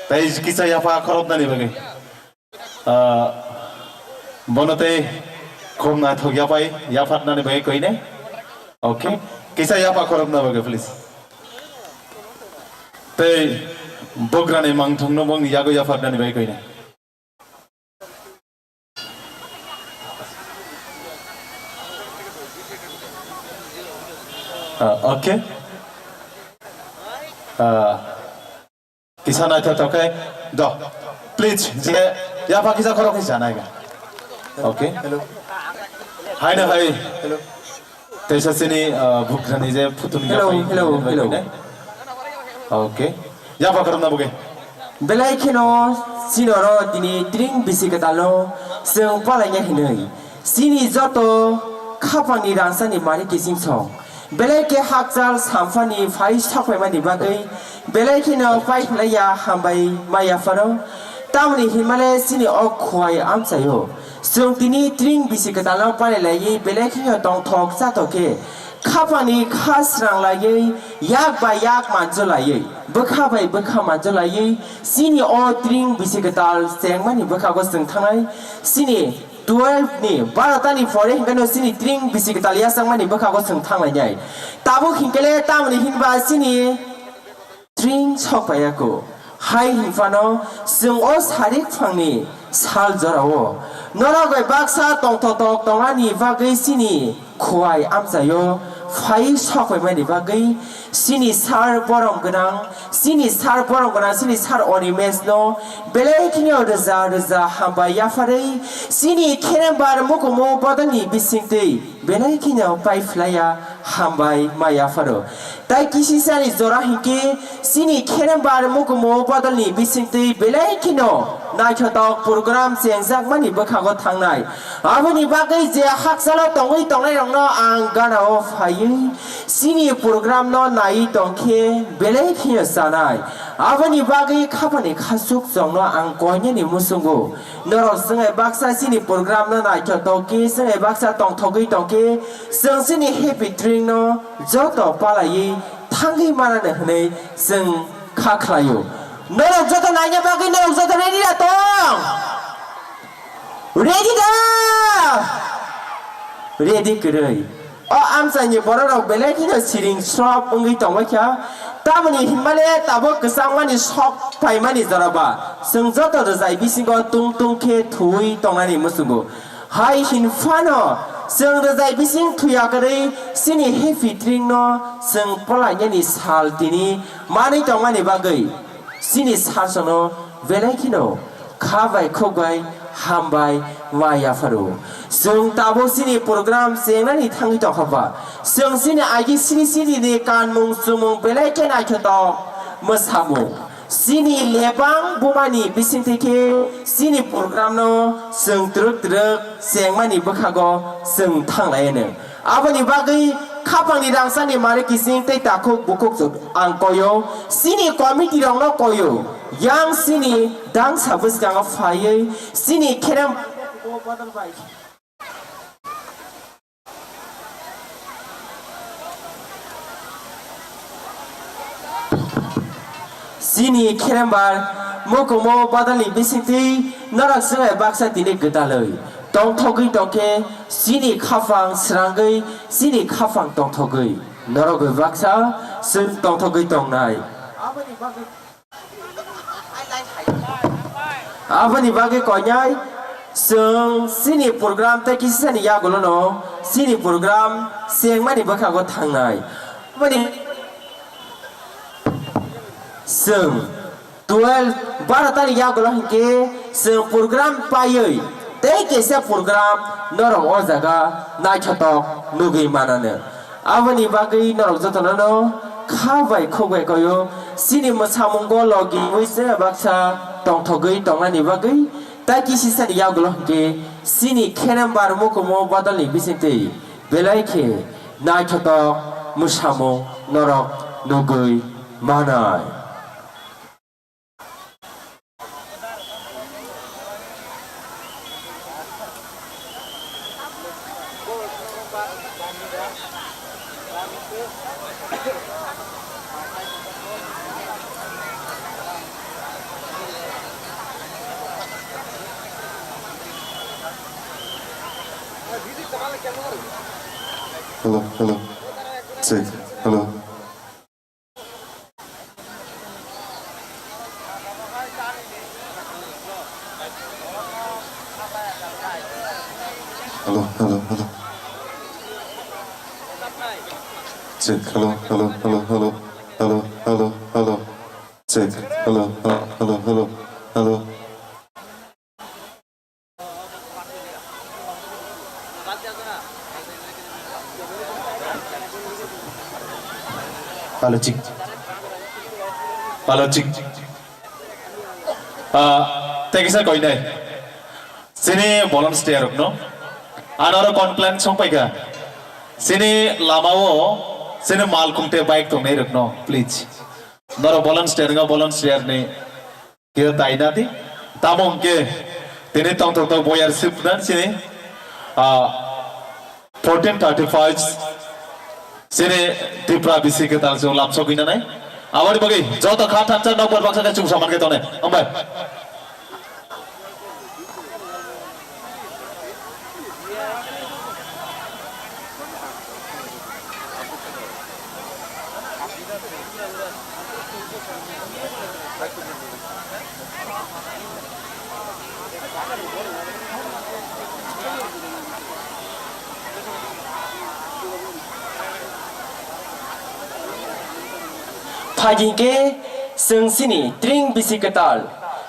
Tai kisa yapha khoroknani bagwi. Ah, bono tei khum naithok yapai yaphatnani bagwi koinai. Okay. Kisa yapha khorokna bagwi, please. Tei bugrani mangthokno bongni yago yaphatnani bagwi koinai. Ah, okay. Ah, kisa naithotok khe, do. Please, je Yapha kisa khorok kisa nai ga. Okay. Hello. Hai na hai. Hello. Teisa sini, ah, bukrani je phutun ga Hello, phai hello, phai hello. phai. Okay. Yapha khorok na buge. Belai kheno sinoro tini tring bisi kwtalno chwng palaina hinwi. Sini joto khapangni rangsani mari kising song. Belai khe hakchal samphani phai sokphaimani bagwi belai kheno pai khlaiya hambai maya pharo. Tamoni hinmale sini o khuai amchaio. Chwng tini tring bisi kwtalno palai laiwi belai kheno tongthok chathok khe khapangni kha srang laiwi yak bai yak manjo laiwi bwkha bai bwkha manjo laiwi sini o tring bisi kwtal chengmani bwkhago chwng thangnai sini twelve ni, baro tani pore hinkhe no sini tring bisi kwtal yasakmani bwkhago chwng thanglainai. Tabuk hinkhe le tamoni hinba sini tring sok paiya kho. Hai hinphano chwng o sarik phangni sal jorao norok bai baksa tongthotok tongnani bagwi sini khuai amchaio phai sokphaimani bagwi sini sar borom gwnang, sini sar borom gwnang, sini sar Animesh no belai kheno rwja rwja hambai yapharwi sini kherembar mukumu bodolni bisingtwi belai kheno pai phlaiya hambai ma yapharo. Tai kisisani jora hinkhe sini kherembar mukumu bodolni bisingtwi belai kheno naithotok program chengjakmani bwkhago thangnai. Aboni bagwi je hakchalo tongwi tongnairokno ang ganao phaiwi sini program no naiwi tongkhe belai kheno chanai. Aboni bagwi khapani khasuk chongno ang koinani muchungo. Norok swngai baksa sini program no naithotok khe swngai baksa tongthogwi tongkhe chwng sini happy drink no joto palaiwi thangwi manani hwnwi chwng kha khlaio. Norok joto naina bagwi norok joto ready da tong? Ready da? Ready kwrwi. O amchaini bororok belai kheno siring srop wngwi tongbaikha. Tamoni hinmale tabuk kwchangmani sok phaimani jora ba chwng joto rwjai bisingo tung tung khe thuwi tongnani muchungo. Hai hinphano chwng rwjai bising thuya kwrwi chini happy drink no chwng polainani sal tini manwi tongmani bagwi. Chini sasano belai kheno kha bai khuk bai hambai ma yapharo. Chwng tabuk chini program chengnani thangwi tongkha ba. Chwng chini agi sini sini ni kanmung chumung belai khe naithotok mwsamung. Chini lebang bumani bisingtwi khe chini program no chwng twrwk twrwk chengmani bwkhago chwng thanglai anw. Aboni bagwi khapangni rangsani mari kising tei takhuk bukhuk chuk ang koyo, chini committee rokno koyo, yang chini dangsa bwskango phaiwi chini kherem Chini kherembar mukumu bodolni bisingtwi norok chwngno baksa tini gwdalwi tongthogwi tongkhe, chini khapang srangwi, chini khapang tongthogwi norok bai baksa chwng tongthogwi tongnai. Aboni bagwi koinai chwng chini program tei kisisani yagulono chini program chengmani bwkhago thangnai. Aboni Chwng twelve, baro tani yagulo hinkhe chwng program paiwi tei kaisa program norok o jaga naithotok nugwi mananw. Aboni bagwi norok jotono no kha bai khuk bai koyo chini mwsamungo logi wi se baksa tongthogwi tongnani bagwi tei kisisani yagulo hinkhe chini kherembar mukumu bodolni bisingtwi belai khe naithotok mwsamung norok nugwi manai. Hello, hello. Check. Hello. Hello, hello, hello. Check. Hello, hello, hello, hello. Hello, hello, hello. Check. Hello, hello, hello, hello. Hello. Palochik. Palochik. Ah, thank you, sir, koinai. Sini volunteer rokno. Anoro complain songpaikha. Sini lamao, sini malkhung tei bike tongnai rokno, please. Noro volunteer nga volunteer ni. Khe taina di. Tamo hwnkhe tini tongthok tok boyar sipdan sini, ah, fourteen thirty-five sini Tripura bisi kwtal chwng lamsogwi nanai. Aboni bagwi joto kha thansa nokbar baksa khe chwng saman khe tongnai. Hambai. Phaikhe chwng chini tring bisi kwtal,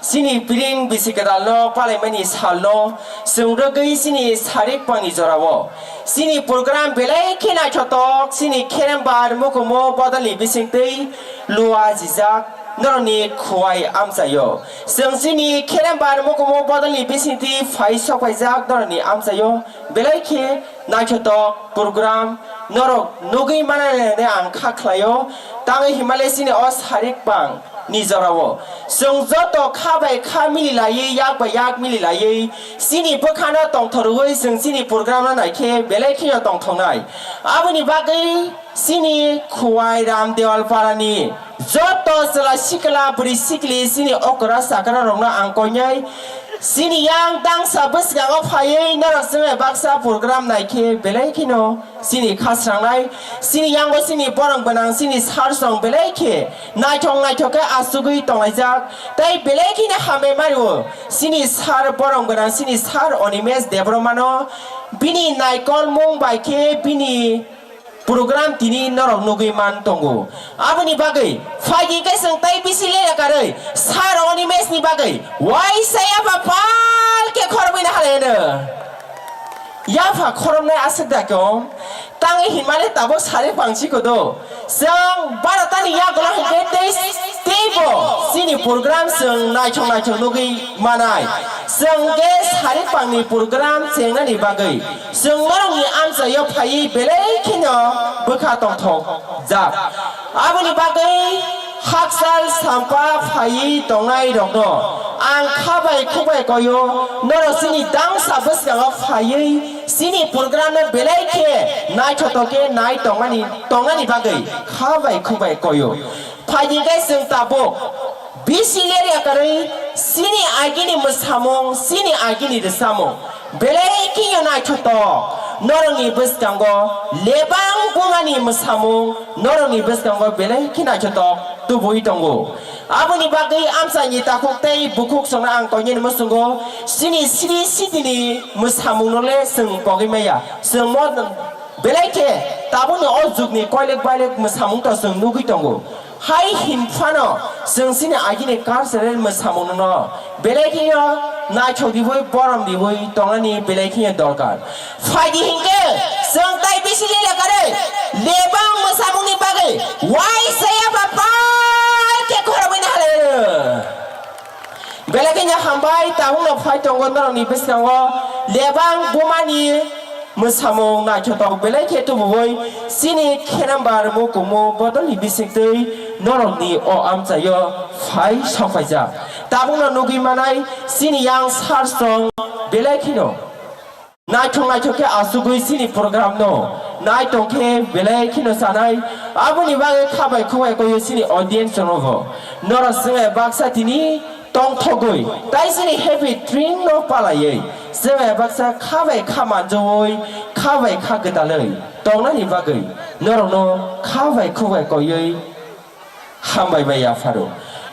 chini pring bisi kwtalno palaimani salno chwng rwgwi chini sarik pangni jorao chini program belai khe naithotok, chini kherembar mukumu bodolni bisingtwi lua jijak norokni khuai amchaio. Chwng chini kherembar mukumu bodolni bisingtwi phai sokpaijak norokni amchaio. Belai khe naithotok program norok nugwi manai hwnwi ang kha khlaio. Tangwi himale chini o sarik pang ni jorao chwng joto kha bai kha mili laiwi, yak bai yak mili laiwi chini bwkhano tongthorwi chwng chini program no naikhe belai kheno tongthoknai. Aboni bagwi chini Khuwai Ramdewal parani joto chwla sikla bwrwi sikli chini okra chakra rokno ang koinai chini yang tangsa bwskango phaiwi norok chwngno baksa program naikhe belai kheno chini khasrangnai, chini yango chini borok gwnang chini sir song belai khe naithok naithok khe achugwi tonglaijak tei belai kheno hambai mario chini sir borok gwnang chini sir Animesh Debbarmano bini naikolmung bai khe bini program tini norok nugwi man tongo. Aboni bagwi phaidi khe chwng tei bisi lera karwi sir Animesh ni bagwi waisa yapha pal khe khoroknwi na halai hwno. Yapha khoroknai aswk da khe om? Tangwi hinmale tabuk sari pangsi kodo. Chwng barotani yagulo hinkhe tei teibo chini program chwng naithok naithok nugwi manai. Chwng khe sari pangni program chengnani bagwi chwng norokni amchaio phaiwi belai kheno bwkha tongthokjak. Aboni bagwi hakchal sampa phaiwi tongnai rokno ang kha bai khuk bai koio, norok chini tangsa bwskango phaiwi chini program no belai khe naithotok khe nai tongmani, tongnani bagwi kha bai khuk bai koio. Phaidi khe chwng tabuk bisi lerya karwi chini agini mwsamung, chini agini rwsamung belai kheno naithotok. Norokni bwskango lebang bumani mwsamung, norokni bwskango belai khe naithotok tubui tongo. Aboni bagwi amchaini takhuk tei bukhuk songno ang koinani muchungo chini sri sitini mwsamungno le chwng pogwi maya. Chwng mo belai khe tabukni o jugni koilek bailek mwsamung to chwng nugwi tongo. Hai hinphano chwng chini agini cultural mwsamungno belai kheno naithok riwi borom riwi tongnani belai kheno dorkar. Phaidi hinkhe chwng tai bisi lele karwi lebang mwsamungni bagwi waisa yapha pal khe khoroknwi na halai rw. Belai kheno hambai, tabukno phai tongo norokni bwskango lebang bumani mwsamung naithotok belai khe tubuwi chini khenambar mukumu bodolni bisingtwi norokni o amchaio phai sokphaijak. Tabukno nugwi manai chini yang sir song belai kheno naithok naithok khe achugwi chini program no nai tongkhe belai kheno chanai. Aboni bagwi kha bai khuk bai koio chini audience rokno bo. Norok chwngno baksa tini tongthogwi tai chini happy train no palaiwi chwngno baksa kha bai kha manjawi kha bai kha gwdalwi tongnani bagwi norokno kha bai khuk bai koiwi hambai bai yapharo.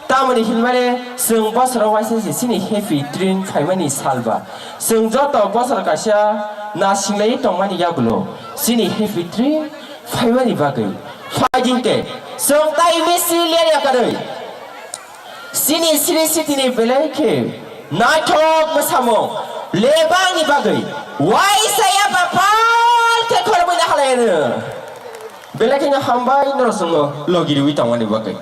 Tamoni hinmani chwng bosoro waisa se chini happy train phaimani salba. Chwng joto bosor kaisa nasinglaiwi tongmani yagulo chini happy train phaimani bagwi. Phaidi khe chwng tai misi lerya karwi chini sri sitini belai khe naithok mwsamung lebangni bagwi waisa yapha Belai kheno hambai norok chwngno logi riwi tongmani bagwi.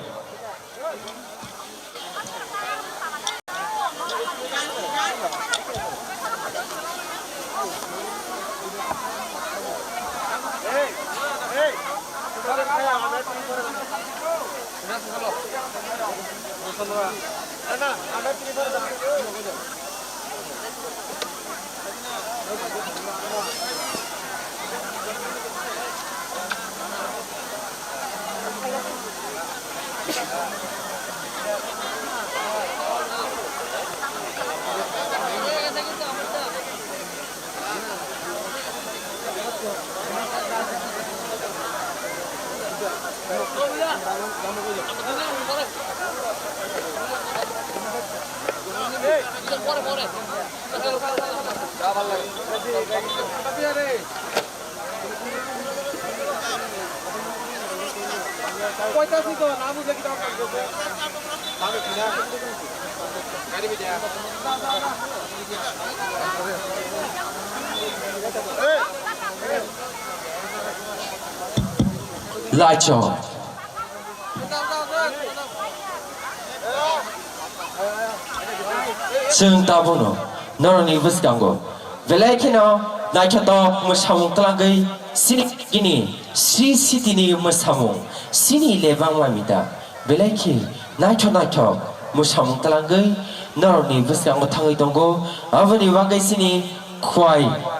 Laichong. Chwng tabukno norokni bwskango belai kheno naithotok mwsamung twlangwi chini, chini Sri City ni mwsamung chini lebang mamita belai khe naithok naithok mwsamung twlangwi norokni bwskango thangwi tongo. Aboni bagwi chini Khwai